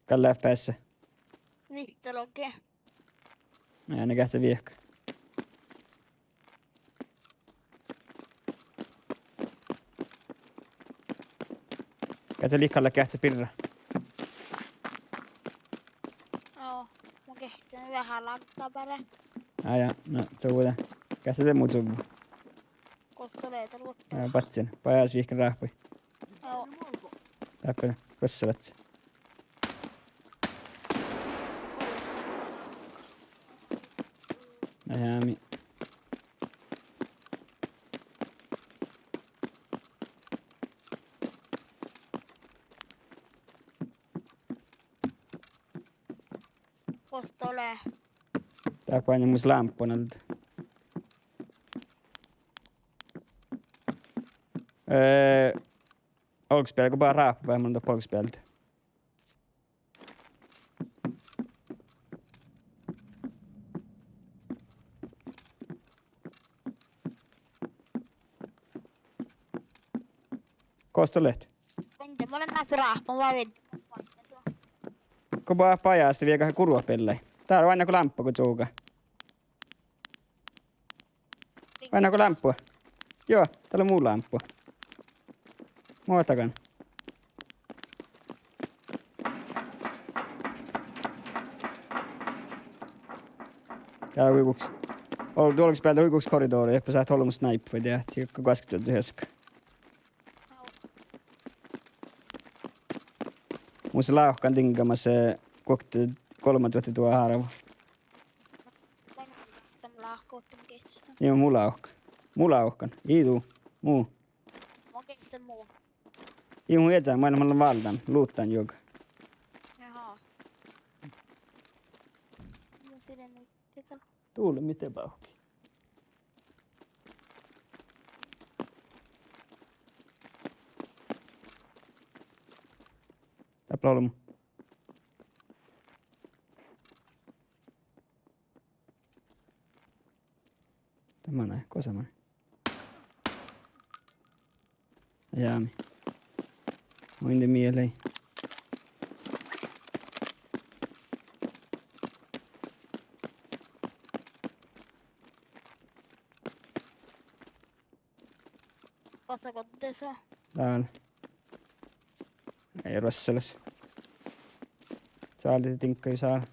Gal lea F P S? Vihttalogi. Ja, na geahččá viehkat. Geahččá lihkku, geahččá birra. Joo, mun geahččen veahá lagga bare. Á, ja, na, čuvvo de. Geahččá de mu čuvvo. Gos dat lea, dál vuortá. Ää, badjin. Bajás vihkkin ráhpui. Joo. Dáppe, rossaváttis. Eami. Gos dat lea? Dáppe oaidnán mus lámpon alde. Eh, olgos bealde, go boahtá ráhppa beare, mun doppe olgos bealde. Gos dat lea? Mun lean ráhppan, mun vien. Go boahtá bajás, de viegáha gurvot beallái. Dál oaidná go lámppu go čuoga. Oaidná go lámppu. Juo, dat lea mu lámppu. Mo dagan. Dál hui guhkes. Ol-, olgos bealde hui guhkes korridora, doppe sáhtát olbmot snipe vai dieđát, ja guoskkačuođi easka. Mus lea lávkan diŋggamas, eh, guokte golbma duohta duo hárvu. Ii mu lávka. Mu lávkan. Ii du. Mu. Ii mu iežan, mun lean válddán, luvttán juoga. Dule, mii de bávki. Dáppe lea olbmo. Dat manai, gosa manai. Jámi. Muinde mielei. Gosa godde son? Dál. Ii ruossalas. Sálde diŋgga sála.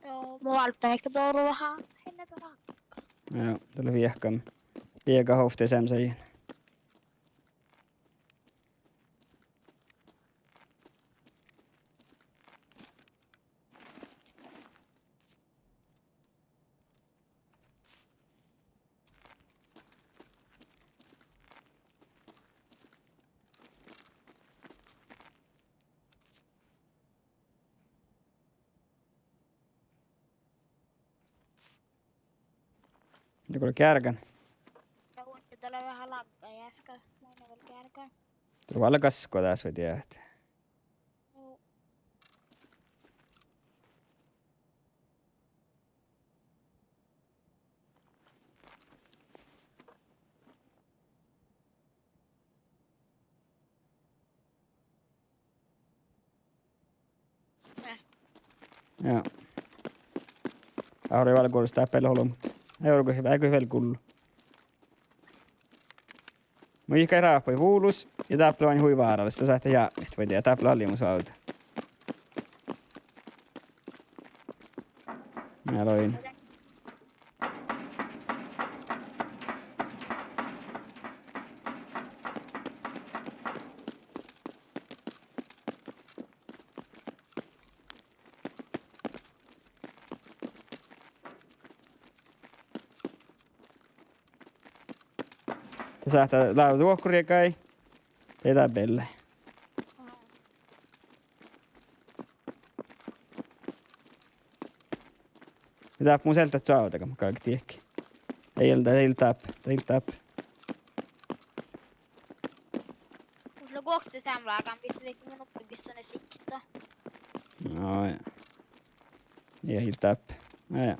Juo, mun válddán veahkka doruha. Heinne doruha. Juo, dat lea viehkan. Viegáha ovtta seamma sajin. Ja go lea geargan. Ja vuodte dat lea veahá lágga, ja easka mun vel geargan. Truhkii vel gaskko dás vai dieđát. Eh. Ja. Árvvui vel gullo, dáppe lea olbmot. Ii go, ii go vel gullo. Mun ii ráhppašii vulos, ja dáppe lea hui várálaš, dat sáhttá jápmit, vai dieđát, dáppe lea allimus ovdal. Mii loin. Dat sáhttá lávvat okkurriegái. Dieđát beallái. Ja dáppe mus ealtá čoavdda gal diehki. Ii, dat ii leat dáppe, dat ii leat dáppe. Mus lea guokte seamma lágan, bis vii mun oppe, bis son sikto. No ja. Ja ii leat dáppe. No ja.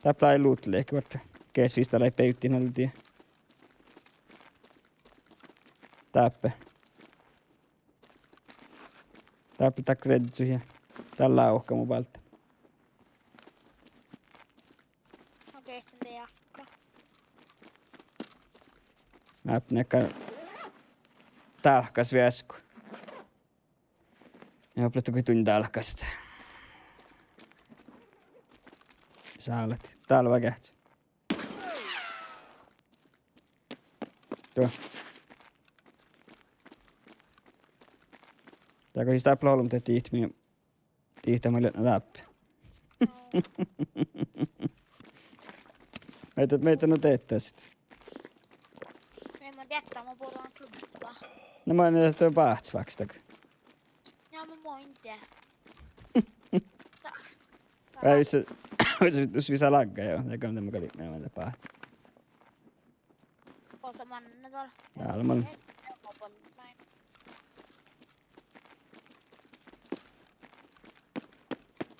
Dáppe lea luhtte lehket varra. Geas vissalii beivddin alde. Dáppe. Dáppe dat greddu ja dál lávka mu bálde. Okei, sen de jakka. Dáppe neakkár dálkkas veaskku. Ja oplehto go duin dálkasat. Sálat. Dálvegeahččat. Duo. Dál go sis dáppe lea olbmot dihte mii, dihte mii leat dáppe. Mii, mii nu dieđát. Mii mun dieđán, mun boro čuođa. Na mun dieđán, báhcci vákstag. Ja mun, mun dieđán. Vai, vis, vis, vis visá lágga, juo, ja gal mun gal, mun dieđán báhcci. Osa manne dal. Dál man.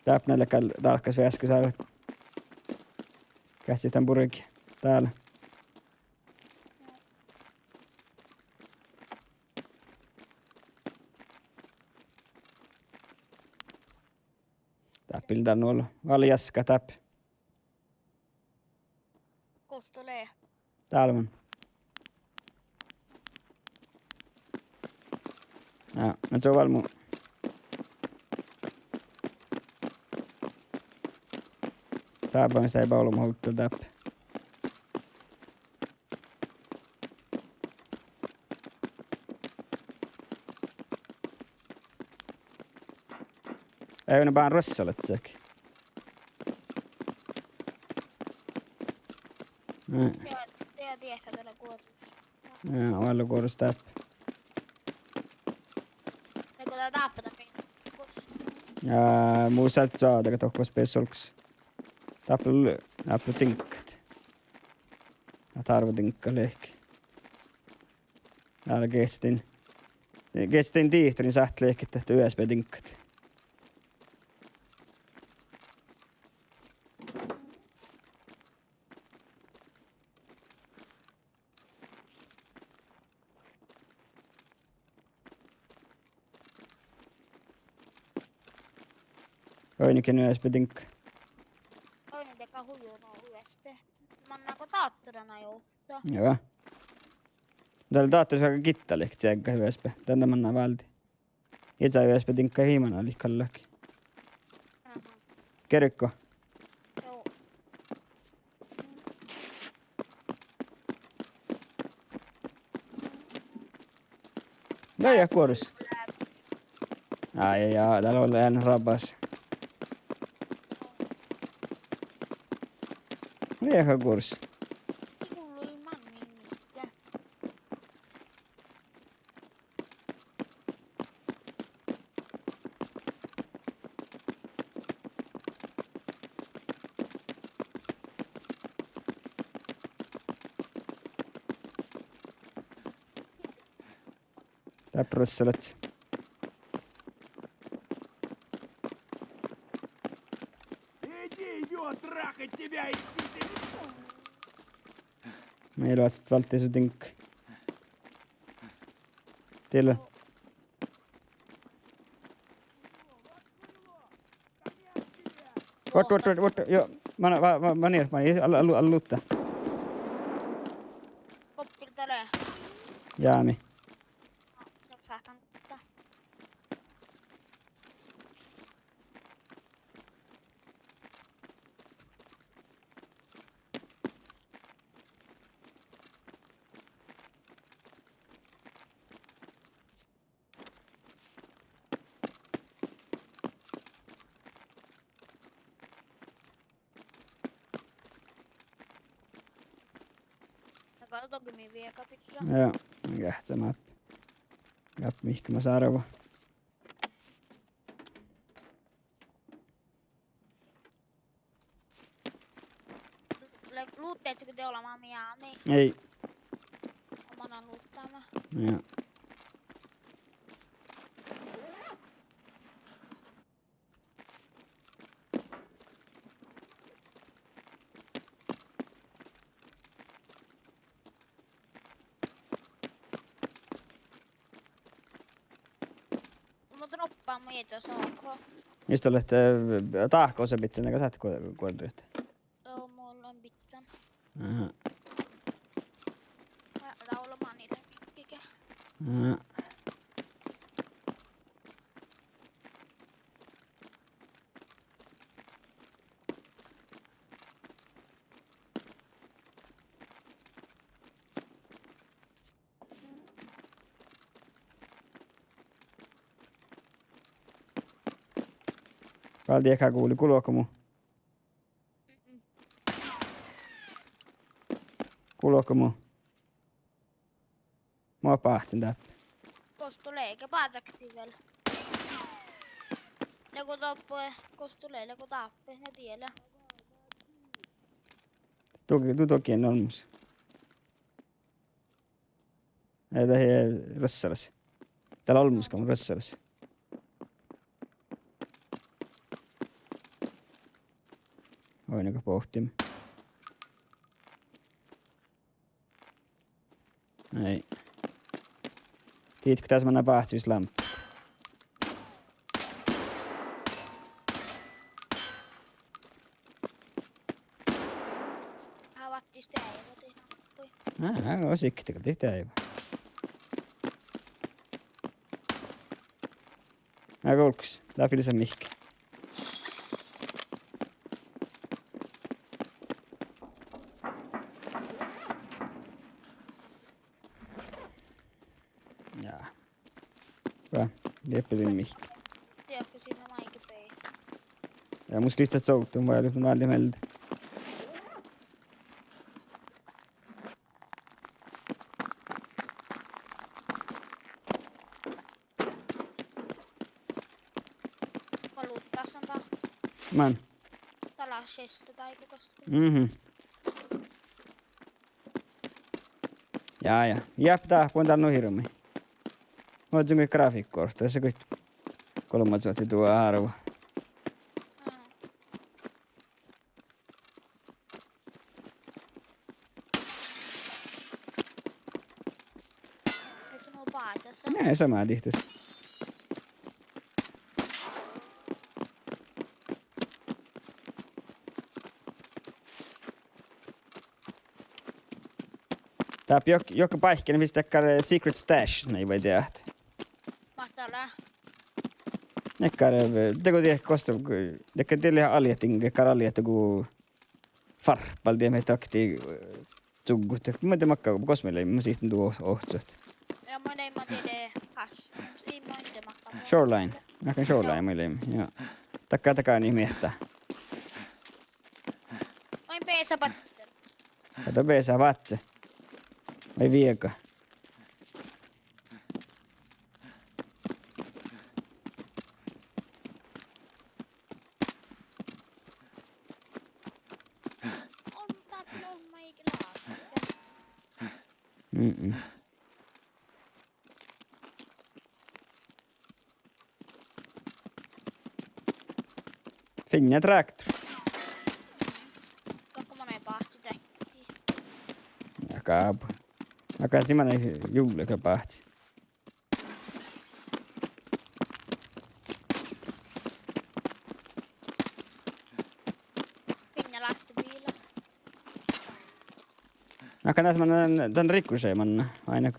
Dáppe lea gal dálkkas veaskkus álo. Geahččat dan burgi dál. Dáppe ii lean dál nu olu. Vel jaska dáppe. Gos dat lea? Dál man. Ja, mun čuovvun mu. Dáppe, mis eai bal ollu mu huvttu dáppe. Eai, na báhán ruossalaččat. Mm. Dieđát, dieđát, dat lea guoras. Ja, oalle guoras dáppe. Lea go dat dáppe dat beassá olggos. Ja, mus ealtán čađa go dohko beassá olggos. Dáppe, dáppe diŋggat. Ja dárvvo diŋggat liikká. Dál geahččat dan, geahččat dan dihtorin sáhttá liikká ahte U S B-diŋggat. Oidne U S B-diŋgga. Oidne dego hui nu U S B. Manná go dáttara nai ovtta. Joo. Dál dáttara sáhttá gitta liikká čiegga U S B. Dan manná váldit. Ii leat U S B-diŋgga, ii manná liikká galggai. Aha. Gearggo. Joo. Lea guoras. Ai, ai, ai, dál lea eanet rabas. Lea guoras. Dáppe ruossalaččat. Idiot, трахать тебя, идите! Mii leat válddit su diŋgga? Dille. Vuot, vuot, vuot, vuot, joo, man, va, va, man, man, al, al, al, lutta. Koppel dal lea? Jámi. Sáhtán lutta. Dego dohko mii vieža birra. Joo, geahča máppe. Gáp mihkke mus árvva. Lea, luhtte go de olema miami. Ii. Manán luhttama. Joo. Mun droppán mu iežas A K. Mis dat lea, eh, dahkat osa bidjan dego sáhttet guo-, guoldrit? Joo, mun lean bidjan. Aha. Dá, dá ollu mani lean biddege. Aha. Gal dieđán guvlii, gulgo mu. Gulgo mu. Mo báhcen dáppe. Gos dat lea, ge bázakti vel. Lea go dáppe, gos dat lea, lea go dáppe, na diela. Du, du dohko olmmoš. Eh, dat ii rassalas. Dat lea olmmoš go mun rassalas. Oidne go bohtimin. Ai. Dieđát go das manná báhccis lámppat? Háváttis deaivva dihte. Á, go sihkket dihte deaivva. Na golggus, dáppe lea mihkke. Ja. Va, dieppe lea mihkke. Dieppe sii maidege beassat. Ja mus lei dat sovdda, mun váldin mielde. Go luddastan dan. Man. Dá lea šeste dáibugas. Mhm. Ja, ja. Jeap, dáppe mun dál nu hirbmat. Mun ožžon grafikkortta, das goit golbmasuohti duo árvu. Ii nu báhccis. Ne, sama dihtes. Dáppe juo-, juohke báikki lea vis dakkár, eh, secret stash, nai vai dieđát. Mat dat lea? Dakkár, eh, dego dieđe gos dat, dakkár, dat lea alliettiin, dakkár alliettiin go fárppa dieđe mii daktii, eh, cuggut, muhto makkár gos mii leimmet, mun sihten duo ohcat. Ja mun leimmen dieđe kas-, ii mun de makkár. Shoreline. Makkár Shoreline mun leimmet, ja. Dakkár, dakkár ii miehtá. Oaidná beasa báhcci. Oaidná beasa báhcci. Vai viega. Mm-mm. Fiinna tráktor. Dohko manai báhcci tráktori? Ja gábu. Aga sii manai juoga báhcci. Fiinna lastebiila. Na, aga das manná dan, dan ricochet manná, vai na?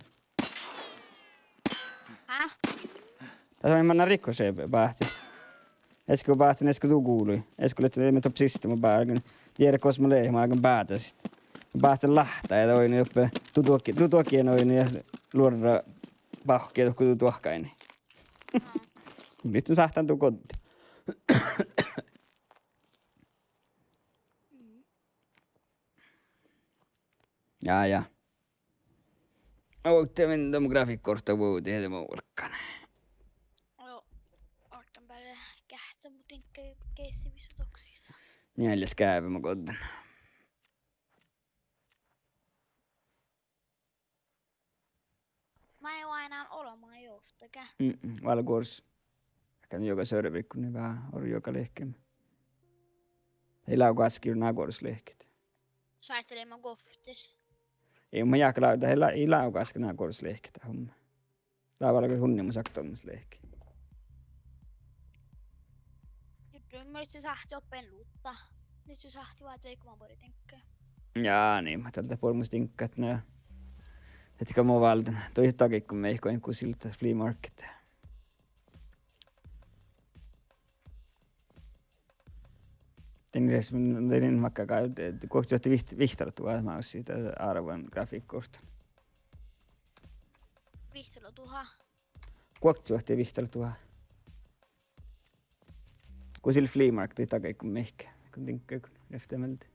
Á? Das manná ricochet báhcci. Esko báhcen, esko du guvlui. Esko lei, lei doppe siste, mun bargen. Dieđát gos mun lean, mun bargen báhcit. Báhcen láhttá ja oidne doppe. Du duohkái, du duohkái oidne ja luorra báhkái dohko du duohkáidit. Mun lihkun sáhtán du godde. Ja, ja. Ovdal min dom grafikkortta vuovdit, de mun vuolggan. Joo, orten beare geahččat mu diŋgga geasi visot oksis. Njeallje skeavvi ma godden. Ma ii oaidnán olbmá juovtta ge. Mm-mm, vál guoras. Gal juoga serveri go ii veahá orru juoga lehkeme. Ii lávggaske ná guoras lehket. Šattai ma guovttis. Ii, ma jáhkán lávdda, ii lávggaske ná guoras lehket, dat homma. Lávgga vel unnimus okta olmmoš lehket. Jurddašan, mis du sáhttit oppe luhtta. Mis du sáhttit vázze, go ma buorre diŋgga. Ja, ii, ma dal dat buorre mus diŋgga, na. Ahte go mun válden. Dohko dakkár go mii go, go sil dat flea market. Dien res-, dien makkár, guokte ahte vihtta-, vihttaluotta duhát mávssii dat árvan grafikkortta. Vihttaluotta duhát. Guokte ahte vihttaluotta duhát. Go sil flea market dakkár go mii go diŋgga, go lea mielde.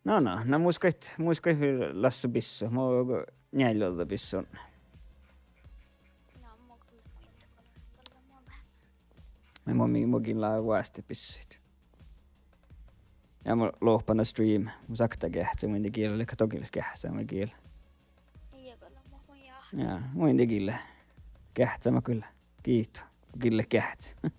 Na, na, na mus goit, mus goit vel lassá bissot, mo njealljelogi bissot. Na, mo gal muitte gal, gal mo veahá. Mo, mo, mo gin lávdá vuosttaid bissoid. Ja mun loahpas stream, mun sakka geahččá, mun in gii leat, dohko geahččá, mun gii. Ja, mun in gii leat geahččáma gal. Giitu, gii leat geahččá.